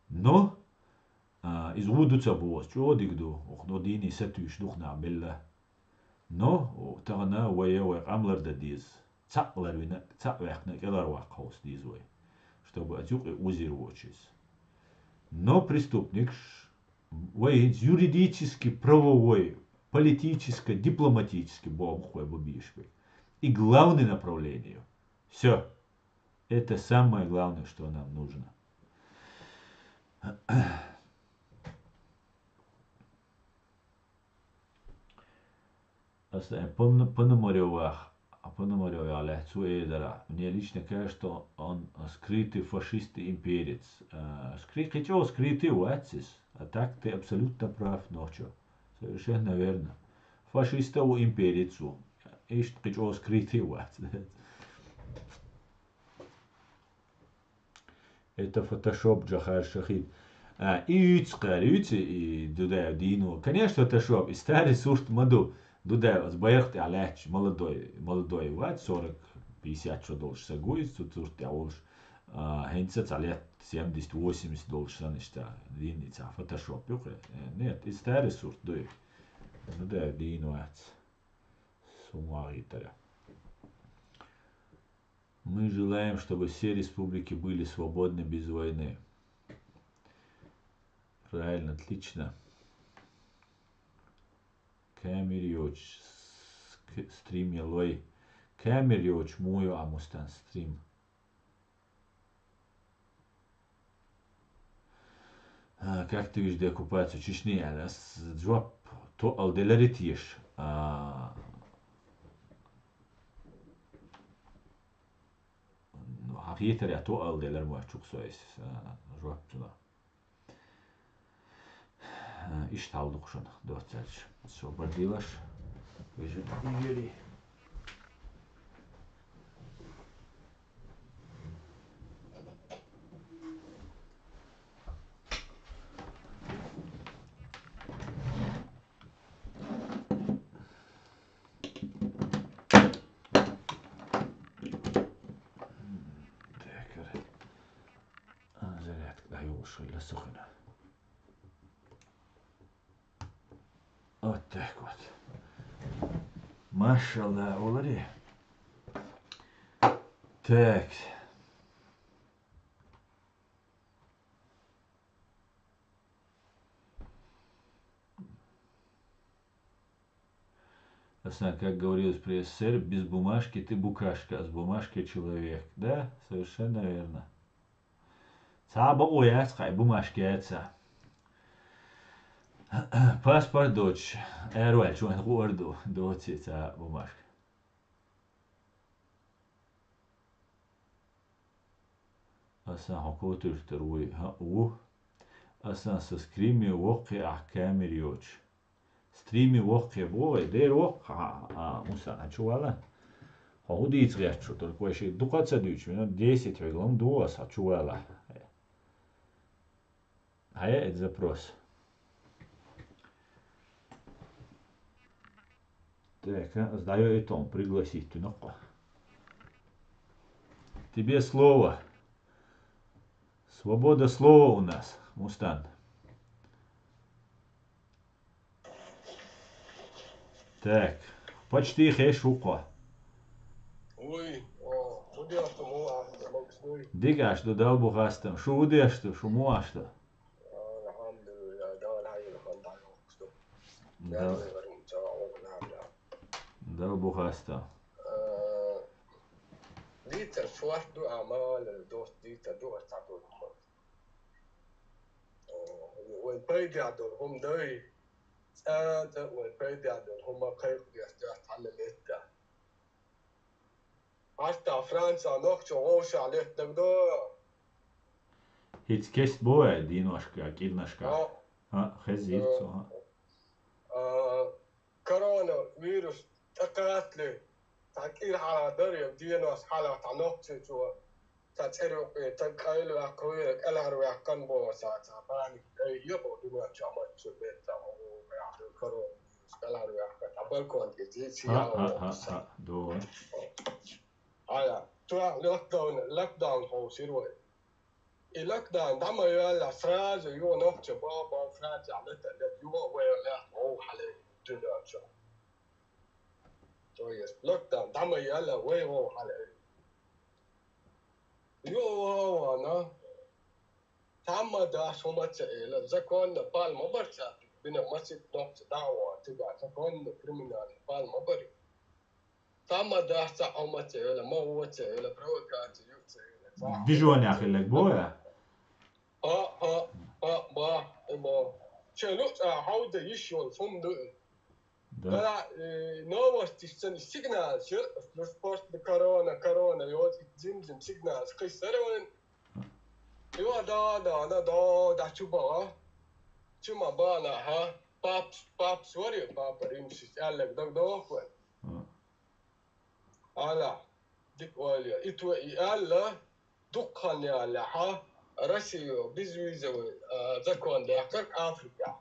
Но, а, иза ву ду ца боху, чӀогӀа дика ду, оха но дийне сатуьйсуш дукха нах белла. Но, о, тахана вай, вай къам лардан деза. Цхьаъ ларвина, цхьаъ ваьккхина, кӀелхьарваккха хьовса деза вай. Чтобы оцу юкъе узир воцуьйса. Но преступникаш, вай хӀинца юридически, правовой, политически, дипломатически боху вай бан безаш берг. И главный направление. Всё. Это самое главное, что нам нужно. Аса Пон-, Пономарёвах А Пономарёв яхь лаьцна цо эр дара. Мне лично кажется, что он скрытый фашист и имперец. А, скры-, кхы чӀогӀа скрытый вац иза. А так ты абсолютно прав, Нохчо. Совершенно верно. Фашист а ву, имперец ву. Иштта кхы чӀогӀа скрытый вац. Это фотошоп, Джохар Шахид. А, и юьйцу кхара, юьйцу, и Дудаев дийно. Конечно, фотошоп, и старый сурт ма ду. Дудаев, ас байракх тӀехь лаьтташ, молодой, молодой вац, сорок, пятьдесят чу долуш саг ву иза, цу сурт тӀехь волуш. А, хӀинца цхьа лет семьдесят, восемьдесят долуш санна иштта, дийна цхьа фотошоп ю кхе. Э, нет, и старый сурт ду и. Дудаев дийна вац. СумагӀитара. Мы желаем, чтобы все республики были свободны без войны. Правильно, отлично. Камер йоч, ск-, стрим ялой. Камер йоч, муй а мустан стрим. А, как ты видишь деоккупацию Чечни? Ас жоп тоъал деларе теша. А, ну, хьан хетарехь тоъал делар ма чукх со эс, а, жоп цунах. А, иштта хьал ду-кх шуна доццаьрча. Со бардилаш. Вижу. Игори. Так, а, зарядка дӀайолуш хилла со хина. Вот так вот. Машалла, оларе. Так. Асан, как говорилось при С С С Р, без бумажки ты букашка, а с бумажкой человек. Да, совершенно верно. Цхьа а бакъо яц, кхай бумажка яц. Паспорт доцуш, аьрваьлча вайн гӀор ду, доций цхьа бумажка. Асан хьо котуьртара вуй? ХӀаъ, ву. Асан, сан стриме воккхи ахь камер йоцуш. Стриме воккхи боху вай, дера воккха, а, а, Муса, хьан чу вала? Хьо хӀун дийца гӀерташ ву, только вай шиъ дукха а ца дуьйцу, минут десять хьоьга лам ду аса, хьо чу вала. Хьан яа иза запрос? Так, а, сдаёт он, пригласить ты, ну-ка. Тебе слово. Свобода слова у нас, Мустан. Так, почти хеш ву-кх хьо. Уй, о, хӀун деш ду, муха ахча, могаш дуй? Дика аш ду, Далла бу хастам. Шу хӀун деш ду, шу муха аш ду? Алхьамдулиллах, Дала хьайна хан дӀайохкуш ду. Дал-, Дала варна чӀогӀа вахана. Далла бу хастам. Э, дийцар шорта ду, а мала доцу дийцар ду, ас ца ду. Вайн пайдехь долу хӀума дай, цкъа а вайн пайдехь долу хӀума кхайкхадеш дац цхьанна метта. Хьаста Францехь нохчо вовшах леттарг до. ХӀинца кест бу вай дийношка, кӀирнашка? Хьо. ХӀаъ, хезийра цо, хӀаъ. А, коронавирус тӀекхачале, цхьа кӀира хьала дара, я денош хьала цхьа нохчичо, цхьа цӀервоккхе, цхьа къайлаваьккхина вера, кӀелхьарваьккхина боху цхьа, цхьа бани, ай, йо, хӀо дуьнен чохь маччу бетта, хӀо, яхь, коронавирус, кӀелхьарваьккхина, цхьа балкон тӀе зийца ХӀаъ, яхь хӀаъ, хӀаъ, воху. ХӀаъ, догӀу. Ая, туьха локдаун, локдаун хьовсира вай. И локдаун дӀа ма йоьллехь, сразу юха нохчо боху, боху, Францехь лета, лета, юха вай лаьтта вовхьале дуьнен чохь. То есть локдаун дӀа ма йоьллехь, вай вовхьале. Юха вахана, цхьамма а дас хӀума ца эла, законна пал ма бара цаьрга, бина масийтта нохча дӀа а вахана, цигахь законна, криминальный пал ма бара. Цхьамма а дас цхьа хӀума ца эла, ма гӀо ца эла, провокаци ю ца эла, цхьа а хӀума ца эла. Движенехь хилларг бу вай? А, а, а, ба, э, ба. Шен луъ цӀа хьовда йиш йолу хӀума ду и. Да. Новостишца сигнал шир, просто корона, корона, и вот зим-зим сигнал кхиссар вайн. И вот да, да, да, да, да, чу бага. Чу ма бана, ха? Папс, папс вари, папа римсис, аллаг даг дохвен. Ала, дик ойли. Итва и алла, дукхан яла, ха? Россия безвизовый закон дяхкар Африка.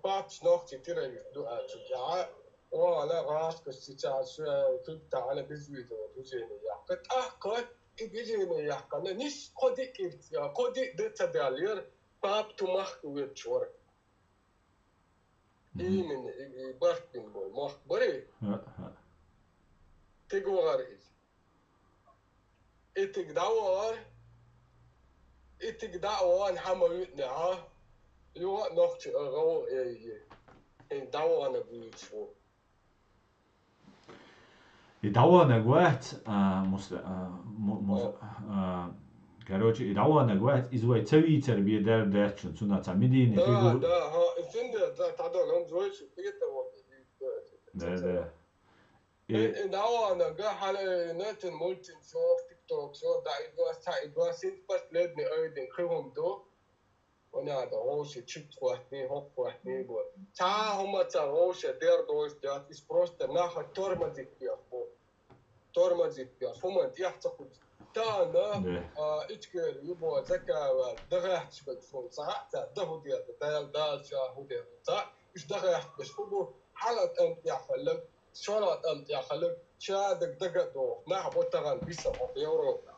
Папс ногти тирай ду ачу я. О, ала гас костица су тут та ала безвизовый движение яхка. Тахка и движение яхка. Нис коди кирт я, коди децадалир, пап тумах ует чор. Именно, и барт бин бой, мах бари. Тегуар из. Итиг давар, итиг даван хама витне, а? Юа ногти, а, гау, э, э. Ин давана гуйчу. И давана гуат, а, мус-, а, му-, мус-, а, короче, и давана гуат, из вай цавицар бе дар дачун, цуна ца медини, да, фигу-, да, ха, и цунда, да, тадо, нам звойчу, это вот, и, да, да, да. Э, э, давана га хала, э, нетин мультин сох, тикток сох, да, идва, са, идва, син последний айдин, хивум до. Она да, оси, чит хватни, хок хватни, бо. Та хума ца оси, дер дойс, дят, из просто наха тормозит пьяс, бо. Тормозит пьяс, хума дьяхца худ. Та на, а, ичкер, юбо, закава, дагахчбек, фун, са, та, да худер, да, дал, дал, ша, худер, та, иш дагахчбек, хубу, халат ам, яхалак, Шолот амтӀехалаг чадаг дагадох, нах ботаган биса хӀокху Европа.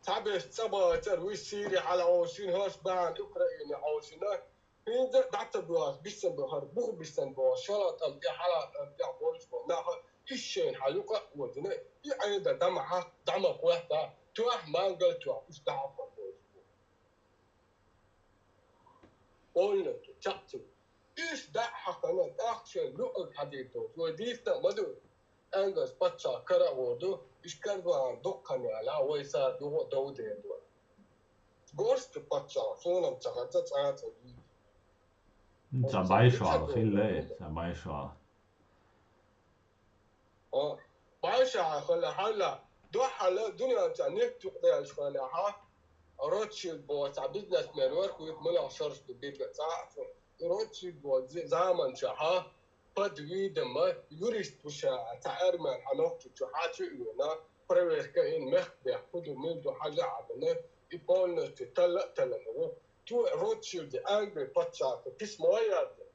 Цхьаберш цӀа бацар, вуй Сири хьала хьовшина, хӀорш бахьана Украина хьовшина. ХӀинца дӀа ца боьхуш, бисан бу хӀара, бух бисан бу, шолот амтӀе, хьалот амтӀе болуш бу. Наха иш шайна хьан юкъа а водина, и Ӏеда дӀа ма хьа, дӀа ма хӀотта, тоьхна мангал тоьхна, уьш дӀа хьа болуш бу. Олна, чакхчу. Уьш дӀа а хьахана, тӀаккха шайн луъург хьадийр долчу. Вай дийцина а ма ду. Ангас паччахь кара а гӀур ду, уьш карбахьан дуккха яла, вай сара юха а дов дер ду. Горсту паччахь, суна-м ца хаза цӀа а ца дийца. Ца бай шуьга хилла, ца бай шуьга. О, бай шуьга хилла, хьалла, дуьххьала дуьнен чохь нефть юкъадаьллачу хенахь, Ротшильд боху цхьа бизнесмен вара, кхуьйта муьлха шарш ду бирга цӀа а цунна. И Ротшильд боху зи-, заманчохь, под видом юрист ву ша, цхьа армян хьан нохчи чу хьачу а вена, проверка йина, мехкан бехк хӀун ду, мила ду, хьажа а хьажина, и полностью талла а таллана ву. Ту Ротшильде Англи паччахьо письмо а яздина.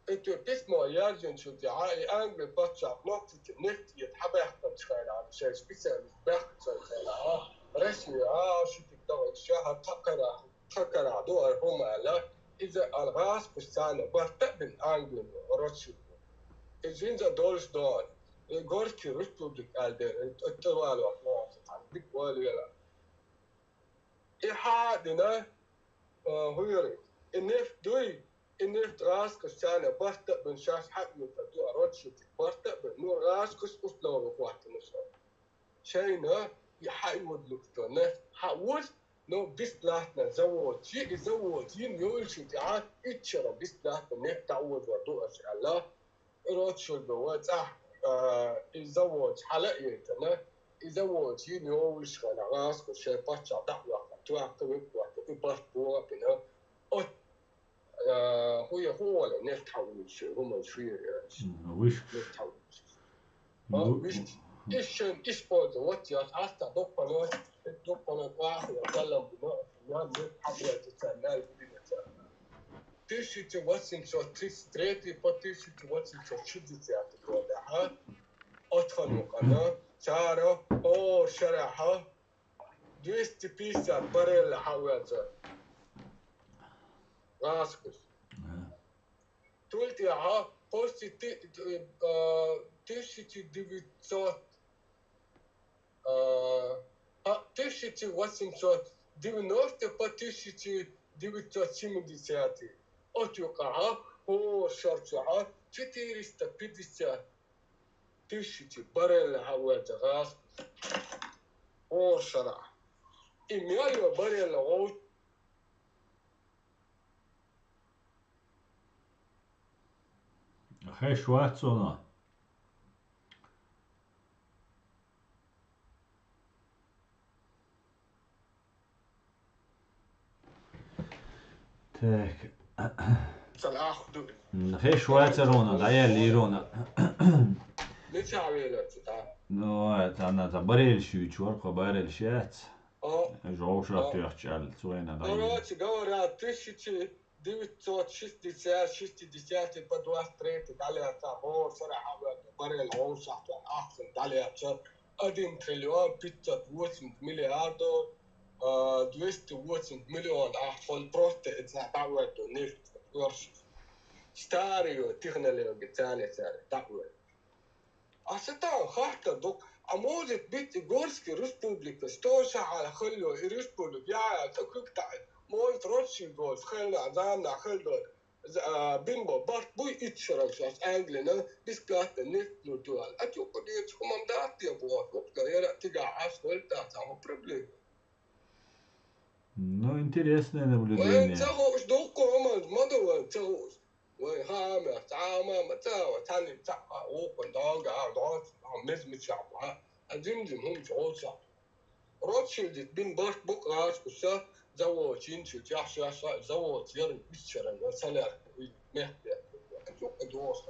И цо письмо яздинчул тӀаьхьа и Англи паччахьо нохчочу нефть эца хьабаьккхинчу хенахь, шайн специалист баьккхинчу хенахь, Россия, а, ши тик тагӀа иша, хьан тхан карахь, тхан карахь ду хӀара хӀума аьлла, иза ала гӀазкхаша царна барт а бина Англина, Ротшильдо. Иза хӀинца а долуш догӀу. И Горский республика аьлла дера, и тӀе-, тӀе валор вогӀу цхьаьна, дика валавелла. И хьа а дина, а, хӀуьйриг. И нефть дуй, и нефть гӀазкхаша царна барт а бина, шаьш хьаъ вуьйцур ду, а Ротшильдиг барт а бина, нур гӀазкхаша условия хӀоттина со. Шайна и хьаъ вуьйцур ду со, нефть хьаъ вуьйцур, но бесплатно завод, и завод йина йолчу тӀаьхьа иччара бесплатно нефть дӀаозор ду аша аьлла. Ротшильдо вай цӀахь, а, и заводаш хьала а яйтина, и заводаш йина йолуш хенахь, гӀазкхаша шайн паччахь дӀа а ваьккхина, тоьхна векхваьлла, и барт боху а бина, оцу, а, хӀу я хӀу вала, нефть хьаъ вуьйцуш, хӀуманаш хӀуьйра яц. М, вуьш. Нефть хьаъ вуьйцуш. А, вуьш. Иш шайна использовать яц, хьаста доккхана, доккхана кӀахьа я, калам бина, я нефть хьаъ вуьйцуш, царна мел гулина царна. Тысяча восемьсот тридцать третий по тысяча восемьсот шестидесятый годахь, оцхьана юкъана, цара хӀора шарахь двести пятьдесят баррель хьа а веза. ГӀазкхаша. Ага. Цул тӀаьхьа после ты-, э, тысяча девятьсот а, а, тысяча восемьсот девяносто по тысяча девятьсот семидесятый. Оцу юкъахь хӀора шар чохь четыреста пятьдесят тысяч баррель хьа а веза гӀазкхаша. ХӀора шарахь. И мел йо баррель гӀовт Хеш вац цунах. Так. Цал ахду. М, хеш вацар вона, да, я лирона. Мича велац, да. Ну, это она, это барель шучур, барель шац. О. Жовша О. Тёхчал, цуэна, да. Короче говоря, тысячи девятьсот шестьдесят, шестидесятый по двадцать третий далее, это бо, сара хавер, барель, он шахтан, ахсен, далее, один триллион пятьсот восемьдесят миллиардов, а, двести восемьдесят миллион, а он просто это давай до нефть, старые технологии, цены, цены, давай. А сатан хатта док, а может быть и Горский республика, что шахала хылло и республика, я, это как-то, может, Ротшильд гол, хылна, замна, хылдо, а, бимбо, барт буй итшерам сейчас Англия, на бесплатно нефть нутуал. А чё, подъедешь, командат, я була, вот, я тига ас, вот, да, там проблема. Ну, интересное наблюдение. Вайн цагуш дукку аман мадуван цагуш. Вайн хама, цама, мацава, тани, цаха, окон, долга, а, дос, а, мезмича, а, а, дим, дим, хум, чолса. Ротшильдит бин барт бук ас куса, завод, чинчу, чаша, ша, завод, яр, исчаран, саляр, мехте. Чука дос.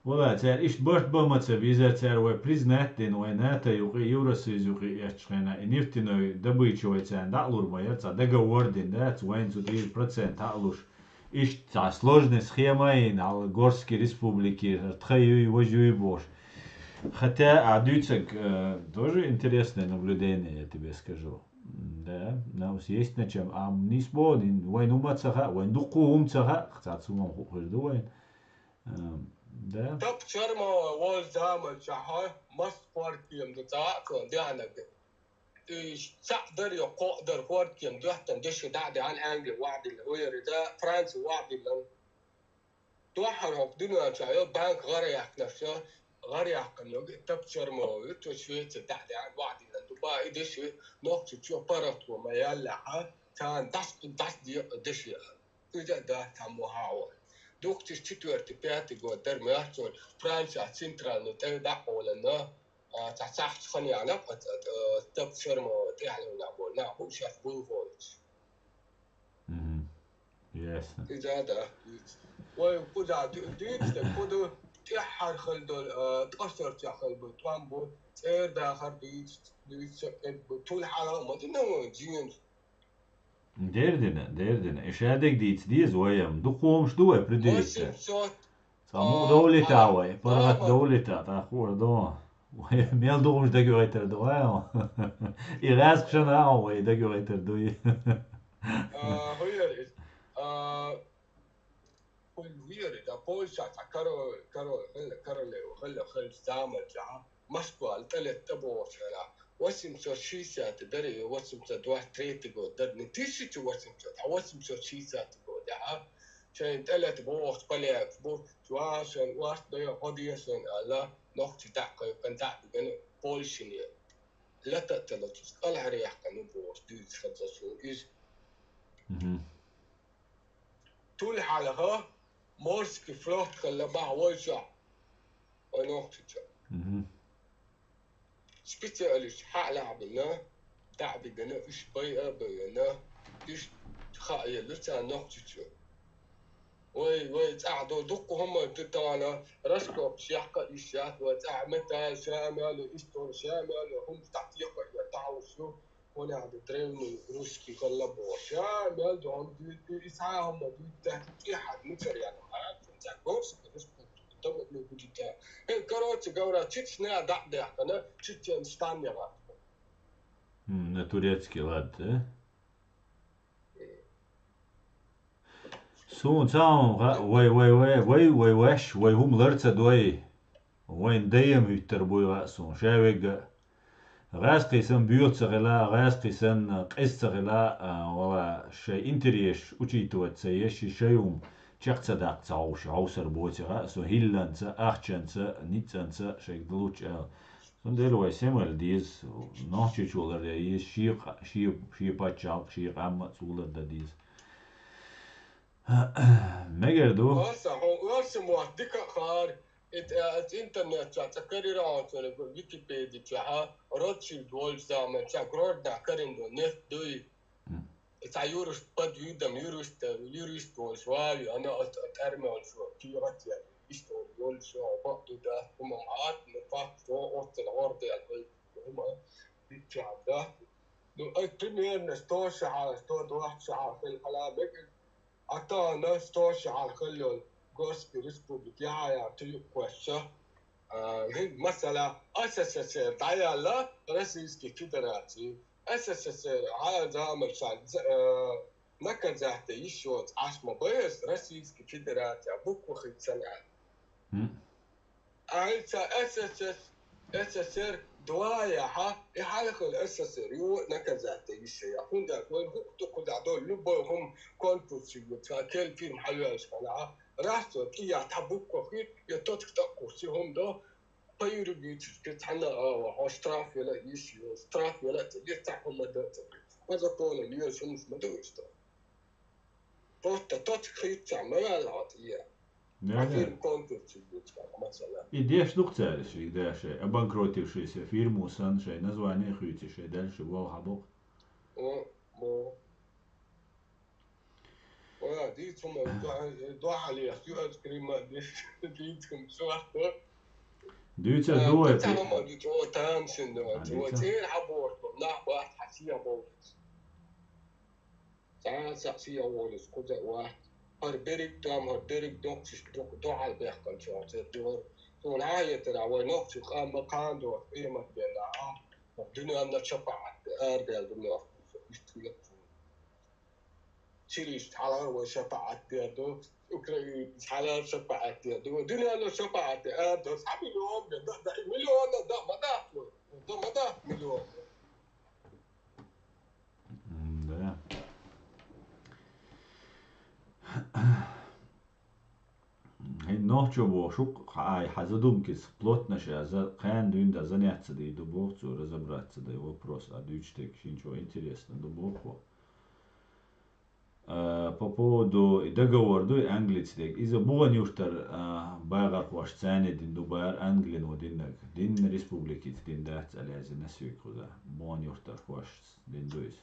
Вала, цар ишт барт ба маца бизар, цар вай признать дин, вай НАТО юкъи, Евросоюз юкъи эрчхена, и нефтяной добыча вай цан даълур ма яр, ца договор дин, да, ц вайн цу дир процент алуш. Ишт ца сложный схема ин, ал Горский республики, тха юй, вож юй бош. Хотя, а дюцак, э, тоже интересное наблюдение, я тебе скажу. Да, нам есть на чем. А не спорим, вайн ума цаха, вайн духу ум цаха, ца цумам хухур ду вайн. Ам, да. Тап чарма вол заман чаха, мас хвар кем ду цаакон дянаг. И цаъ дар ё коъ дар хвар кем ду, яттан деши да дян Англи вадил, ойри да, Франци вадил. Дуахар хок дуна ча ё банк гара якнаш, гара якн ё, тап чарма ё, то Швеция да дян вадил. Дуба и деши, нохчи чо парат ма ялла, ха, цан дас, дас ди деши. Ида да таму хава. Две тысячи четвёртый, пятый год дар мярцон Франция центральный тэ да олана, а, ца цахч хани ана, а, а, тап шермо тэ халана бол, на ху шах бул хойч. Мгм. Ясно. Ида да. Ой, куда, дюйц, куда, тэ хар хал дол, а, тасар ча хал бу, там бу, цэр да хар дюйц, дюйц, э, бу, тул хала, ма дина, джинс. Дердина, дердина. Ишадаг диц диз ваям. Ду хомш ду вай придирка. Восемьсот. Саму А, довлита а, вай, паргат мама. Довлита, та хур до. Вай, мел ду хомш даг вайтер ду вай. И раз кшан а вай даг вайтер ду. А, хуяр, а, Хуй вири, да Польша, та король, король, хылла, королева, хылла, хыл заман жа, Москва, тӀалетта бохуш хила. Восемьсот шестьдесят дари, восемьсот двадцать третий год, дар не тысяча восемьсот, а восемьсот шестьдесят год, а. Шайн тӀалетта бохуш поляк бу, чуашан, уарт дая, ходияшан, алла, нохчи даккха, кан даккха, Польшине. Лата тала тус, калхари яхкан бохуш, дюйц хадза су, из. Мгм. Тул хьалха морский флот хилла бахьа вайша. Вай нохчича. Мгм. Специалист хьалабина, дабигана, иш бай абигана, иш хаъ елу ца нохчича. Вай, вай, цӀа до дукку хӀума ду тана, раскопки яхка иш яхк, вай цӀа металл шамалу, истори шамалу, хӀума тӀатъекъа я таӀушу. Хьунахь ду древний русский хилла бохуш. Ша мел ду хьуна дуьйцу, и цхьа хӀума дуьйцу, тӀехьа мичара яхна, хӀара, цхьа Горский республика, тама хӀума дуьйцу. Э, короче говоря, Чечня дӀа а даьккхина, Чеченстан яхар. М, на турецкий лад, да? Суна цхьа хӀума ха-, вай, вай, вай, вай, вай, ваьш, вай хӀума лар ца дой. Вайн даим хӀуьттар буй ваъ суна, шавегга. ГӀаьскхий санна буьйха ца хила, гӀаьскхий санна къиза ца хила, а, вала шай интерес учитывать ца еш, ши шай хӀума чекх ца даккха ца хьовш, хьовсар боци хаьа, со хӀилланца, ахчанца, ницкъанца шайга далучча аьлла. Цундела вай семал деза, нохчичулар я еза, ши къа-, ши, ши паччахьалкх, ши къам а цулар дан деза. Мегар ду? Оса, хьо оса мотт дика хаар. Ит аз интернет ча цакарира онцола Википеди ча Ротшильд волж заман ча Гродна карин до нефт дуй. Ца юрист под видом юриста, юрист волж вави, ана от армел шо, кият я, истор волж шо, бак ду да, кумам ат, но факт шо, от ордел, хума, бича да. Ну, ай примерно сто шаха, сто двадцать шаха, хел хала бек. Атана сто шаха хел Горский республик, я, я, ты кваша. Масала, СССР даяла Российский Федерации. СССР гьа заман ша наказать йиш йоц Ӏаш ма байас Российский Федерация буква хит санаӀ. Ай ца СССР два яха, и хьалхал СССР ю наказать йиш я. Хунда вай хукъ ту куда до любой хум конкурс ю ца кел фирм хьалвяш хана. Раз то кия та буква хит, я точка так курси хум до. По юридически цхьана ава, хьо штраф яла йиш ю, штраф яла ца, е ца хьо ма да ца. По закону лиеш хумс ма да ишта. Просто точка хит ца, ма вала хьо ца, е. А Да-да. фирм конкурс ю ца, масала. И деш дух цариш, и дешай, обанкротившийся фирму сан шай, название хуйци шай, дальше вол хабок. О, о. О, ди цума, дуа, дуа хали, ю аскрима, ди, ди цум суахто. Дюйца дуай Тама ди цума тамсин дуа, А, цума дюйца. Цир хаборто, нах бат хасия болис. Ца саксия болис, куза уа. Хар берик там, хар берик доксиш, док, дохал бехкан чуа, цир дуар. Цун хая тера, вай нокчи, кам, кам дуа, ирмат бена, а. Дунянда чапаат, ардел дунья. Истуя. Сирийс хьалар вай шапаат дерду, Украинс хьалар шапаат дерду, дуньяно шапаат дерду, саб миллион да, да, миллион да, да, ма да, да, ма да, миллион. Да. Хин нохчо бо шук хай хаза думкис плотно ша за кан дюнда заняться да и ду бо цу разобраться да и вопрос, а дюч тек шинчо интересно ду бо. По поводу и договор ду и англицдег. Иза буган юртар багар хош цане дин ду бар англин во диннаг. Дин республики дин дац алязи на сюк хуза. Буган юртар хош дин ду из.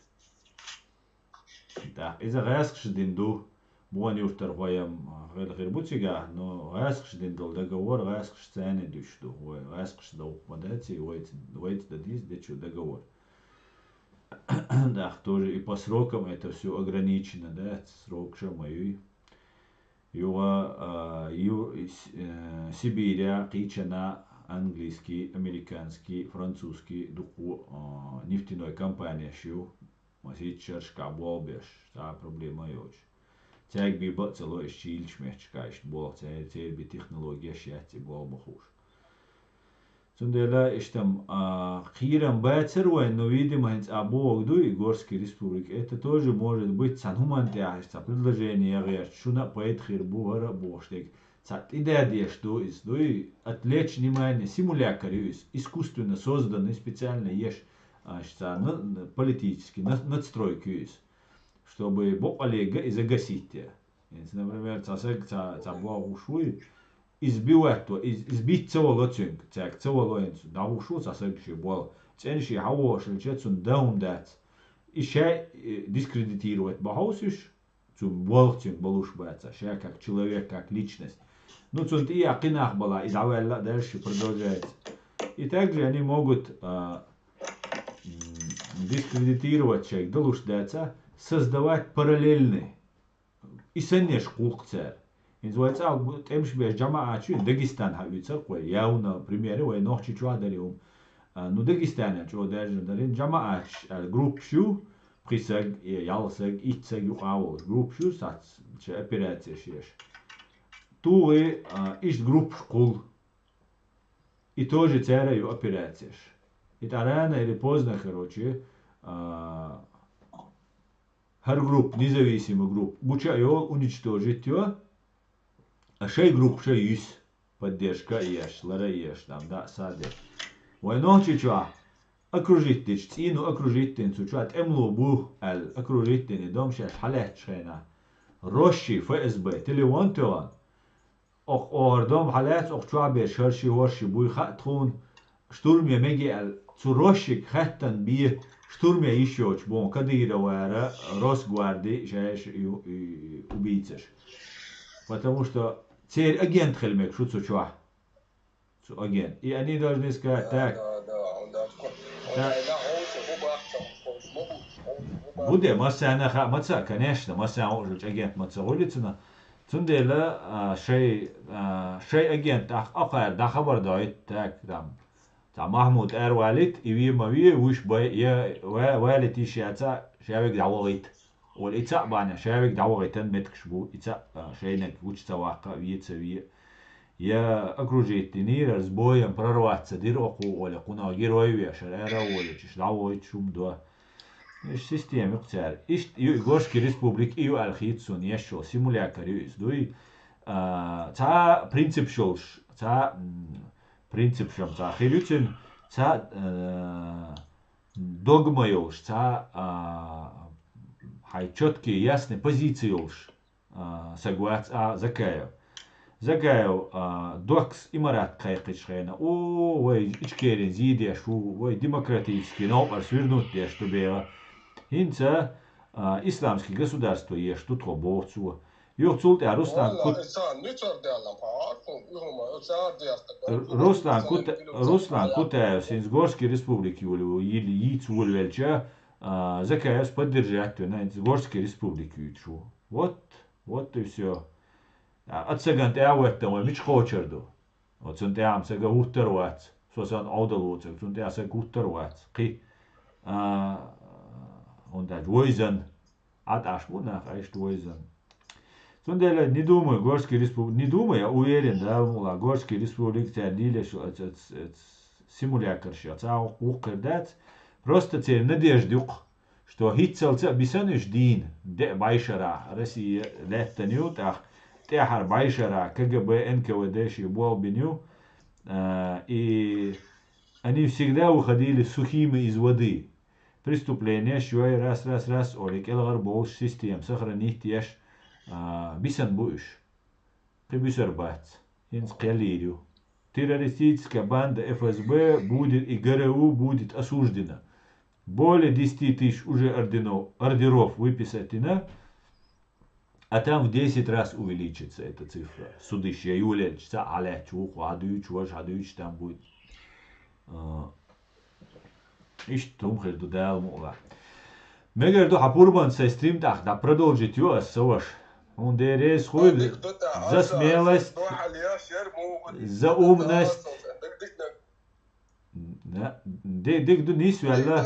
Так, иза гъаскш дин ду. Буган юртар хоям хил хир буцига, но гъаскш дин дол договор гъаскш цане дюш ду. Вай гъаскш да ухма даци, вайт да диз, дечу договор. Да, тоже и по срокам это все ограничено, да, срок ша моюй. Юга, а, ю, э, Сибиря, кийчана, английский, американский, французский, духу, а, нефтяной компания шив, масит шершка болбеш, та проблема йоч. Цяг би бацало иш чилч меч кайш бол, цяг, цяг би технология шяци бол бахуш. Цундела иштам, а, кхирам бацар вай, но, видимо, хинц а бог ду и Горский республик. Это тоже может быть сан хуман тяхаш, ца предложение ягъяш, шуна пайд хир бу, гъара бохштег. Ца тидадеш ду из, ду и отвлечь внимание, симулякр ю из, искусственно созданный, специально еш, а, ца на-, на-, политический на-, надстройка ю из, чтобы бокъалега и загасить. Инц, например, ца саг, ца, ца богъушуй, избивать то, из, избить ца вало цюнг, цяг ца вало инц, дагъушу ца саг ши бол, цен ши хавошил че цун даум дац. И шай, э, дискредитировать бахаусиш, цун бол цюнг балуш баца, шай как человек, как личность. Ну, цун ти я кинах бала, и давай дальше продолжается. И также они могут, а, м, дискредитировать человек, далуш даца, создавать параллельный. Исаннеш къуллукъ цар. Инз вай цӀал тӀемаш беш жамаат ю, Дагестан хьавицар кхой, явна примере вай нохчи чуа дари ум. А, ну, Дагестан чуа даржа дарин жамаат, а, группаш ю, пхи саг, э, ял саг, ит саг юкъа волаш группаш ю, сац, че операция шеш. Тугъи, а, ишт группаш къул. И тоже цара ю операция ш. И рано или поздно, короче, а, хар групп, независимый групп, гуча йол уничтожить ю, а шай групп шай юс, поддержка еш, лара еш, там, да, саде. Вай нохчи чуа, окружить дич, цину окружить дин цу чуа, тӀемлу бу, ал, окружить дин, и дом шаш халят шхена. Росси ФСБ телефон тоьгӀан, окх оардом хьалаьца, окх чохь берш хӀорши-хӀорши буй хаьа тхуна, штурме меге аьлла, цу Россиг хаьттан бе, штурме йиш йоцуш боху Кадыровара Росгварди шаьш ю-, и-, убийцаш. Потому что церан агент хила мега шу цу чохь. Цу агент. И они должны сказать, так. Да, да, он да. Да. Бу де, массарна хаа ма ца, конечно, массарна хууш агент ма ца гӀули цуна. Цундела, а, шай, а, шай агент ах, ахара да хабар дойту, так, там. Цхьа Махмуд эр валит, и ве ма ве, вуьш бай, я ва-, валит йиш яца, шаьвиг дӀавахийта. Ола и цхьаъ бахьана, шаьвиг дӀавахийтан меттигаш бу, и цхьаъ, а, шайниг вучу ца ваккха, ве ца ве. Я окружить динийра, с боем прорваться дира окху, ола, кхунах герой вешар, ара а волича, дӀавахийта шум до. Иш система юкъ цара. Иштта ю и Горский республика, и ю аьлла хийца суна еш йолу симулятор ю иза дуй. А, цхьа принцип йолуш, цхьа, м, принцип шам цхьа хир ю цуьнан, цхьа, а, догма йолуш, цхьа, а, хьайн чёткий, ясный позиция йолуш, а, саг вац, а, Закаев. Закаев, а, доккхас имарат кхайкхичу хенахь, о, вай Ичкерин зийдеш ву, вай демократический новкъар свернуть деш ду беха. ХӀинца, а, исламский государство еш ду тхо боху цо. Юха цул тӀаьхьа Руслан Кут-, Р-, Руслан Кута-, Руслан Кутаевс хӀинца Горский республика йолу, йили, йийца волавелча, а, Закаевс поддержать вина, хӀинца Горский республика юьйцуш ву. Вот, вот и всё. А, аццаган тӀе а веттан вай мича кхочур ду? Вот цунна тӀе а сага хӀуттар вац. Со сан Ӏовдал воцург, цунна тӀе а сага хӀуттар вац. Кхин, а, хӀунда аьлча вайзан. Ӏа тӀаш бу нах, айшта вайзан. Цундела не думаю, Горский респуб-, не думаю, я уверен, да, мула, Горский республика цара лилеш оц, оц, оц, симулякарш, оца вукхуьр дац. Просто церан надежда юкъ, что хӀинццалца а бисана уьш дийна, де а бӀешара, Россия лаьттан ю, тӀаккха тӀаьхьара бӀешара, КГБ, НКВД ши болх бина ю, а, и они всегда выходили сухими из воды. Преступлениеш йой, раз, раз, раз, олий кӀелгӀар болуш система сохранить еш, а, бисан бу уьш. Кхин буьсар бац. ХӀинца кхел йийр ю. Террористическая банда ФСБ будет и ГРУ будет осуждена. Более десяти тысяч уже орденов, ордеров выписать дина. А там в десять раз увеличится эта цифра. Судиш я юлелча цхьаъ хьалаьтташ ву, кху хьадуьйчу, важа хьадуьйчу там будет. А, иштта хӀума хир ду Дала мукъалахь. Мегар ду хьан пурбан сайн стрим тӀаккха дӀа продолжить йо ас, сан ваша. Хьуна Дела реза хуйла. За смелость, за умность. Да, диг, диг ду нисвелла.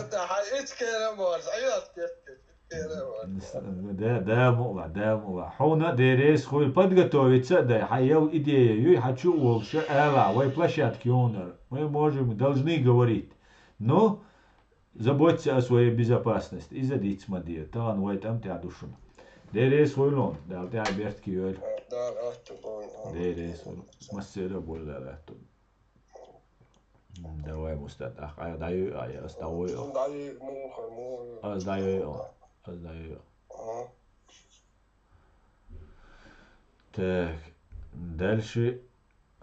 Да, да, мула, да, мула. Хьуна Дела реза хуйла, подготовиться а дай, хьан ял идея юй, хьан чу а волуша, ала, вай площадка йонар. Мы можем, должны говорить. Ну, заботьтесь о своей безопасности. Иза диц ма де. Тахана вай тӀам тӀехь ду шуна. Дела реза хуйла, Дала тӀехь бертке йойла. Дела реза хуйла. Массера а бойла Дала. Давай, Мустат, ах, ай, даю, ай, ас давай, ах. Ас даю, ах. Ас даю, ах. Так, дальше.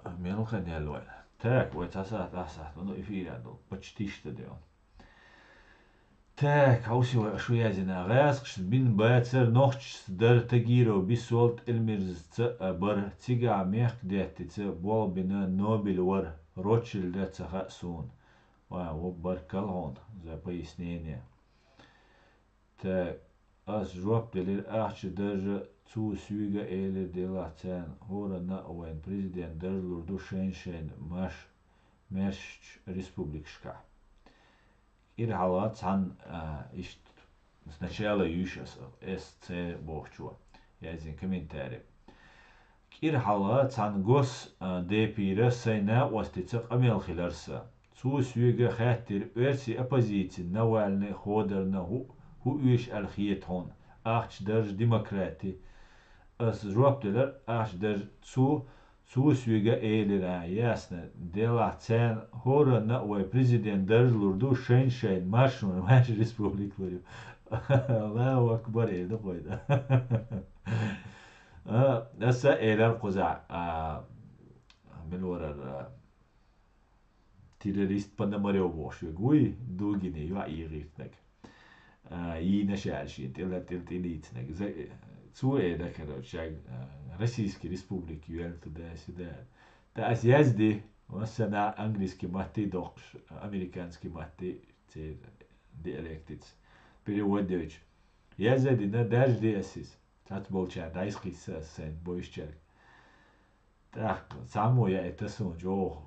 А, мел хан ял вай. Так, вай цхьа сахьт, ах сахьт, ну, эфир а ду. Почти что делал. Так, хьовсий вай аша ву яздина. ГӀаьскхашца бина бацар нохчашца дара Тагиров Бисолт Эльмирзаца а бара. Цигахь мехкдаьттица болх бина Нобель вара, Ротшильда ца хаьа суна. Ва, во баркалла хьуна за пояснение. Так, ас жоп делира ахча даржа, цо соьга элира делахь царна, хӀоранна а вайн президент даржа лур ду шайн-шайн марш-, маьршачу республикашкахь. КӀира хьалха цхьана, а, иштта сначала юьйш аса, эс ца бохучо, яздина комментарий. КӀира хьалха цхьана гос, а, депира сайн накъостица къамел хилар сан. Цо соьга хаьттира оьрсийн оппозицин Навальный ходарна хӀу, хӀу оьшу аьлла хета хьуна, ахча даржа демократи. Ас жоп делар, ахча даржа цо Цо соьга элира, ясно, делахь царна хӀоранна а вай президент даржа лур ду, шайн-шайн маршонан ваьш республика лур ю. Аллаху акбар, эр ду кхойда. А, аса элар кхуза, а, мила варар, а, террорист Пономарёв бохуш вег вуй, Дугине йоӀ егӀиртнаг. А, йийна ша аьлла шен, тӀила, тӀила, тӀилийцинаг. За-, цо э дакара шаг, а, Российский Республика юьлла туда-сюда. Та ас язди, массана английский матти доккхуш, американский матти церан диалектица. Перевод дойчу. Яза дина, даже де ас иза. Цац болчара дайс кхийса ас сайн бойшчаьрга. ТӀаккха цхьаммо яа и тасун чӀогӀа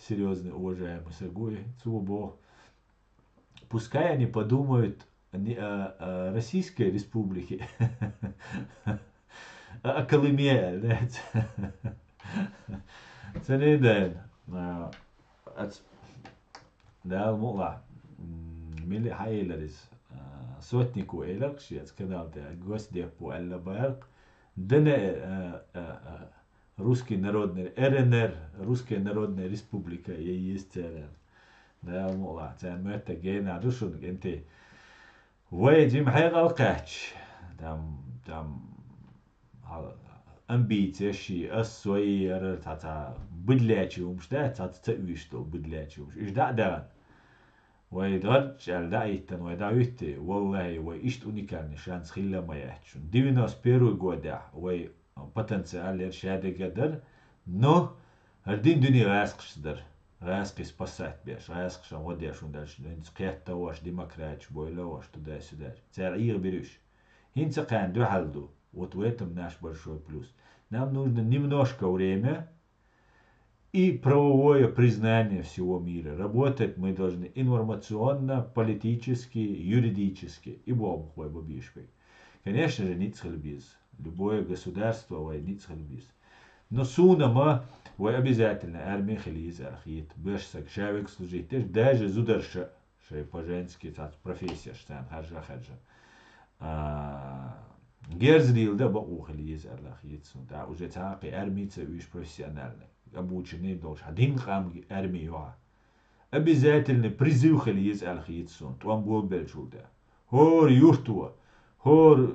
серьёзный, уважаемый саг ву и, цо боху: «Пускай они подумают не о, о Российской Республике, а о Колыме», аьлла, дац? Ца не даьлла. А, ац-, Дала мукъалахь, м, мили хьан элира иза? А, Сотнику элира шеца канал тӀехь, Госдепу аьлла баьркх. Д Н Р, а, а, а, Русский народный, Р Н Р, Русская народная республика, я есть церан. Дала мукъалахь, церан моьттаг гена ду шуна, кӀентий. Вай жима хьекъал кхаьчча, там, там, хьал-, амбицеш, ас, свой, ара, цхьа-цхьа быдлечи хӀумаш дац, цхьаца ца уьйш долу быдлечи хӀумаш. Уьш дӀа а даьлла, вай дарчча аьлла дӀа а йиттина, вай дӀа а витти, валлахӀи, вай иштта уникальный шанс хилла ма яц шуна. Девяносто первый годехь вай потенциал яра, шадерг а дара, но хӀара дин дуьне гӀаскхашца дара. ГӀаскхий спасать беш, гӀаскхашна гӀо деш, хӀунда аьлча хӀинца кхетта а ваш, демократиш бойла а ваш, туда-сюда. Цара эгӀабира уьш. ХӀинца кхарна дуьхьал ду. Вот в этом наш большой плюс. Нам нужно немножко время и правовое признание всего мира. Работать мы должны информационно, политически, юридически. И боху вай бабешбек. Конечно же, ницкъ хила беза. Любое государство вай ницкъ хила беза. Но суна ма вай обязательно арми хила еза аьлла хета. Беш саг ша век служить деш, даже зударша шайн по-женски цац профессияш царна харжа-харжа. А, герз лийла дан бакъо хила еза аьлла хета суна. ТӀаккха уже цхьа а кхин арми ца уьйш профессиональный, обученный долуш, хьан дин къам арми ю хьан. Обязательный призыв хила еза аьлла хета суна, тӀом болабеллачул тӀаьхьа. ХӀора юрто, хӀора,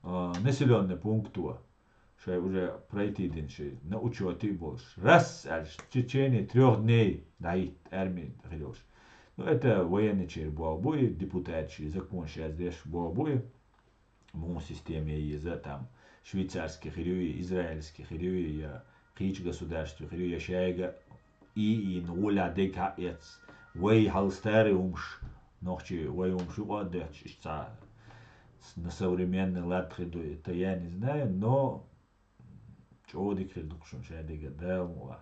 а, населённый пункто. Шайн уже пройти дина ши, на учёте а болуш. Раз аьлча, в течение трёх дней дӀахӀитта арми хир йолуш. Ну, это военный чер болу бу и депутаташ, и законаш яздеш болу бу и. Муха система я еза, там, швейцарский хир ю и, израильский хир ю и, я кхечу государстве хир ю, я шайга и, и, ну, гӀолехь дег хьаэц. Вай хьал старый хӀумаш, нохчий вай хӀумаш юкъа а доьттуш, иштта цхьа на современный лад хир ду, это я не знаю, но чӀогӀа дика хир ду-кх шуна шадерг а, Дала мукъалахь.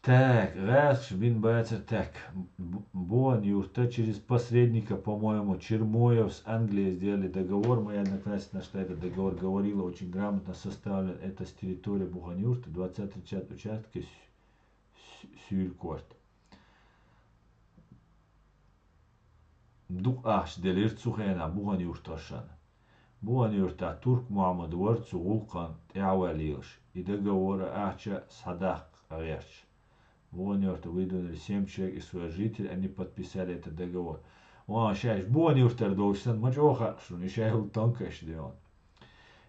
Так, гӀаскхаша бина бацара так. Б-, Боган-Юрта через посредника, по-моему, Чермоев с Англией сделали договор. Моя одноклассница нашла этот договор, говорила, очень грамотно составлен. Это с территории Боган-Юрта, двадцать тридцать участки, Сю-, Сюркорт. Дукха ахча делира цу хенахь Боган-Юртаршна. Боган-Юртахь Турк-Мухьаммад вара цу гӀуллакхна тӀаьхьаваьлла лелаш, и договор а ахча а схьадаккха гӀерташ. Боган-Юрта выдвинули семь человек из своих жителей, они подписали этот договор. Ван шаьш Боган-Юртара долуш санна, ма чӀогӀа хаьа шуна, и шайна тонкаш де ван.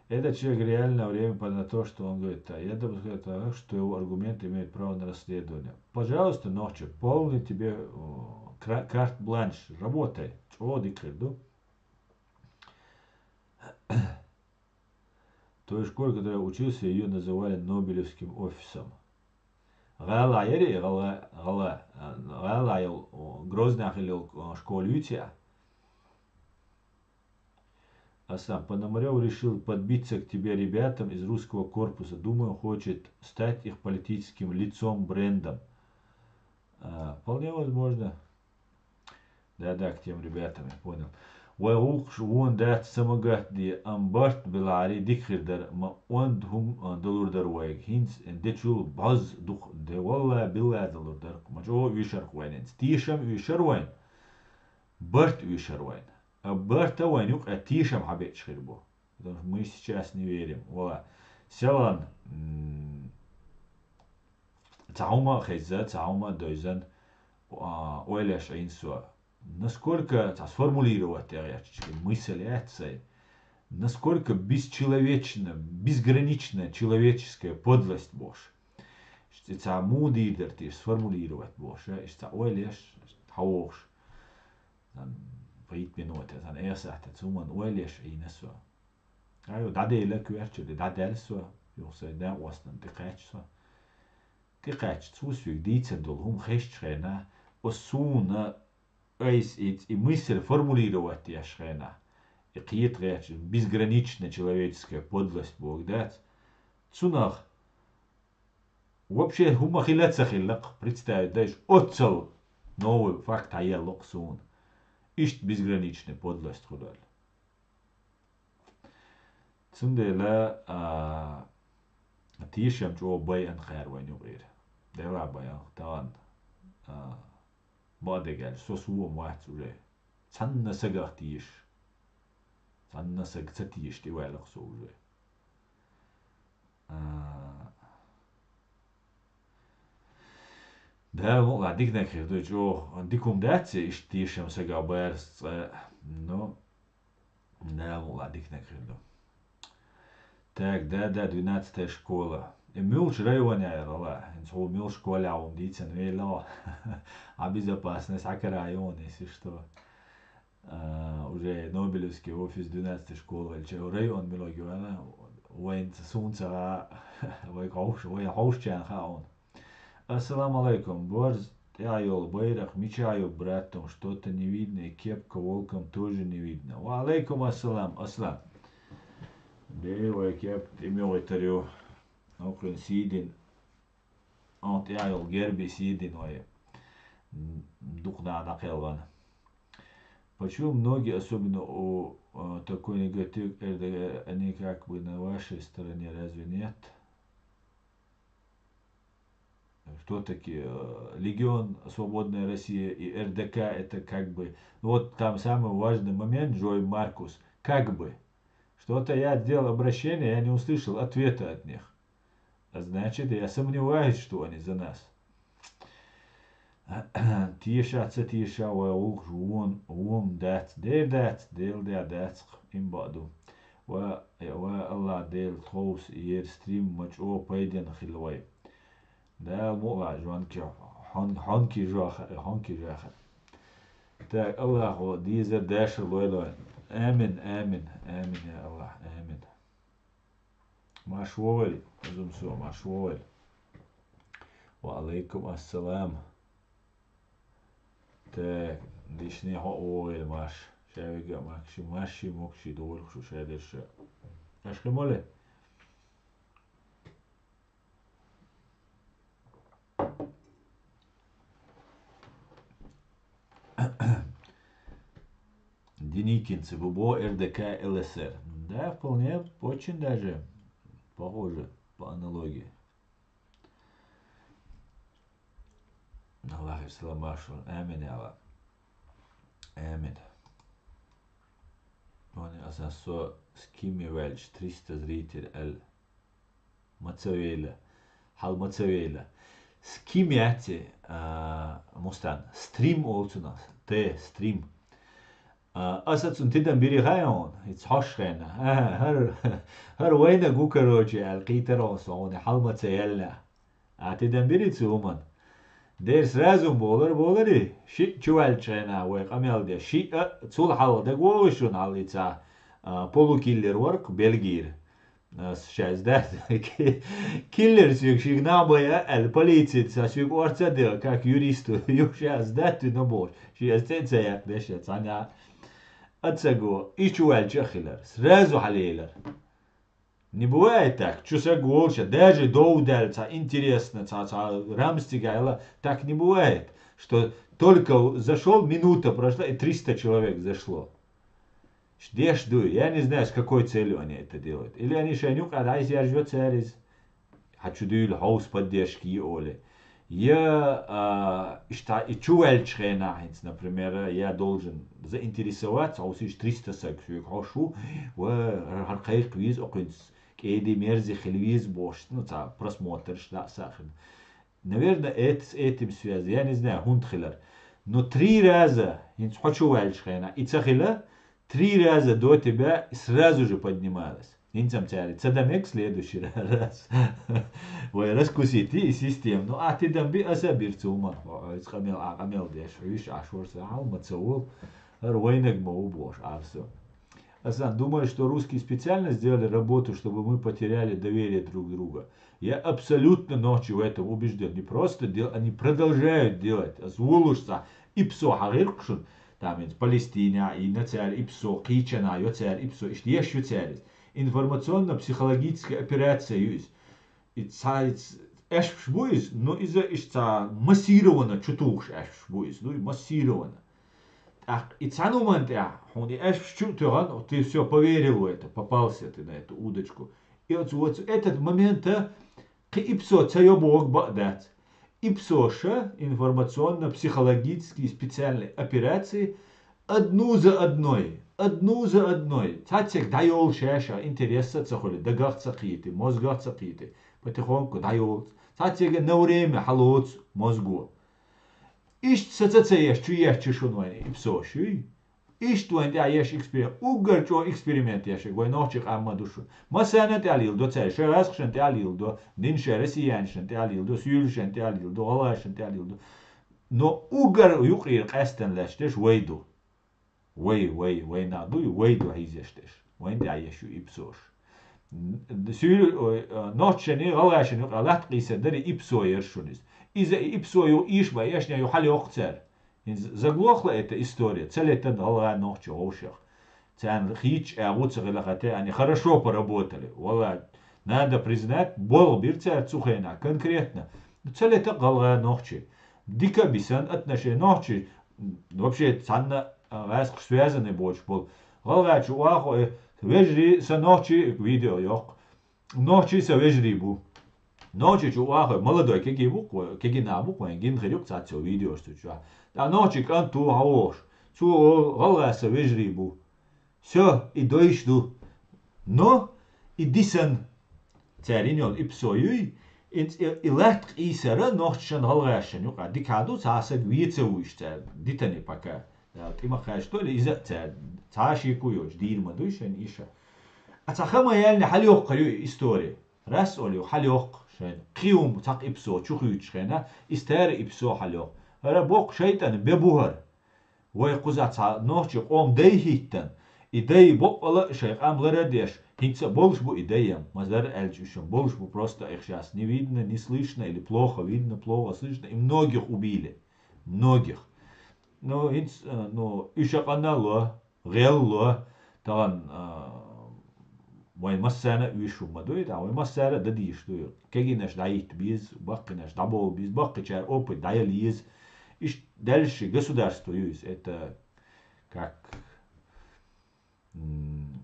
Этот человек реально время под на то, что он говорит, а я допускаю так, что его аргумент имеет право на расследование. Пожалуйста, нохчи, полный тебе, э, кра-, карт-бланш, работай, чӀогӀа дика хир ду. В той школе, которой я учился, её называли Нобелевским офисом. ГӀала яри, гӀала, гӀала, а, гӀала йол, о, Грозна хилла йол, о, школа юйци а. Асан Пономарёв решил подбиться к тебе ребятам из русского корпуса. Думаю, хочет стать их политическим лицом, брендом. А, вполне возможно. Да-да, к тем ребятам, я понял. Вай гӀуллакхаш вон дац ца магатде, ам барт белахьари дика хир дара, ма онда хӀума, а, далур дара вайга. ХӀинца дечул бӀозза дукха де, валла, билла далур дара. Ма чӀогӀа уьйшар вайнца. Тешам уьйшар вайн. Барт уьйшар вайн. А барта вайн юкъа тешам хьабеъча хир бу. Потому что мы сейчас не верим. Вала. Селан, м, цхьа хӀума а хезза, цхьа хӀума а дойзан, а, ойлаш Ӏийна со. Насколько цхьа сформулировать тӀе гӀертачу мысль яц сай. Насколько бесчеловечна, безгранична человеческая подлость бохуш. Иштта цхьа муха дийр дара теша сформулировать бохуш, иштта цхьа ойла еш, хьавогӀуш. Сан пхийтта минута, сан эсахьта, цу хӀуманна ойла еш Ӏийна со. Ай, дӀадела коьртачу де, дӀадаьлла со, юха сайн дакъостана тӀекхаьчча со. ТӀекхаьчча цо соьга дийцина долу хӀума хезчу хенахь, оцу суна айса и, и мысль формулировать деш хенахь, и кхета гӀерташ, безграничная человеческая подлость боху дац, цунах вообще хӀума хила а ца хилла-кх, представить дайша, оццал новый факт хьаелло-кх суна. Иштта безграничная подлость хуьлу аьлла. Цундела, а, тешам чӀогӀа байина кхара вайна юкъера. Делахь байина, тахана, а, бакъдерг аьлча, со суо вац уже. Цхьанна сагах теша. Цхьанна сага ца теша тӀеваьлла-кх со уже. А, Дала мукъалахь диканиг хир ду, чӀогӀа дика хӀума дац, иштта тешам сагах барца цкъа, но Дала мукъалахь диканиг хир ду. Так, да, да, двенадцатая школа. И муьлхачу районехь яра ала? ХӀинца хьо муьлхачу школехь ву-м дийцина велла. А безопасность хьакара ю хьуна, если что. А, уже Нобелевский офис двенадцатой школы ваьлча, район мила ю аьлла, вайна ца, суна ца хаьа, вай хьовш-, вай хьовшчарна хаьа хьуна. Ассаламу алайкум. Борз тӀехь йолу байракх мичахь ю, братом? Что-то не видно, и кепка волком тоже не видно. Ва алайкум ассалам, Аслан. Бе, вай кепка тӀемогӀитар ю. Окхуьнан сийдина. Оха тӀехь йолу герби сийдина вай. М, дукха нах дӀакхелхина. Почему многие, особенно у, э, такой негатив РДГ, они как бы на вашей стороне, разве нет? Кто такие? Э, Легион Свободная Россия и РДК это как бы... Ну вот там самый важный момент, Джой Маркус, как бы. Что-то я сделал обращение, я не услышал ответа от них. А значит, я сомневаюсь, что они за нас. Теша а, ца теша а, вай гӀуллакхаш вон, вон дац, дер дац, Дела дер дац, им бакъ ду. Ва, ва Аллах Дела, тховса ер стрим ма чӀогӀа пайденна хила вай. Дала мукъалахь, жонки, хьон-, хьонки жоха, хьонки жоха. Так, Аллахо дезар дашар лойла вайн. Амин, амин, амин, я Аллах, амин. Марш вогӀийла, Зумсо, марш вогӀийла. Ва алайкум ассалам. Так, дишни хьо а вогӀийла, марш. Ша вига а макши, марши, мокши, догӀург шу ша дерша. Аш хи моле? Деникинцы, вы бо РДК ЛСР. Да, вполне, очень даже похоже по аналогии. Аллах салам маршо. Амин, я Аллах. Амин. Тони аса со скиме ваьлча триста зритель ал. Ма ца вейла. Хьал ма ца вейла. Ским яци, а, Мустан. Стрим олцу нас. Т, стрим. А, аса цун тидам бири хай он. Иц хьош хена. А, хар, хар вайна гу, короче, ал китар он сони. Хьал ма ца ялна. А тидам бири цу уман. Дер сразу болар, болари. Ши чувал чена вай къамел де. Ши, а, цул хьал даг вогъу шун хьал ица. А, полукиллер варк Бельгир. Ас шаьз даьтта. Киллер соьга шига набая, аьлла, полицица соьга орца а дегӀа, как юристу, ю шаьз даьтта на бохуш. Ши ас цӀе ца яккха деш я, цхьана а ца го. И чу ваьлча а хилар. Сразу хьалелар. Не бывает так. Чу саг волча, даже дов даьлла, ца интересно, ца, ца рамс цигайла, так не бывает, что только зашёл, минута прошла, и триста человек зашло. Деш дуй, я не знаю, с какой целью они это делают. Или они шайн юкъа дӀайса яржо цариз, хьачу дуьйла хьовса поддержка йи оле. Я, а, иштта и чу ваьлча хенахь хӀинца, например, я должен заинтересоваться, хьовсийша триста саг соьга хьош ву, ва хӀара кхайкха виза окхуьнца, кӀеди-мерзи хила виза бохуш, ну, ца просмотрш, да, са хила. Наверное, это с этим связано. Я не знаю, хӀунда хилар. Но три раза хӀинца хьо чу ваьлча хенахь и ца хила, три раза до тебя сразу же поднималась. ХӀинца-м цаьрга ца дан мег следующий раз. Вай раскусить и система. Ну, а ти дан би, аса бир цу ма. О, ой, къамел, а, къамел деш, виш, а шорса, а, ма ца вол. Ар вайнаг ма у бош, арсо. Асан, думаешь, что русские специально сделали работу, чтобы мы потеряли доверие друг друга? Я абсолютно ночи в этом убежден. Не просто дел, они продолжают делать. Ас вулушца, ипсо хьагӀиркхушун. Там из Палестине, и на царь ипсо, кийчана, ё царь ипсо, ишт еш ю царь из. Информационно-психологическая операция ю из. И ца, и ц-, эшпш бу из, но иза ишт ца массированно чутухш эшпш бу из, ну и массированно. Так, и цануман тя, хун и эшпш чу тёган, ты все поверил в это, попался ты на эту удочку. И вот, вот этот момент, а, кхы ипсо ца ёбу вог баъ дац. Ипсоша информационно-психологические специальные операции одну за одной, одну за одной. Цацик дайол шаша, интереса ца хули, дагах ца кхиты, мозгах ца кхиты. Потихоньку дайол. Цацик на время халоц мозгу. Ишт са ца ца еш, чу еш, чу шун вайн ипсоши. Иштта вайн тӀехь еш эксперимент. Уггар чӀо эксперимент еш, вай нохчи къамма ду шуна. Массарна тӀехь лийла до цаьрга, шайн гӀазкхашна тӀехь лийла до, диншен россиянашна тӀехь лийла до, суьйлашна тӀехь лийла до, гӀалгӀашна тӀехь лийла до. Но уггар юкъера къаьстина лаьтташ деш вай ду. Вай, вай, вай нах дуй, вай ду хьийзеш деш. Вайн тӀехь еш ю ипсош. Н-, суьйла-, ой, а, нохчашна, гӀалгӀашна юкъа латта къийса дари ипсо яр шуна иза. Иза и ипсо ю ийш ма эшна ю хьал йоккху цара. ХӀинца заглохла эта история, ца летан гӀалгӀа нохча вовшах. Царна хийча агӀу ца хила хате, они хорошо поработали. Валла, надо признать, болх бир цара цу хенахь конкретно. Ца лета гӀалгӀа нохчи. Дика бисан отношение нохчи, вообще цхьанна, а, гӀаскхаш связаны боцуш болу. ГӀалгӀачу вахо, э, вежарий сан нохчи видео йоккху. Нохчий сан вежарий бу. Нохчийчу вахой, молодой кегий бу-кх вай, кегий нах бу-кх вайн, гина хир ю-кх цхьацца видеош цу чохь. ТӀаккха нохчий кӀант ву хьан вохуш. Цо олу, гӀалгӀа сан вежарий бу. Всё, и дойш ду. Но и дисан. Церан йолу и псо юй, и, и, и латта къийсара нохчашан гӀалгӀашан юкъа дика ду, цхьа саг веца вуьйш цара, дитани пока. Дала тӀе ма кхаьчдо, или иза а цара, цхьа шеко йоцуш, дийр ма дуй шайн иша. А цхьа хама яьллина хьалйоккхур ю и история. Рас олу ю хьалйоккху шайн кхин хӀума цхьа ипсо чу хуьйцуш хенахь, и стара ипсо хьалйоккху. ХӀара боккха шайтӀан бе бу хӀара. Вай кхузахь цхьа нохчи къом дай хӀиттан, и дай боккъала а шайн къам лара а деш, хӀинца а болуш бу и дай-м, мазар аьлча уьш-м болуш бу, просто их щас не видно, не слышно или плохо видно, плохо слышно, и многих убили. Многих. Ну, хӀинца, э, ну, уьш а къанна а ло, гӀел ло, тахана, а, вайн массарна а уьш хӀума ма дуй, тахана вайн массара а дан дийш дуй. Кегийнаш дӀахӀитта беза, баккхийнаш дӀабовла беза, баккхийчара опыт дӀаяла еза. Иштта даьллаш государство ю иза. Это как, м,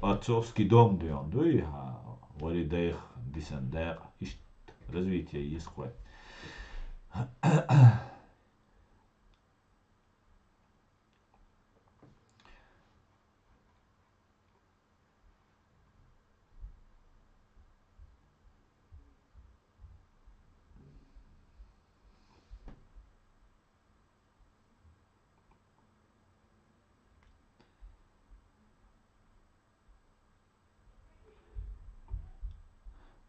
отцовский дом дуй, хьан, вари дайх дисан дакъа. Иштта развитие еза кхой.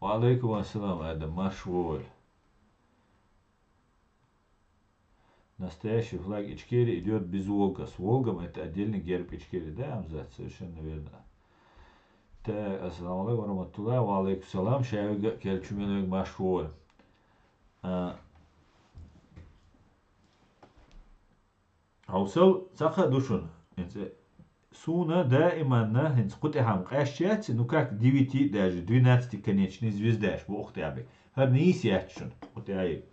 Ва алейкум ассалам, Адам, марш вогӀийла. Настоящий флаг Ичкерии идёт без волка. С волком — это отдельный герб Ичкерии, да, Амзат? Совершенно верно. Так, ассаламу алейкум ва рахматуллах. Ва алейкум салам. Шаверг а кхел чу мел вега марш вогӀийла. А, хьовсал цхьа а ду шуна. ХӀинца суна даиманна хӀинца кху тӀехь-м къаьсташ яц, ну как девяти, даже двенадцатиконечный звездаш бу оху тӀехь бе. ХӀара нийса яц шуна кху тӀехь.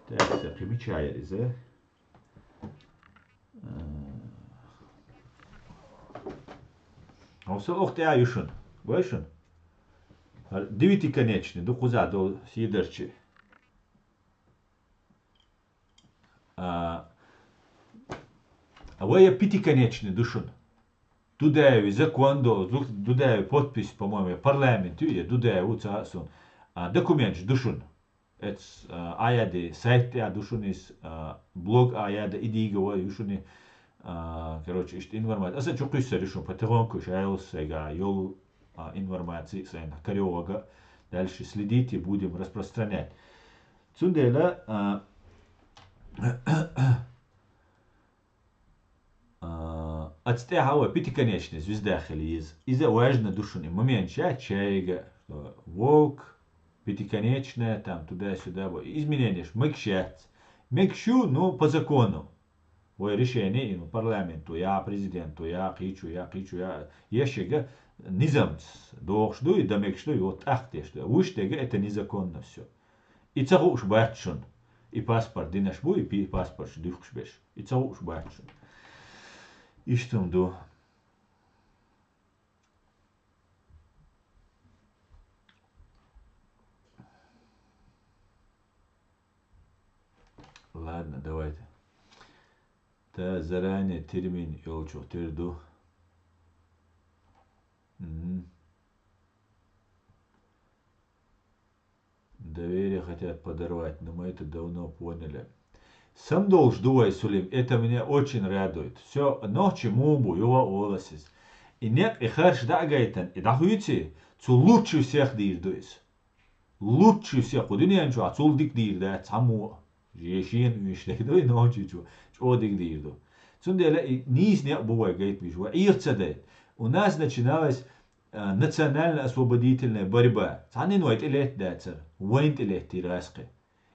Так, сан кхин мича яра иза? Хьовсал оху тӀехь ю шуна. Гой шуна? ХӀара девятиконечный ду кхузахь долу сийдарчий. А, а вай я пятиконечный ду шуна. Дудаеви закон до, Ду-, Дудаеви подпись, по-моему, я парламент ю, я Дудаев ву ца хаьа суна. А, документаш ду шуна. Эц, а, Аяди сайт тӀехь ду шуна иза, а, блог Аяда и дийга вай ю шуна. А, короче, иштта информация. Аса чу кхуьссар ю шуна, потихоньку шайла сайга йолу, а, информация сайна карайогӀага. Дальше следите, будем распространять. Цундела, а, а, аца тӀехьа вай пятиконечная звезда хила еза. Иза важна ду шуна, и момент ша чайга, что волк, пятиконечная, там, туда-сюда, бо-, измененияш мегаш яц. Мегаш ю, но по закону. Вай решение, и, ну, парламенто, я президенто, я кхечо, я кхечо, я ешега низамца дохуш ду, и дан мегаш ду, и вот тӀаккха деш ду. Вуьш дега, это незаконно всё. И ца хууш бац шуна. И паспорт динарш бу, и пи-, паспорташ дуьхкуш берш. И ца хууш бац шуна. Иштта хӀума ду. Ладно, давайте. Та заранее термин йолчух тера ду. Мгм. Доверие хотят подорвать, но мы это давно поняли. Сам долуш ду вай, Сулим, это меня очень радует. Всё, нохчи муха бу, юха оласис. И некъ и харш дӀа а гайтан, и дӀахуьйций, цу лучше всех дийр ду иза. Лучше всех, кху дуьнен чохь цул дика дийр дац цхьаммо а. Е шена уьш дерг ду, и нохчи чу чӀогӀа дика дийр ду. Цундела и нийса некъ бу вай гайтабеш, вай Ӏеха ца дайта. У нас начиналась, а, национально-освободительная борьба. Цхьаннен вай тӀелетта дацара, вайна тӀелеттийра гӀаскхи.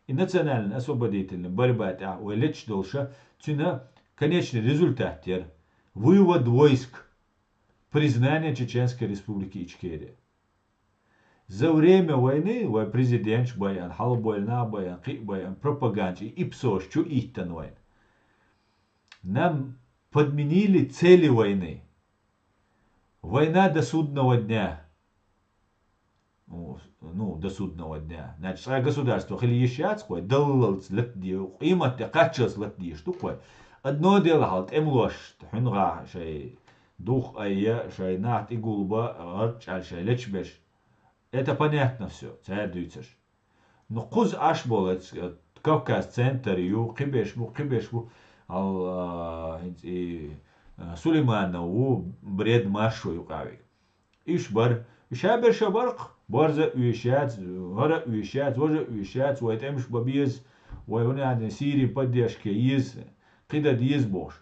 И национально-освободительная борьба тӀехь вай леташ долуша, цуьнан конечный результат яра. Вывод войск, признание Чеченской Республики Ичкерия. За время войны вай президенташ байъан, хьалабойла нах байъан, кхин а байъан, пропагандаш и ипсош чу иттан вайна. Нам подменили цели войны. Война до судного дня. Ну, ну, до судного дня. Значит, цкъа государство хила йиш яц кхой, даллалц латде, къематде кхаччалц латдеш ду кхой. Одно дело хьал тӀемалошта хьуьнгахь шай дух айя, шай нах тӀегулба, гӀарчӀал шай лечбеш. Это понятно всё, цара дуьйцурш. Ну, кхуза Ӏаш болу, э, Кавказ центр ю, кхиберш бу, кхиберш бу, ал, а, хӀинца и, а, Сулейманов ву, Бред Маршо юкъавиг. Уьш бара, уьш а берша баркх, борза а уьш яц, хӀара а уьш яц, важа а уьш яц, вай тӀемаш бан беза, вай хӀунда аьлла Сирин поддержка еза, кхидӀа деза бохуш.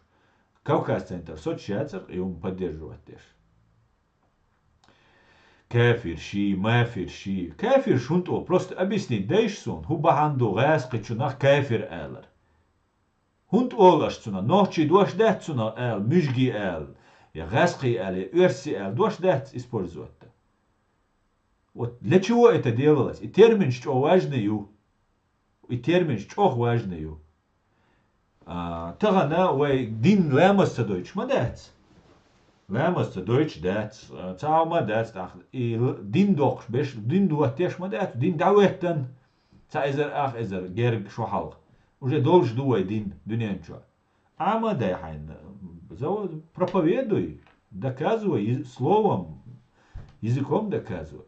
Кавказ центр соцуш яцара и хӀума поддерживать деш. Кафирший, мафирший. Кафирш хӀунда олу? Просто объяснить дайша суна, хӀун бахьана ду гӀаскхичунах кафир алар? ХӀунда олу аша цунах? Нохчий дош дац цунах ала, муьжги ала, я гӀаскхий ала, я оьрси ала, дош дац использовать дан. Вот для чего это делалось? И терминаш чӀогӀа важный ю. И терминаш чӀогӀа важный ю. А, тахана вай дин ламаз ца дойтуш ма дац. Ламаз ца дойтуш дац. А, цхьа хӀума дац тӀаккха. И л-, дин доккхуш берш, дин доттеш ма дац. Дин дӀахӀоьттан. Цхьа эзар, ах эзар герга шо хьалха. Уже долуш ду вай дин дуьнен чохь. Ӏама дай хьайна. Зав-, проповедуй, доказывай, из-, словом, языком доказывай.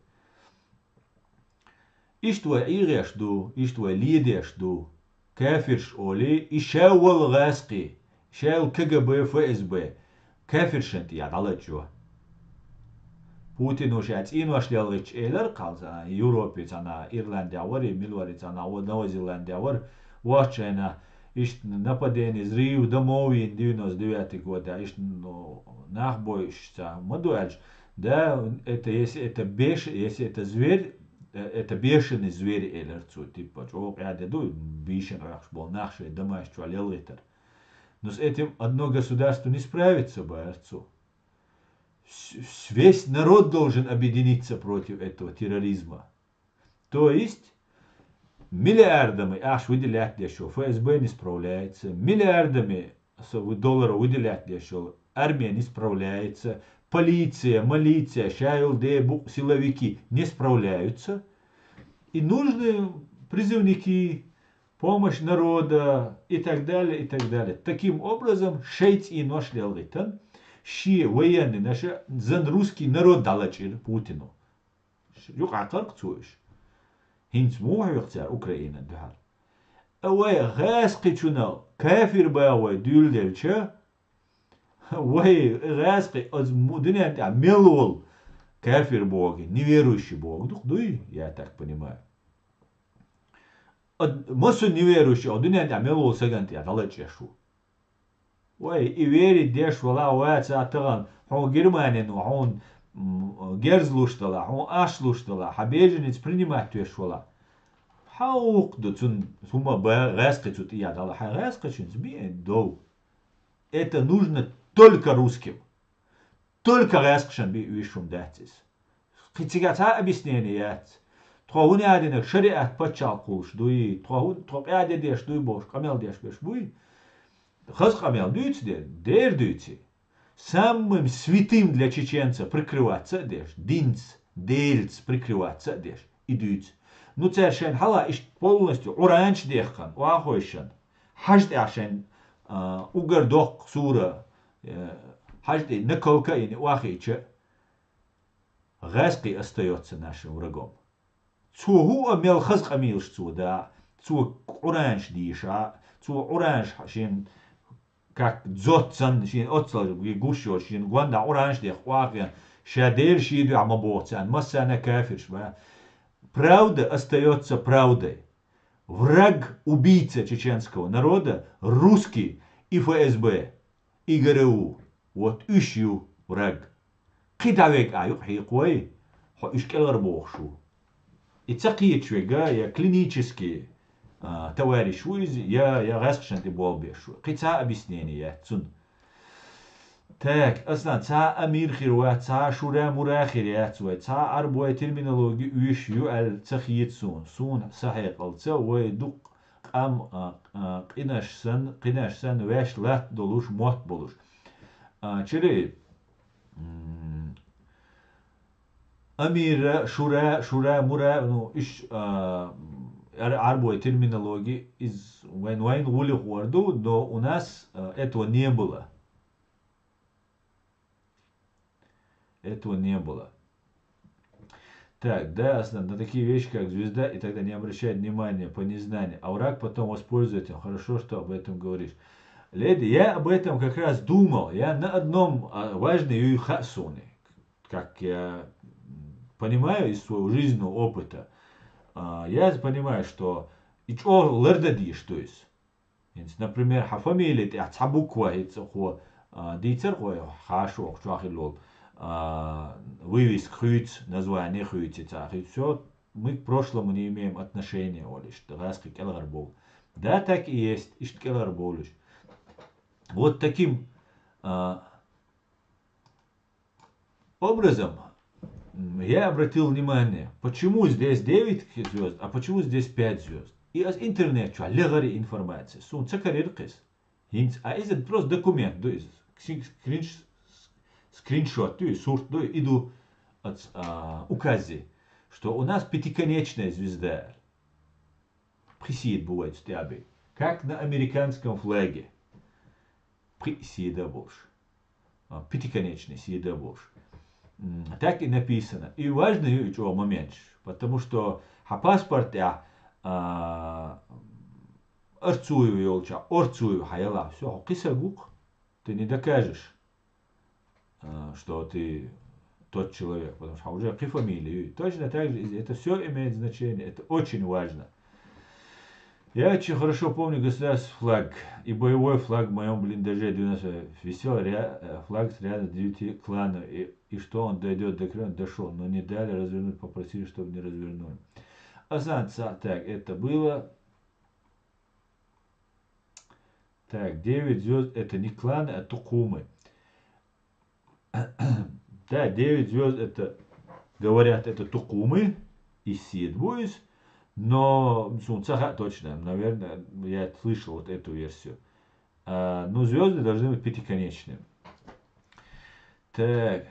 Иштта вай Ӏийгъеш ду, иштта вай ледеш ду. Кафирш олий, и шаьввал гӀаскхий, шаьввал К Г Б, Ф С Б, кафиршан тӀе дӀалачо. Путино ша цӀенош лелгӀича элар кхалса, Европе цхьана, Ирландия вари, мил вари цхьана, Новозеландия вар, вахчайна, иштта нападение, взрыв домов йина девяносто девятый года, иштта, ну, нах бойуш ца ма ду аьлча, да, это, если это беш-, если это зверь, э, это бешеный зверь, элар цо, типа, чӀогӀа къаьда ду, бийшина Ӏохкуш болу нах шайн дамаш чохь лелгӀитар. Но с этим одно государство не справится, баьрца. С-, с-, весь народ должен объединиться против этого терроризма. То есть, миллиардами ахча выделять деш йолу Ф С Б не справляется, миллиардами с-, долларов выделять деш йолу армия не справляется, полиция, милиция, ша йолу де бу-, силовики не справляются. И нужны призывники, помощь народа и так далее, и так далее. Таким образом, шайн цӀенош лелгӀитан, шен военныйнаша зан русский народ дӀалачкъира Путину. Юкъахь кхаркх цо уьш. ХӀинца муха хьоьху цара Украинан дуьхьал? А вай гӀаскхичунах кафир бан вай дуьйладелча, Вай, гӀаьскхий, аз мо-, дуьнен тӀехь мел волу кафир боху, неверующий боху дукха дуй, я так понимаю. Ад-, массо неверующий, а дуьнен тӀехь мел волу сагана тӀехь дӀалачкъеш ву. Вай, и верить деш вала ваца тахана, хьуна Германин ву, хьуна, м, герз луш дала, хьуна аш луш дала, хьан беженец принимать веш вала. Хьан вукху ду цунна хӀума ба-, гӀаьскхи цу тӀехь дала, хьан гӀаьскхичуьнца биъ дов. Это нужно только русским. Только гӀаьскхашан биъ виш хӀума дац иза. Кхин цигахь цхьа а объяснение яц. Тхо хӀун а динарг шариат пачхьалкх хуьлуш дуй, тхо хӀун, тхо къа де деш дуй бохуш, къамел деш берш буй. Хаза къамел дуьйцу дера, дера дуьйций. Самым святым для чеченца прикрываться а деш, динца, Делаца прикрываться а деш, и дуьйцу. Ну, цара шайн хьала иштта полностью Къуранаш дехкан, охьахойшан, хьажа тӀехь шайн, а, угар доккху сура, э, хьажа тӀе накалка а йина охьахийча, гӀаьскхий остаётся нашим врагом. Цо хӀуъа мел хаза къамелаш цо да, цо Къуранаш дийша, цо Къуранаш шен как дзот санна, шен оццал гуш йоцу, шен гондахь Къуранаш дех охьахиъна, ша Дела шен дуьхьа ма боху царна, массарна кафирш бан. Правда остаётся правдой. Враг, убийца чеченского народа, русский и ФСБ, и ГРУ. Вот уьш ю враг. Кхин дӀавега а юкъа хьийкхой, хьо уьш кӀелхьара бохуш ву. И ца кхеташ вега, я клинический, а, товарищ ву иза, я, я гӀаьскхашна тӀе болх беш ву. Кхин цхьа а объяснение яц цунна. Так, Аслан, цхьа а амир хир вац, цхьа а шура-мура хир яц вай, цхьа а Ӏарбой терминологи уьш ю аьлла ца хета суна. Суна сан хьекъалца вай дукха къам, а, а, къинаш санна, къинаш санна ваьш латта долуш, мотт болуш. А, чуьра, м, амира, шура, шура, мура, ну, уьш, а, ар-, Ӏарбой терминологи, из вайн, вайн гӀуллехь хӀор ду, но у нас, а, этого не было. Этого не было. Так, да, Аслан, на такие вещи, как звезда, и тогда не обращает внимания по незнанию. А враг потом воспользуется этим. Хорошо, что об этом говоришь. Леди, я об этом как раз думал. Я на одном, а, важный юй хасуни, как я, м, понимаю из своего жизненного опыта. А, я понимаю, что и чё лерда диш, то есть. ХӀинца, например, хьан фамилия тӀехь цхьа буква хӀинца хьо, а, дийцар хьо, хьаша оха чохь хилла волу, а, вывеска хуьйцу, название хуьйцу, цхьа хуьйцу. Всё, мы к прошлому не имеем отношения, олуш, гӀаьскхий кӀелхьара бовла. Да, так и есть, иштта кӀелхьара бовлуш. Вот таким, а, образом, м, я обратил внимание, почему здесь девять звёзд, а почему здесь пять звёзд. И аз интернет чохь легӀара информация. Суна ца карийра кхин. ХӀинца, а иза просто документ ду иза. Скрин-, скринш-, скриншот ду иза, сурт ду иза, и ду ац-, а, указе, что у нас пятиконечная звезда. Пхи седа бу вай цу тӀе а бен. Как на американском флаге. Пхи седа болуш. А, пятиконечный седа болуш. М, так и написано. И важный ю и чӀогӀа моменташ. Потому что хьан паспорт тӀехь, а, Арцуева йолчохь, Орцуева хьан ялахь, всё, хьо кхин саг ву-кх. Ты не докажешь, а, что ты тот человек, потому что уже кхин фамилия. И точно так же и это всё имеет значение, это очень важно. Я очень хорошо помню государственный флаг и боевой флаг в моём блиндаже девяносто висел ря-, э, флаг с рядом с девяти кланов, и, и что он дойдёт до Крыма, дошёл, но не дали развернуть, попросили, чтобы не развернули. А значит, так, это было. Так, девять звёзд — это не кланы, а тукумы. Да, девять звёзд — это, говорят, это тукумы, и сид буис, но, ну, ца хаьа точно, наверное, я слышал вот эту версию. А, ну, звёзды должны быть пятиконечными. Так.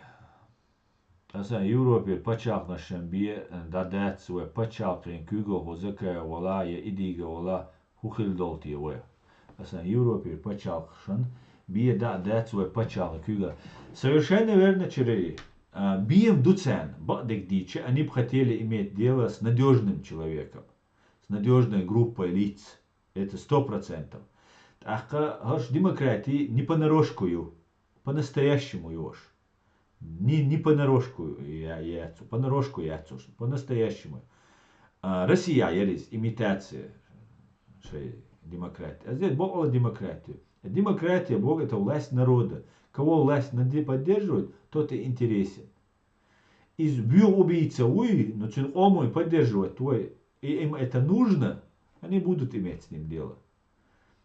Аса Европера пачхьалкхашна бен дӀадац вай пачхьалкхийн куьйгалхо Закаев вала я Идигов вала, хӀун хила долу те вай? Аса Европера пачхьалкхашна бен дӀадац вай пачхьалкхийн куьйгал. Совершенно верно, Чераи. А, бен ду царна, бакъдерг дийцича, они бы хотели иметь дело с надёжным человеком, с надёжной группой лиц. Это сто процентов. ТӀаккха хӀорш демократи не понарошку ю. по-настоящему йош. Не, не понарошку я, яцу, понарошку яцу, по-настоящему. А, Россия ярис имитация шей демократии. А здесь бокъала демократия. Демократия, бокъ, это власть народа. Кого власть наде-, поддерживает, тот и интересен. Из бю убийца уй, но цин омой поддерживать твой, и им это нужно, они будут иметь с ним дело.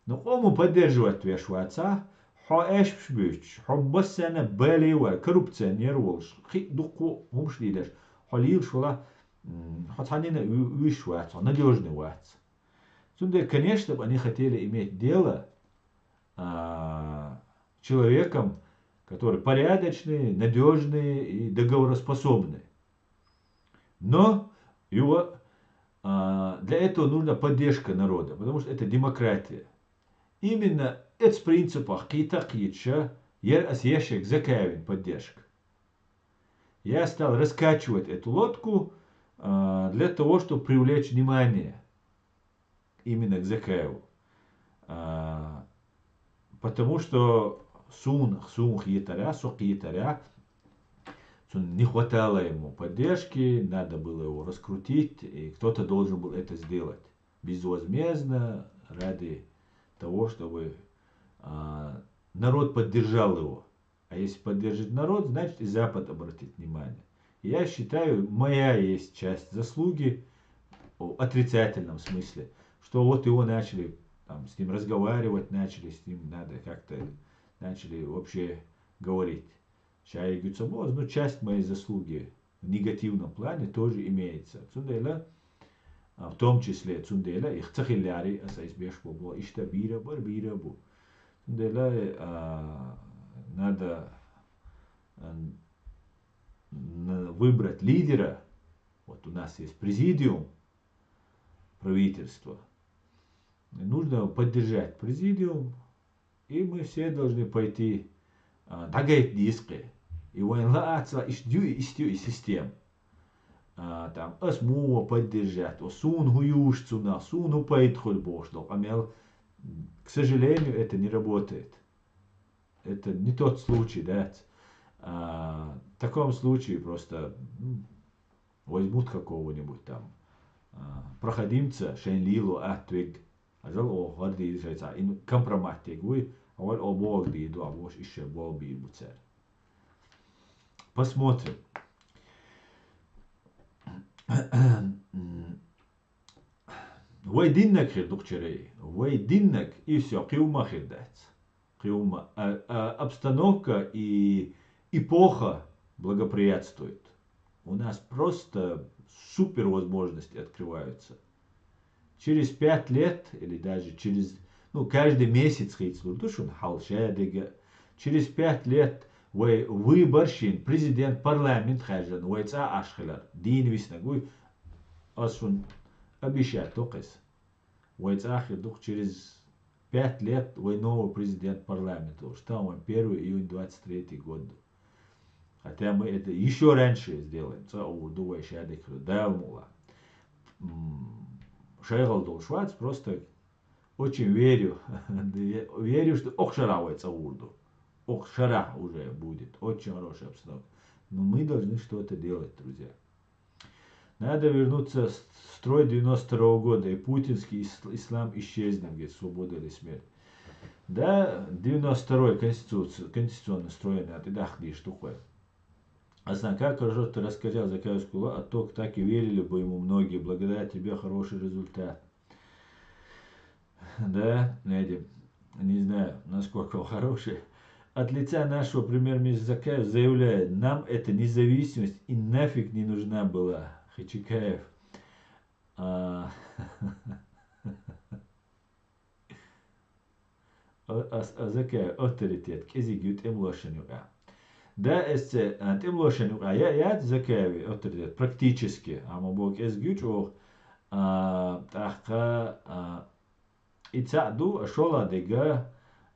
Но кому поддерживать веш ваца, хо эшпш бюч, хо бассана бали ва коррупционер волш, хи духу хумш лидеш, хо лил шула, м, хо цанина виш вац, хо надежный вац. Цунде, конечно, бы они хотели иметь дело, а, человеком, который порядочный, надежный и договороспособный. Но его, а, для этого нужна поддержка народа, потому что это демократия. Именно эц принципах кита кича ер ас яшек Закаевин поддержка. Я стал раскачивать эту лодку, а, для того, чтобы привлечь внимание именно к Закаеву. А, потому что сун, сун хитаря, со хитаря, сун не хватало ему поддержки, надо было его раскрутить, и кто-то должен был это сделать безвозмездно ради того, чтобы, а, народ поддержал его. А если поддержит народ, значит и Запад обратит внимание. Я считаю, моя есть часть заслуги в отрицательном смысле, что вот его начали, там, с ним разговаривать, начали с ним, надо как-то, начали вообще говорить. Чай Гюцамоз, ну, часть моей заслуги в негативном плане тоже имеется. Цундела, а, в том числе, цундела, их цахилляри, а сайс беш бобо, ишта бира, бар бира бу. Цундела, а, надо, а, н-, выбрать лидера. Вот у нас есть президиум правительства. И нужно поддержать президиум, и мы все должны пойти, а, дагайт диске. И вайн ла ацла иш дю, иш дю, и систем. А, там, ас мува поддержать, о, сун хуюш цуна, сун ху пайт хуль бош, док, амел, к сожалению, это не работает. Это не тот случай, да. А, в таком случае просто, м, возьмут какого-нибудь там, а, проходимца, шейн лило, а, твиг. А жал о, варди шейца, ин компромат тегуй, а валь о, бог ди, ду, а бош ише, бог би буцер. Посмотрим. М, вай диннак хир духчерей. Вай диннак, и всё, киума хир дац. Киума. А, а, обстановка и эпоха благоприятствует. У нас просто супер возможности открываются. Через пять лет, или даже через, ну, каждый месяц, хейц лурдушун, халшадега, через пять лет вай выборщин, президент, парламент хажан, вай ца ашхилар, дин виснагуй, асун обещать токес. Вай ца ахир дух через пять лет, вай новый президент, парламент, уж там вай первый июнь двадцать третий год. Хотя мы это ещё раньше сделаем. Ца урду вай шадекру, да, мула. М, шайгал дол швац, просто очень верю. Верю, что ох шара вай ца урду. Ох шара уже будет. Очень хорошая обстановка. Но мы должны что-то делать, друзья. Надо вернуться в строй девяносто второго года, и путинский ис-, ислам исчезнет, говорит, свобода или смерть. Да, девяносто второй конституция, конституционный строй, надо, да, дишь такое. Аслан, как хорошо ты рассказал за Каевскую, а то так и верили бы ему многие. Благодаря тебе хороший результат. Да, Надя, не знаю, насколько он хороший. От лица нашего премьер-министра Закаев заявляю, нам эта независимость и нафиг не нужна была. Хичикаев. А, а, а, Закаев, авторитет, кизиг ют эмлошен юка. Да, эсце, а, тӀемлошани юкъа я, яд Закаеви авторитет практически, амма бо кӀезги чӀух, а, тӀаккха, а, и цаӀ ду, а шола дега,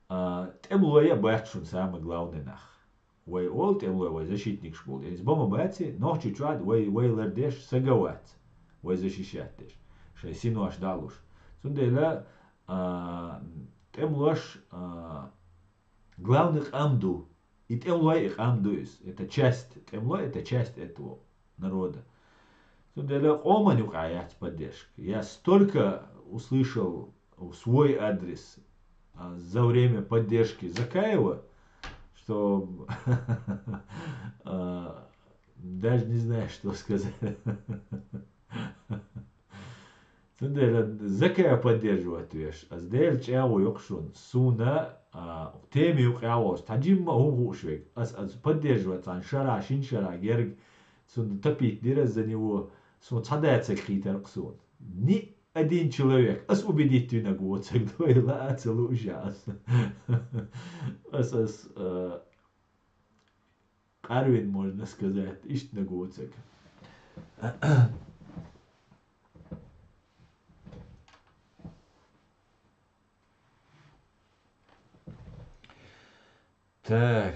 а, тӀемлоя бахчун самый главный нах. Вай ол тӀемлой, вай защитникш бул. Из бома баци, нохчи чуад, вай, вай лардеш, сагавац, вай защищать деш. Шай синош далуш. Цундела, а, тӀемлош, а, главный къам ду. И тӀемлой, и къам ду иза. Это часть, тӀемлой — это часть этого народа. Цундела къоман юкъа яц поддержка. Я столько услышал в свой адрес, а, за время поддержки Закаева, что, а, даже не знаю, что сказать. Цундела Закаев поддерживать веш. Аз Дела чӀагӀо йо-кх шуна. Суна, а, тема юкъа волаш, цхьа жимма хӀума хууш вег. Аз, аз поддерживать цхьан шера, шин шера герга. Суна топить дира за него. Суна цхьа дацаг хийтар-кх суна. Ни один человек. Аз убедить винаг воцаг дойла а ца лууш аз. Аз, аз, а, Къарвин, можно сказать, иштта нагуцаг. Так.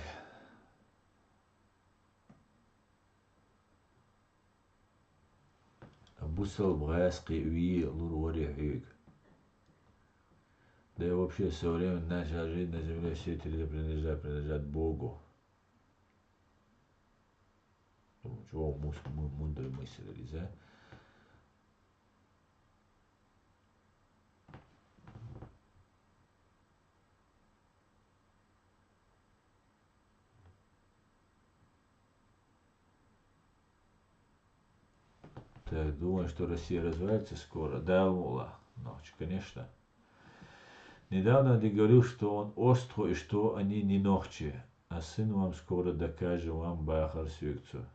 Бусалба гӀаскхи вий лур вари хьоьга. Да и вообще со времен начала жизни на земле все три принадлежат, принадлежат Богу. Чего мус-, му-, мудрый мысль, да? Так, думаю, что Россия развалится скоро. Да, Алла, ночь, конечно. Недавно ты говорил, что он орстхо и что они не нохчи. А сын вам скоро докажет, вам бахар сюкцу.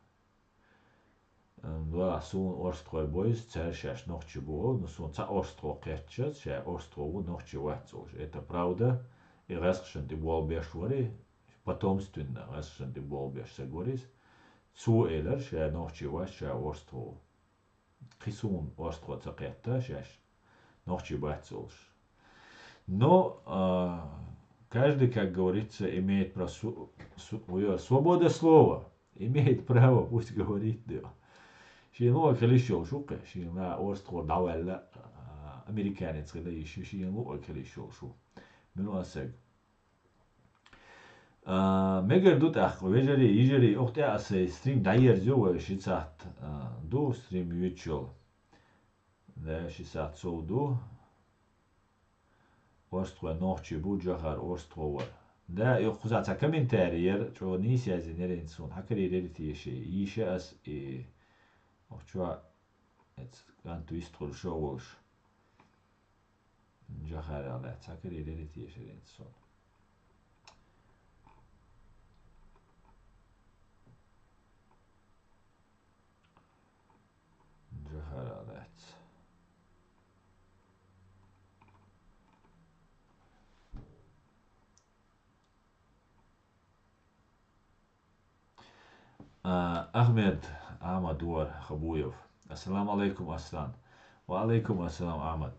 М, ва, суна орстхой бойз, цаьршаш нохчи бу, но суна ца орстхо кхетча, ша орстхо ву, нохчи вац олуш. Это правда. И гӀаскхашан тӀе болбеш вари, потомственно гӀаскхашан тӀе болбеш саг варис. Цо элар, ша нохчи вац, ша орстхо ву. Кхи суна орстхо ца кхетта шаьш, нохчи бац олуш. Но, а, каждый, как говорится, имеет право су-, су-, ой, свобода слова. Имеет право, пусть говорит, да. Шен луъа калиш йолуш ву кхе, шен ла орстхо дӀаваьлла, а, американец хила йиш ю, шен луъа калиш йолуш ву. Мила саг. А, мегар ду тӀаккха, вежарий, йижарий, оха тӀе а сайн стрим дӀаерзайо вай ши сахьт, а, ду стрим юьйцуш йолу. Да, ши сахьт сов ду. Орстхой нохчий бу, Джохар орстхо вара. Да, и кхузахь цхьа комментарий яра, чӀогӀа нийса яздинера хӀинца суна. Хьан карийра яра теша, йийша ас и. Охчо, эцу кӀант вистхуьлуш а волуш. Джохарал лаьцна хьан карийра яра теша хӀинца суна. Джохарал лаьцна. А, Ахмед Ахмад вара Хабуев. Ассаламу алайкум, Аслан. Ва алайкум ассалам, Ахмад.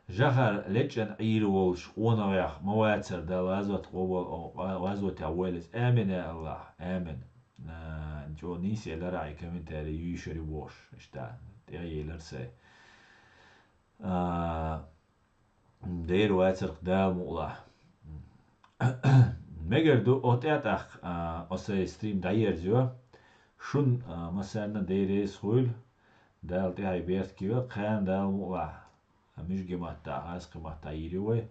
Джохар лечкъина Ӏийр волуш къонахех ма вацара, Дала гӀазот къобал-, гӀазотехь войла иза. Амин, я Аллах, амин. А, чӀогӀа нийса елара хьайн комментарий, йийшира бохуш, иштта, тӀе а елира сайн. А, дера вацара-кх Дала мукъалахь. Мегар ду, оха тӀе а тӀаккха, а, оцу сайн стрим дӀаерзайо. Шун, а, массарна Дела реза хуьйла. Дала тӀаьхье беркате йойла, кхана Дала мукъалахь. А, муьжгийн маттахь, гӀазкхийн маттахь йийр ю вай.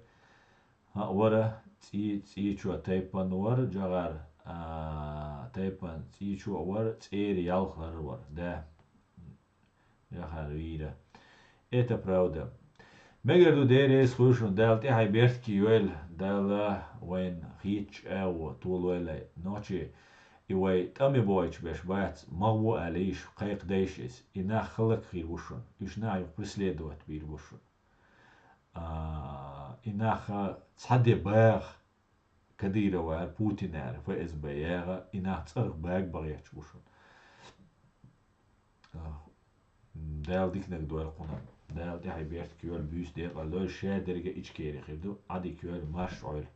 ХӀаъ, вара цӀий-, цӀийчо тайпана вара, Джохар, а, тайпана цӀийчо а вара, цӀера ялх лар вара. Да. Джохар вийра. Это правда. Мегар ду, Дела реза хуьйла шуна, Дала тӀаьхье беркате йойла, Дала вайна хийтта чӀагӀо толойла. Нохчий, и вай тӀаме бойтуш берш бац, магӀа бу аьлла йиш, кхайкхадайша иза. И нах хӀаллакьхир бу шуна, уьш наха юха преследовать бийр бу шуна. А, и нах цхьа де багӀа, Кадыровара, Путинара, ФСБ яра, и нах цӀарах бага бахьийташ бу шуна. Дала диканиг дойла кхунна. Дала тӀаьхье беркате йойла, буьйса декъал дойла, шадерг а Ичкери хир ду, Ӏадика йойла, марша Ӏойла.